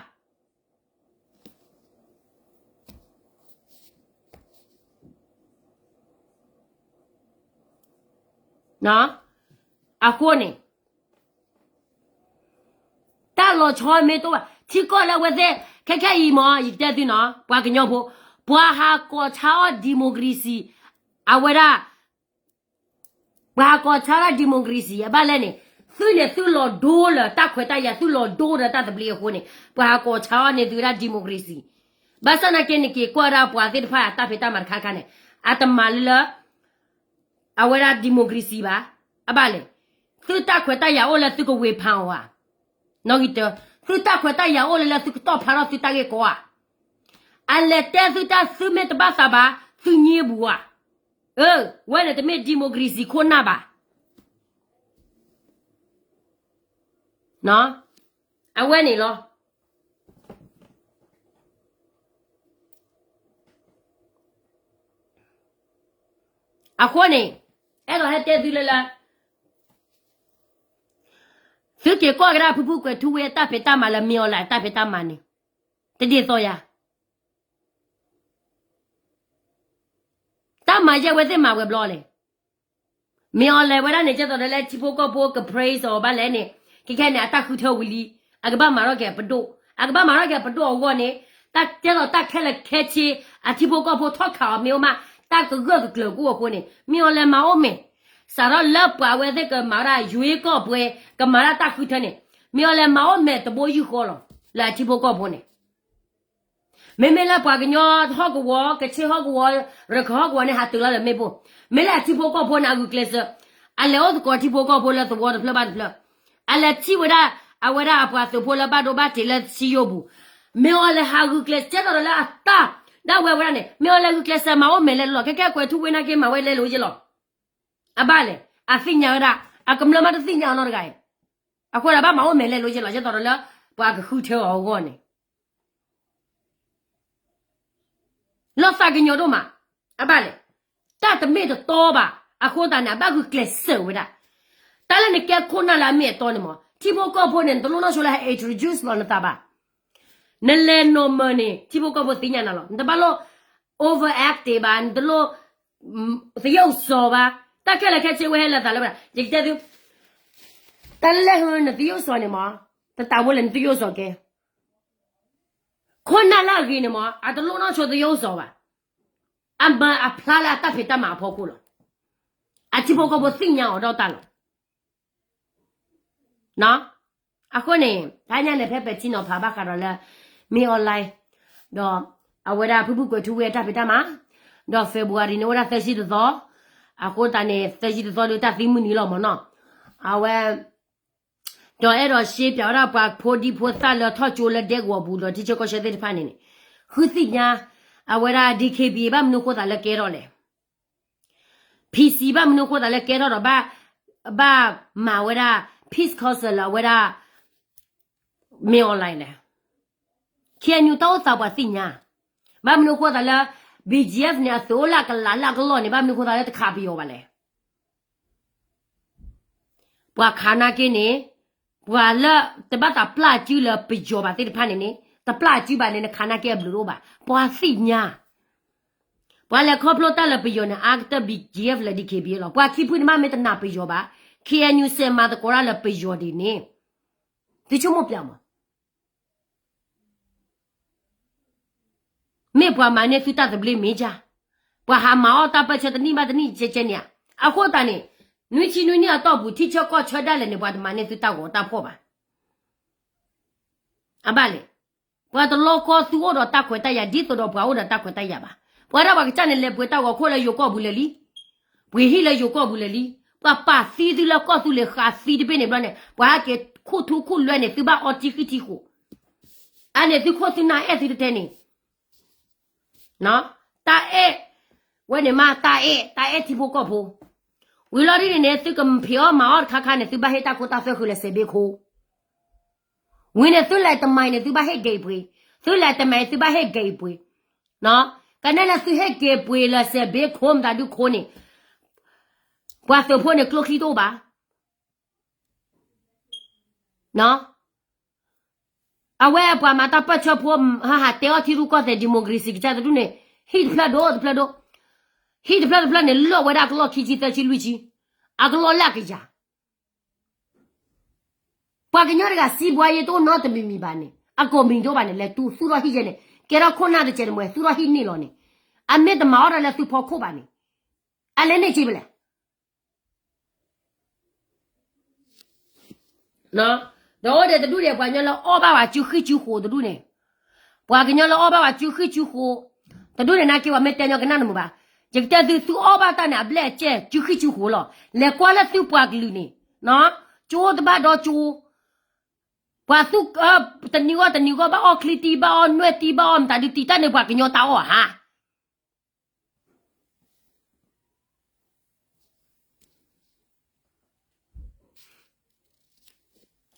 အဃိန့ၣ် တၢ်လီၤဆီမ့ၢ်တအိၣ်ဘၣ် ထံကီၢ်လၢအဝဲသ့ၣ် ခဲခဲအံၤမ့ၢ် ယကတဲသုနီၤ ပှၤကညီဖိ, ပှၤဟးကိးဆါအီၣ် democracy အဝဲဒၣ် ပှၤဟးကိးဆါဒၣ် democracy အဘၣ်လဲၣ်န့ၣ်, သုန့ၣ်သုလီၤဒိလၢတၢ်ခွဲးတၢ်ယာ် သုလီၤဒိဒီးတၢ်သဘျ့အဃိန့ၣ် ပှၤဟးကိးဆါအီၣ်န့ၢ်သုဝဲဒၣ် democracy. ဘၣ်ဆၣ်နာ်က့န့ၣ် က့ၤကွၢ်ဒၣ်ပှၤသ့ၣ်တဖၣ်အတၢ်ဖံးတၢ်မၤတခါခါန့ၣ် အတမၤလၢလၢ အဝဲဒၣ် democracy ဘၣ်. အဘၣ်လဲၣ်, သုတၢ်ခွဲးတၢ်ယာ်အိၣ်လၢသုကဝ့ၤဖးအီၤဧါ. နီၣ်ဂံၢ်တၢ, သုတၢ်ခွဲးတၢ်ယာ်အိၣ်လၢလၢသုကတီၢ်ဖျါထီၣ်သုတၢ်ဂ့ၢ်ကီဧါ. အလဲၤတဲသုတၢ် သုမ့ၢ်တဘၣ်သးဘၣ် သုညံဘူဧါ. အၢ, ဝဲန့ၣ်တမ့ၢ် democracy ခိၣ်နၢ်ဘၣ်. အဝဲန့ၣ်လီၤ. အဃိန့ၣ် အဲၣ်ဒိးဟဲတဲသုလၢလၢ သုက့ၤကွၢ်ကဒါဖုဖုကွဲၤထူဝ့အတၢ်ဖံးတၢ်မၤလၢ မ့ၢ်အီၤလဲၣ်အတၢ်ဖံးတၢ်မၤန့ၣ် တဒ်သိးယၤ တၢ်မၤယဲၢ်ဝဲသ့ၣ်မၤဝဲဘျီလဲၣ်. မ့ၢ်အီၤလဲၣ်ဝဲဒၣ်န့ၣ် ကဲသိးဒီးလၢထံဖိကီၢ်ဖိက praise အီၤဘၣ်လဲၣ်န့ၣ်, ခဲခဲန့ၣ် အတၢ်ဃုထၢဝံၤလံ, အကဘၣ်မၤထီၣ်က့ၤပဒိၣ်, အကဘၣ်မၤထီၣ်က့ၤပဒိၣ်အဂီၢ်န့ၣ်, တၢ်ကဲသိးတၢ်ခဲလၢာ်ခဲဆ့ အထံဖိကီၢ်ဖိထီၣ်ခးအီၤမ့ၢ်အိၣ်မး, တၢ်ကဂၢၢ်ကကျၢၤကအိၣ်အဃိန့ၣ် မ့ၢ်အီၤလဲၣ်မၤအိၣ်မဲာ်, စးထီၣ်လၢပှၤဝဲသ့ၣ်ကမၤဒၣ် ရွေးကောက်ပွဲ ကမၤဒၣ်တၢ်ဃုထၢန့ၣ်, မ့ၢ်အီၤလဲၣ်မၤအိၣ်မဲာ်တဘိယူၢ်ဃီလီၤ, လၢအထံဖိကီၢ်ဖိန့ၣ် မ့မ့ၢ်လၢပှၤကညီဟီၣ်ကဝီၤ, ကခ့ၣ်ဟီၣ်ကဝီၤ, ရခၢၣ်ဟီၣ်ကဝီၤန့ၣ် ဟးတုၤလီၤလၢမ့ၣ်ပိၢ်, မ့ၢ်လၢအထံဖိကီၢ်ဖိန့ၣ် အဂုာ်ကျဲးစၢး, အလဲၤအိၣ်သကိးထံဖိကီၢ်ဖိလၢသဝီတဖျၢၣ်ဘၣ်တဖျၢၣ်, အလဲၤထံၣ်ဝဲဒၣ်, အဝဲဒၣ်အပှၤသုးဖိလၢဘၣ်ဒိဘၣ်ထံးလၢစံယိၣ်ပူၤ, မ့ၢ်အီၤလဲၣ်ဟးဂုာ်ကျဲးစၢး ကဲသိးဒီးလၢအတၢ်, ဒၣ်ဝဲဝဲဒၣ်န့ၣ် မ့ၢ်အီၤလဲၣ်ဂုာ်ကျဲးစၢးမၤအိၣ်မဲာ်လဲၣ်လီၤ, ခဲကဲကွဲၤထူဝ့နာ်က့မၤဝဲလဲၣ်လိၤယ့ၢ်လီၤ. အဘၣ်လဲၣ်, အသ့ၣ်ညါဝဲဒၣ်, အကမျၢၢ်မးတသ့ၣ်ညါအီၤနီတဂၤအံၤ, အဃိဒီးဘၣ်မၤအိၣ်မဲာ်လဲၣ်လိၤယ့ၢ်လီၤ, ကဲသိးဒီးလၢ, ပှၤကဃုထၢအီၤအဂီၢ်န့ၣ် လီၤသးကညီၤဒိၣ်မး, အဘၣ်လဲၣ်, တၢ်တမ့ၢ်တတီဘၣ်, အဃိသတးန့ၣ် အဘၣ်ဂုာ်ကျဲးစၢးဝဲဒၣ်, တၢ်လၢနကဲခိၣ်နၢ်လၢအမ့ၢ်အတီန့ၣ်မး ထံဖိကီၢ်ဖိန့ၣ် နတလိၣ်နီၢ်ဆိလၢဟဲ introduce လီၤနသးဘၣ်, နလဲၤနီၢ်မၢၤန့ၣ် ထံဖိကီၢ်ဖိသ့ၣ်ညါနၤလီၤ, နတဘၣ်လိၣ်, overacting ဘၣ်, နတလိၣ်, သရုပ်ဆောင် ဘၣ်, တၢ်ခဲလၢာ်ခဲဆ့ဝဲဟဲလၢသးလၢဝဲဒၣ်, ယကတဲသု, တၢ်လၢဟဲန သရုပ်ဆောင် န့ၣ်မး, တတးဝဲလၢန သရုပ်ဆောင် ကဲ ခိၣ်နၢ်လၢအဂ့ၤန့ၣ်မး အတလိၣ်နီၢ်ဆိ သရုပ်ဆောင် ဘၣ်. အမၤအဖျါလၢအတၢ်ဖံးတၢ်မၤအဖီခိၣ်လီၤ. အထံဖိကီၢ်ဖိသ့ၣ်ညါအီၤဒီးတၢ်လီၤ. အဃိန့ၣ် တဟါညါန့ၣ် ဖဲပဲာ်ထံနီၤဖးဘၣ်ဃးဒီးလၢ မင်းအောင်လှိုင် ဒီးအဝဲဒၣ်ဖုၣ်ဖုၣ်ကွဲၤထူဝ့အတၢ်ဖံးတၢ်မၤ, ဒီး February န့ၣ် အိၣ်ဝဲဒၣ်သၢဆံတသီ, အဃိသတးန့ၣ် သၢဆံတသီဒီးတၢ်သံမုၢ်နံၤလီၤမၢ်နီၤ. အဝဲ ဒီးအဲၣ်ဒိးရှဲပၠးဝဲဒၣ်ပှၤဖိဒံဖိသၣ်လၢထီၣ်ကၠိလၢဒဲကဝီၤပူၤဒီးထံဆၢကီၢ်ဆၢသ့ၣ်တဖၣ်န့ၣ်န့ၣ်, ဃုသ့ၣ်ညါ အဝဲဒၣ် DKBA ဘၣ်မနုၤဃိသးလၢကဲထီၣ်လဲၣ်. PC ဘၣ်မနုၤဃိသးလၢကဲထီၣ်ဒီး ဘၣ်မၤဝဲဒၣ် peace council လၢအဝဲဒၣ် မင်းအောင်လှိုင်လဲၣ်. KNU တၢ်အိၣ်သးပှၤသ့ၣ်ညါ, ဘၣ်မနုၤဃိသးလၢ BGF န့ၣ် အသုးအိၣ်လၢအကလးလၢအကလီၢ်န့ၣ် ဘၣ်မနုၤဃိသးလၢတခးပယီၤဘၣ်လဲၣ်. ပှၤခးနာ်က့န့ၣ် ပှၤလၢတဘၣ်သးပျၢ်စုလၢပယီၤဘၣ်သ့ၣ်တဖၣ်န့ၣ်န့ၣ် တပျၢ်စုဘၣ်န့ၣ် နခးနာ်က့အဘျုးတအိၣ်ဘၣ်. ပှၤသ့ၣ်ညါ, ပှၤလဲၤခီဖျိတၢ်လၢပယီၤန့ၣ် အါကတၢၢ် BGF လၢ DKBA လီၤ. ပှၤခံဖုန့ၣ်မ့ၢ်တနာ်ပယီၤဘၣ်, KNU စဲးမၤသကိးတၢ်လၢပယီၤဒ်န့ၣ် သုဆိကမိၣ်ပၠးမး. မ့ၢ်ပှၤမၤန့ၢ်သုတၢ်သဘျ့မ့ၢ်ဧါ, ပှၤဟးမၤအီၣ်တၢ်ပၢၢ်ဆၢတနံၣ်ဘၣ်တနံၣ်ကဲကဲန့ၣ်ဧါ. အဃိသတးန့ၣ် နွံဆံနွံနံၣ်အတီၢ်ပူၤ ထံဆၢကီၢ်ဆၢဒၣ်လဲာ်န့ၣ် ပှၤတမၤန့ၢ်သုတၢ်ဂီၤတၢ်ဖှီၣ်ဘၣ်. အဘၣ်လဲၣ်, ပှၤတလီကီသုအိၣ်ဒီးတၢ်ခွဲးတၢ်ယာ် ဒ်သိးဒီးပှၤအိၣ်ဒီးတၢ်ခွဲးတၢ်ယာ်ဘၣ်. ပှၤဒၣ်ပှၤကစၢ်န့ၣ် လဲၤပှ့ၤတၢ်ဂီၤခိၣ်လၢယိၤကီၢ်ပူၤလၢာ်လံ, ပှ့ၤဟံၣ်လၢယိၤကီၢ်ပူၤလၢာ်လံ, ပှၤပာ်သံသုလၢကီၢ်သူလ့ၤဃာ်သံတဘ့ၣ်န့ၣ်ဘျီန့ၣ် ပှၤဟဲက့ၤခူၣ်ထူခူၣ်လွဲန့ၣ် သုဘၣ်အီထံဃံထံဃိး, အန့ၣ်သုခိၣ်သုနၢ်အဲၣ်သုတတဲန့ၣ် တၢ်အဲၣ်, ဝဲန့ၣ်မ့ၢ်တၢ်အဲၣ်, တၢ်အဲၣ်ထံဖိကီၢ်ဖိ, ဝံၤလီၤဒ်န့ၣ်န့ၣ် သုကဖံးအီၣ်မၤအီၣ်တခါခါန့ၣ် သုဘၣ်ဟ့ၣ်တၢ်ခိတၢ်သွဲဃုာ်လၢစဲးဘ့ခိၣ်, ဝံၤန့ၣ်သုလဲၤတမံၤန့ၣ် သုဘၣ်ဟ့ၣ်က့ၤပှ့ၤ, သုလဲၤတမံၤသုဘၣ်ဟ့ၣ်က့ၤပှ့ၤ, ကနဲၣ်လၢသုဟ့ၣ်က့ၤပှ့ၤလၢစဲးဘ့ခိၣ်မတၤဒုခိၣ်န့ၣ် ပှၤသုးဖိန့ၣ်ကျိချံတအိၣ်ဘၣ်. အဝဲပှၤမၤတၢ်ပၢၢ်ဆၢဖိ ဟးဟးတဲအီၣ်ထံရူၢ်ကီၢ်သဲး democracy ကစၢ်တဒူၣ်န့ၣ် ဟံၣ်တဖျၢၣ်ဒိၣ်တဖျၢၣ်ဒိၣ်, ဟံၣ်တဖျၢၣ်တဖျၢၣ်န့ၣ် လီၤဝဲဒၣ်အကလီၢ်ခံဆံသၢဆံလွံၢ်ဆံ, အကလီၢ်လၢအကယၤ ပှၤကညီတဂၤစံးဘှါယဲတအိၣ်နီတမံၤမံၤဘၣ်န့ၣ် အကိးမံၤဒိၣ်ဘၣ်န့ၣ် လဲၤတူၢ်သူၣ်ထီၣ်ဟံၣ်ယဲန့ၣ် ကဲထီၣ်ခိၣ်နၢ်တစဲးတမှဲၤသူၣ်ထီၣ်ဟံၣ်န့ၣ်လီၤန့ၣ်, အမ့ၢ်တမၤအီၣ်တၢ်လၢသုဖီခိၣ်ဘၣ်န့ၣ် အလဲၤန့ၢ်က့ၤဖဲလဲၣ်. ဒီးအိၣ်ဒီးတဒူၣ်န့ၣ် ပှၤကညီလၢအီၣ်ဘၣ်ဝဲစုဃံၣ်စုဃိးတဒူၣ်န့ၣ်, ပှၤကညီလၢအီၣ်ဘၣ်ဝဲစုဃံၣ်စုဃိး တဒူၣ်န့ၣ် နာ်က့ဝဲမ့ၢ်တဲညီကနၣ်တမုာ်ဘၣ်. ယကတဲသု သုအီၣ်ဘၣ်တၢ်န့ၣ် အဘျဲၣ်အကဲစုဃံၣ်စုဃိးလီၤ. လဲၤကွၢ်လၢသုပှၤကလုာ်န့ၣ်, ကၠိတဘၣ်ဒီးကၠိ, ပှၤသူၣ်, တနံၤဂီၢ်တနံၤဂီၢ် ဘၣ်အီၣ်ချံတံၢ် ဘၣ်အီၣ်နွဲၣ်တံၢ် ဘၣ်အီၣ်မတၤဒုးတံၢ်တၢ်န့ၣ် ပှၤကညီတၢ်အီၣ်ဧါ.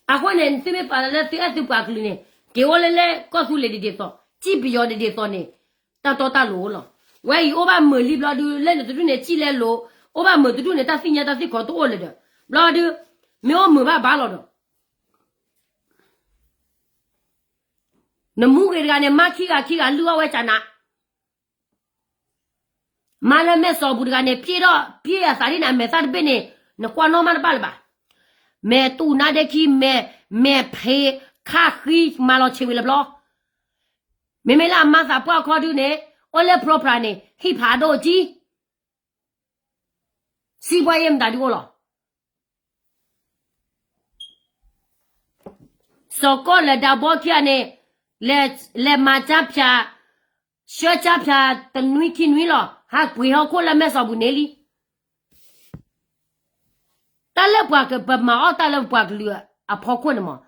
အဃိန့ၣ် သုမ့ၢ်ပာ်လၢသုအဲၣ်သုပှၤကလုာ်န့ၣ် က့ၤအိၣ်လၢလၢကီၢ်သူလ့ၤဒ်ဒ်သိး စံၣ်ပယီၤဒ်ဒ်သိးန့ၣ် တၢ်တီတၢ်လိၤလီၤ. ဝဲအံၤအိၣ်ဘၣ်မုာ်လံဘျီဒုး လၢန့ၣ်တဒူၣ်န့ၣ် စံၣ်လဲၤလိၤ, အိၣ်ဘၣ်မုာ်တဒူၣ်န့ၣ် တၢ်သ့ၣ်ညါတၢ်သ့ၣ်ခီတအိၣ်လၢၤဒီး ဘျီဒုး မ့ၢ်အိၣ်မုာ်ဘၣ်ဘၣ်လီၤဒီး နမူဂ့ၤတဂၤန့ၣ် မါခံဂၤခံဂၤလုၢ်အီၣ်ဝဲကနး မါလၢမဲာ်စီၤပူၤတဂၤန့ၣ် ပျ့ၢ်ထီၣ်ပျ့ၢ်အသးဒ်န့ၣ် အမဲာ်သၣ်တဘ့ၣ်န့ၣ် နကွၢ်နီၣ်မးတဘၣ်လၢၤဘၣ်. မဲာ်တူၢ်နါဒဲခံ မဲာ်, မဲာ်ဖံး, ခါဃံမၤလီၤဆံးဝံၤလၢဘျီ. မ့မ့ၢ်လၢအမါသးပှၢ်ခီဒုန့ၣ် အိၣ်လၢ program န့ၣ် ဟံၣ်ဖးဒိၣ်ကံ စံးပှၤယဲၢ်မတၤဒုအိၣ်လီၤ. စီၤကီၢ်လၢဒါဘီခံဂၤန့ၣ် လဲၤမၤကၠါဖၠး, ဆှၢကၠါဖၠးတနွံခံနွံလီၤ. ဟးကွံာ်ဟီၣ်ခိၣ်လၢမဲာ်စီၤပူၤန့ၣ်လံ. တၢ်လၢပှၤကပမၤအီၣ်တၢ်လၢပှၤကလုာ်အဖီခိၣ်န့ၣ်မး,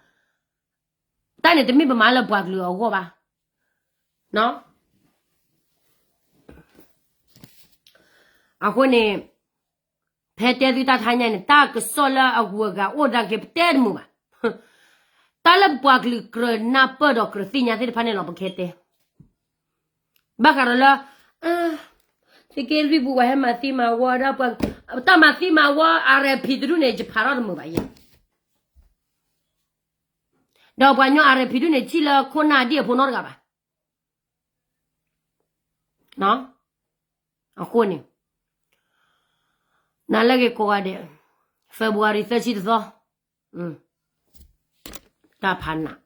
တၢ်န့ၣ်တမ့ၢ်ပမၤလၢပှၤကလုာ်အဂီၢ်ဘၣ်. အဃိန့ၣ် ဖဲတဲသုတၢ်တဟါညါန့ၣ် တၢ်ကစီၣ်လၢအဂုၤအဂၤအိၣ်နာ်က့ ပတဲတမုာ်ဘၣ်. တၢ်လၢပပှၤကလုာ်ကြၢးနၢ်ပၢၢ်ဒီးကြၢးသ့ၣ်ညါသ့ၣ်တဖၣ်န့ၣ်လီၤ ပကဟဲတဲ. ဘၣ်ဃးဒီးလၢ သုးက့လွံၢ်ပူၤ ပှၤဟဲမၤသံမၤဝီဒီးပှၤ, တၢ်မၤသံမၤဝီ အရ့ဖံးတဒူၣ်န့ၣ် ယဖးထီၣ်တမုာ်ဘၣ်ယဲ. ဒီးပှၤကညီအရ့ဖံးတဒူၣ်န့ၣ် ထံၣ်လၢခိၣ်နၢ်ဒ်အဖိနီတဂၤဘၣ်. အဃိန့ၣ် နၤလၢဂ့ၤကိးဂၤဒဲး February သၢဆံတသီ တၢ်ဖးနး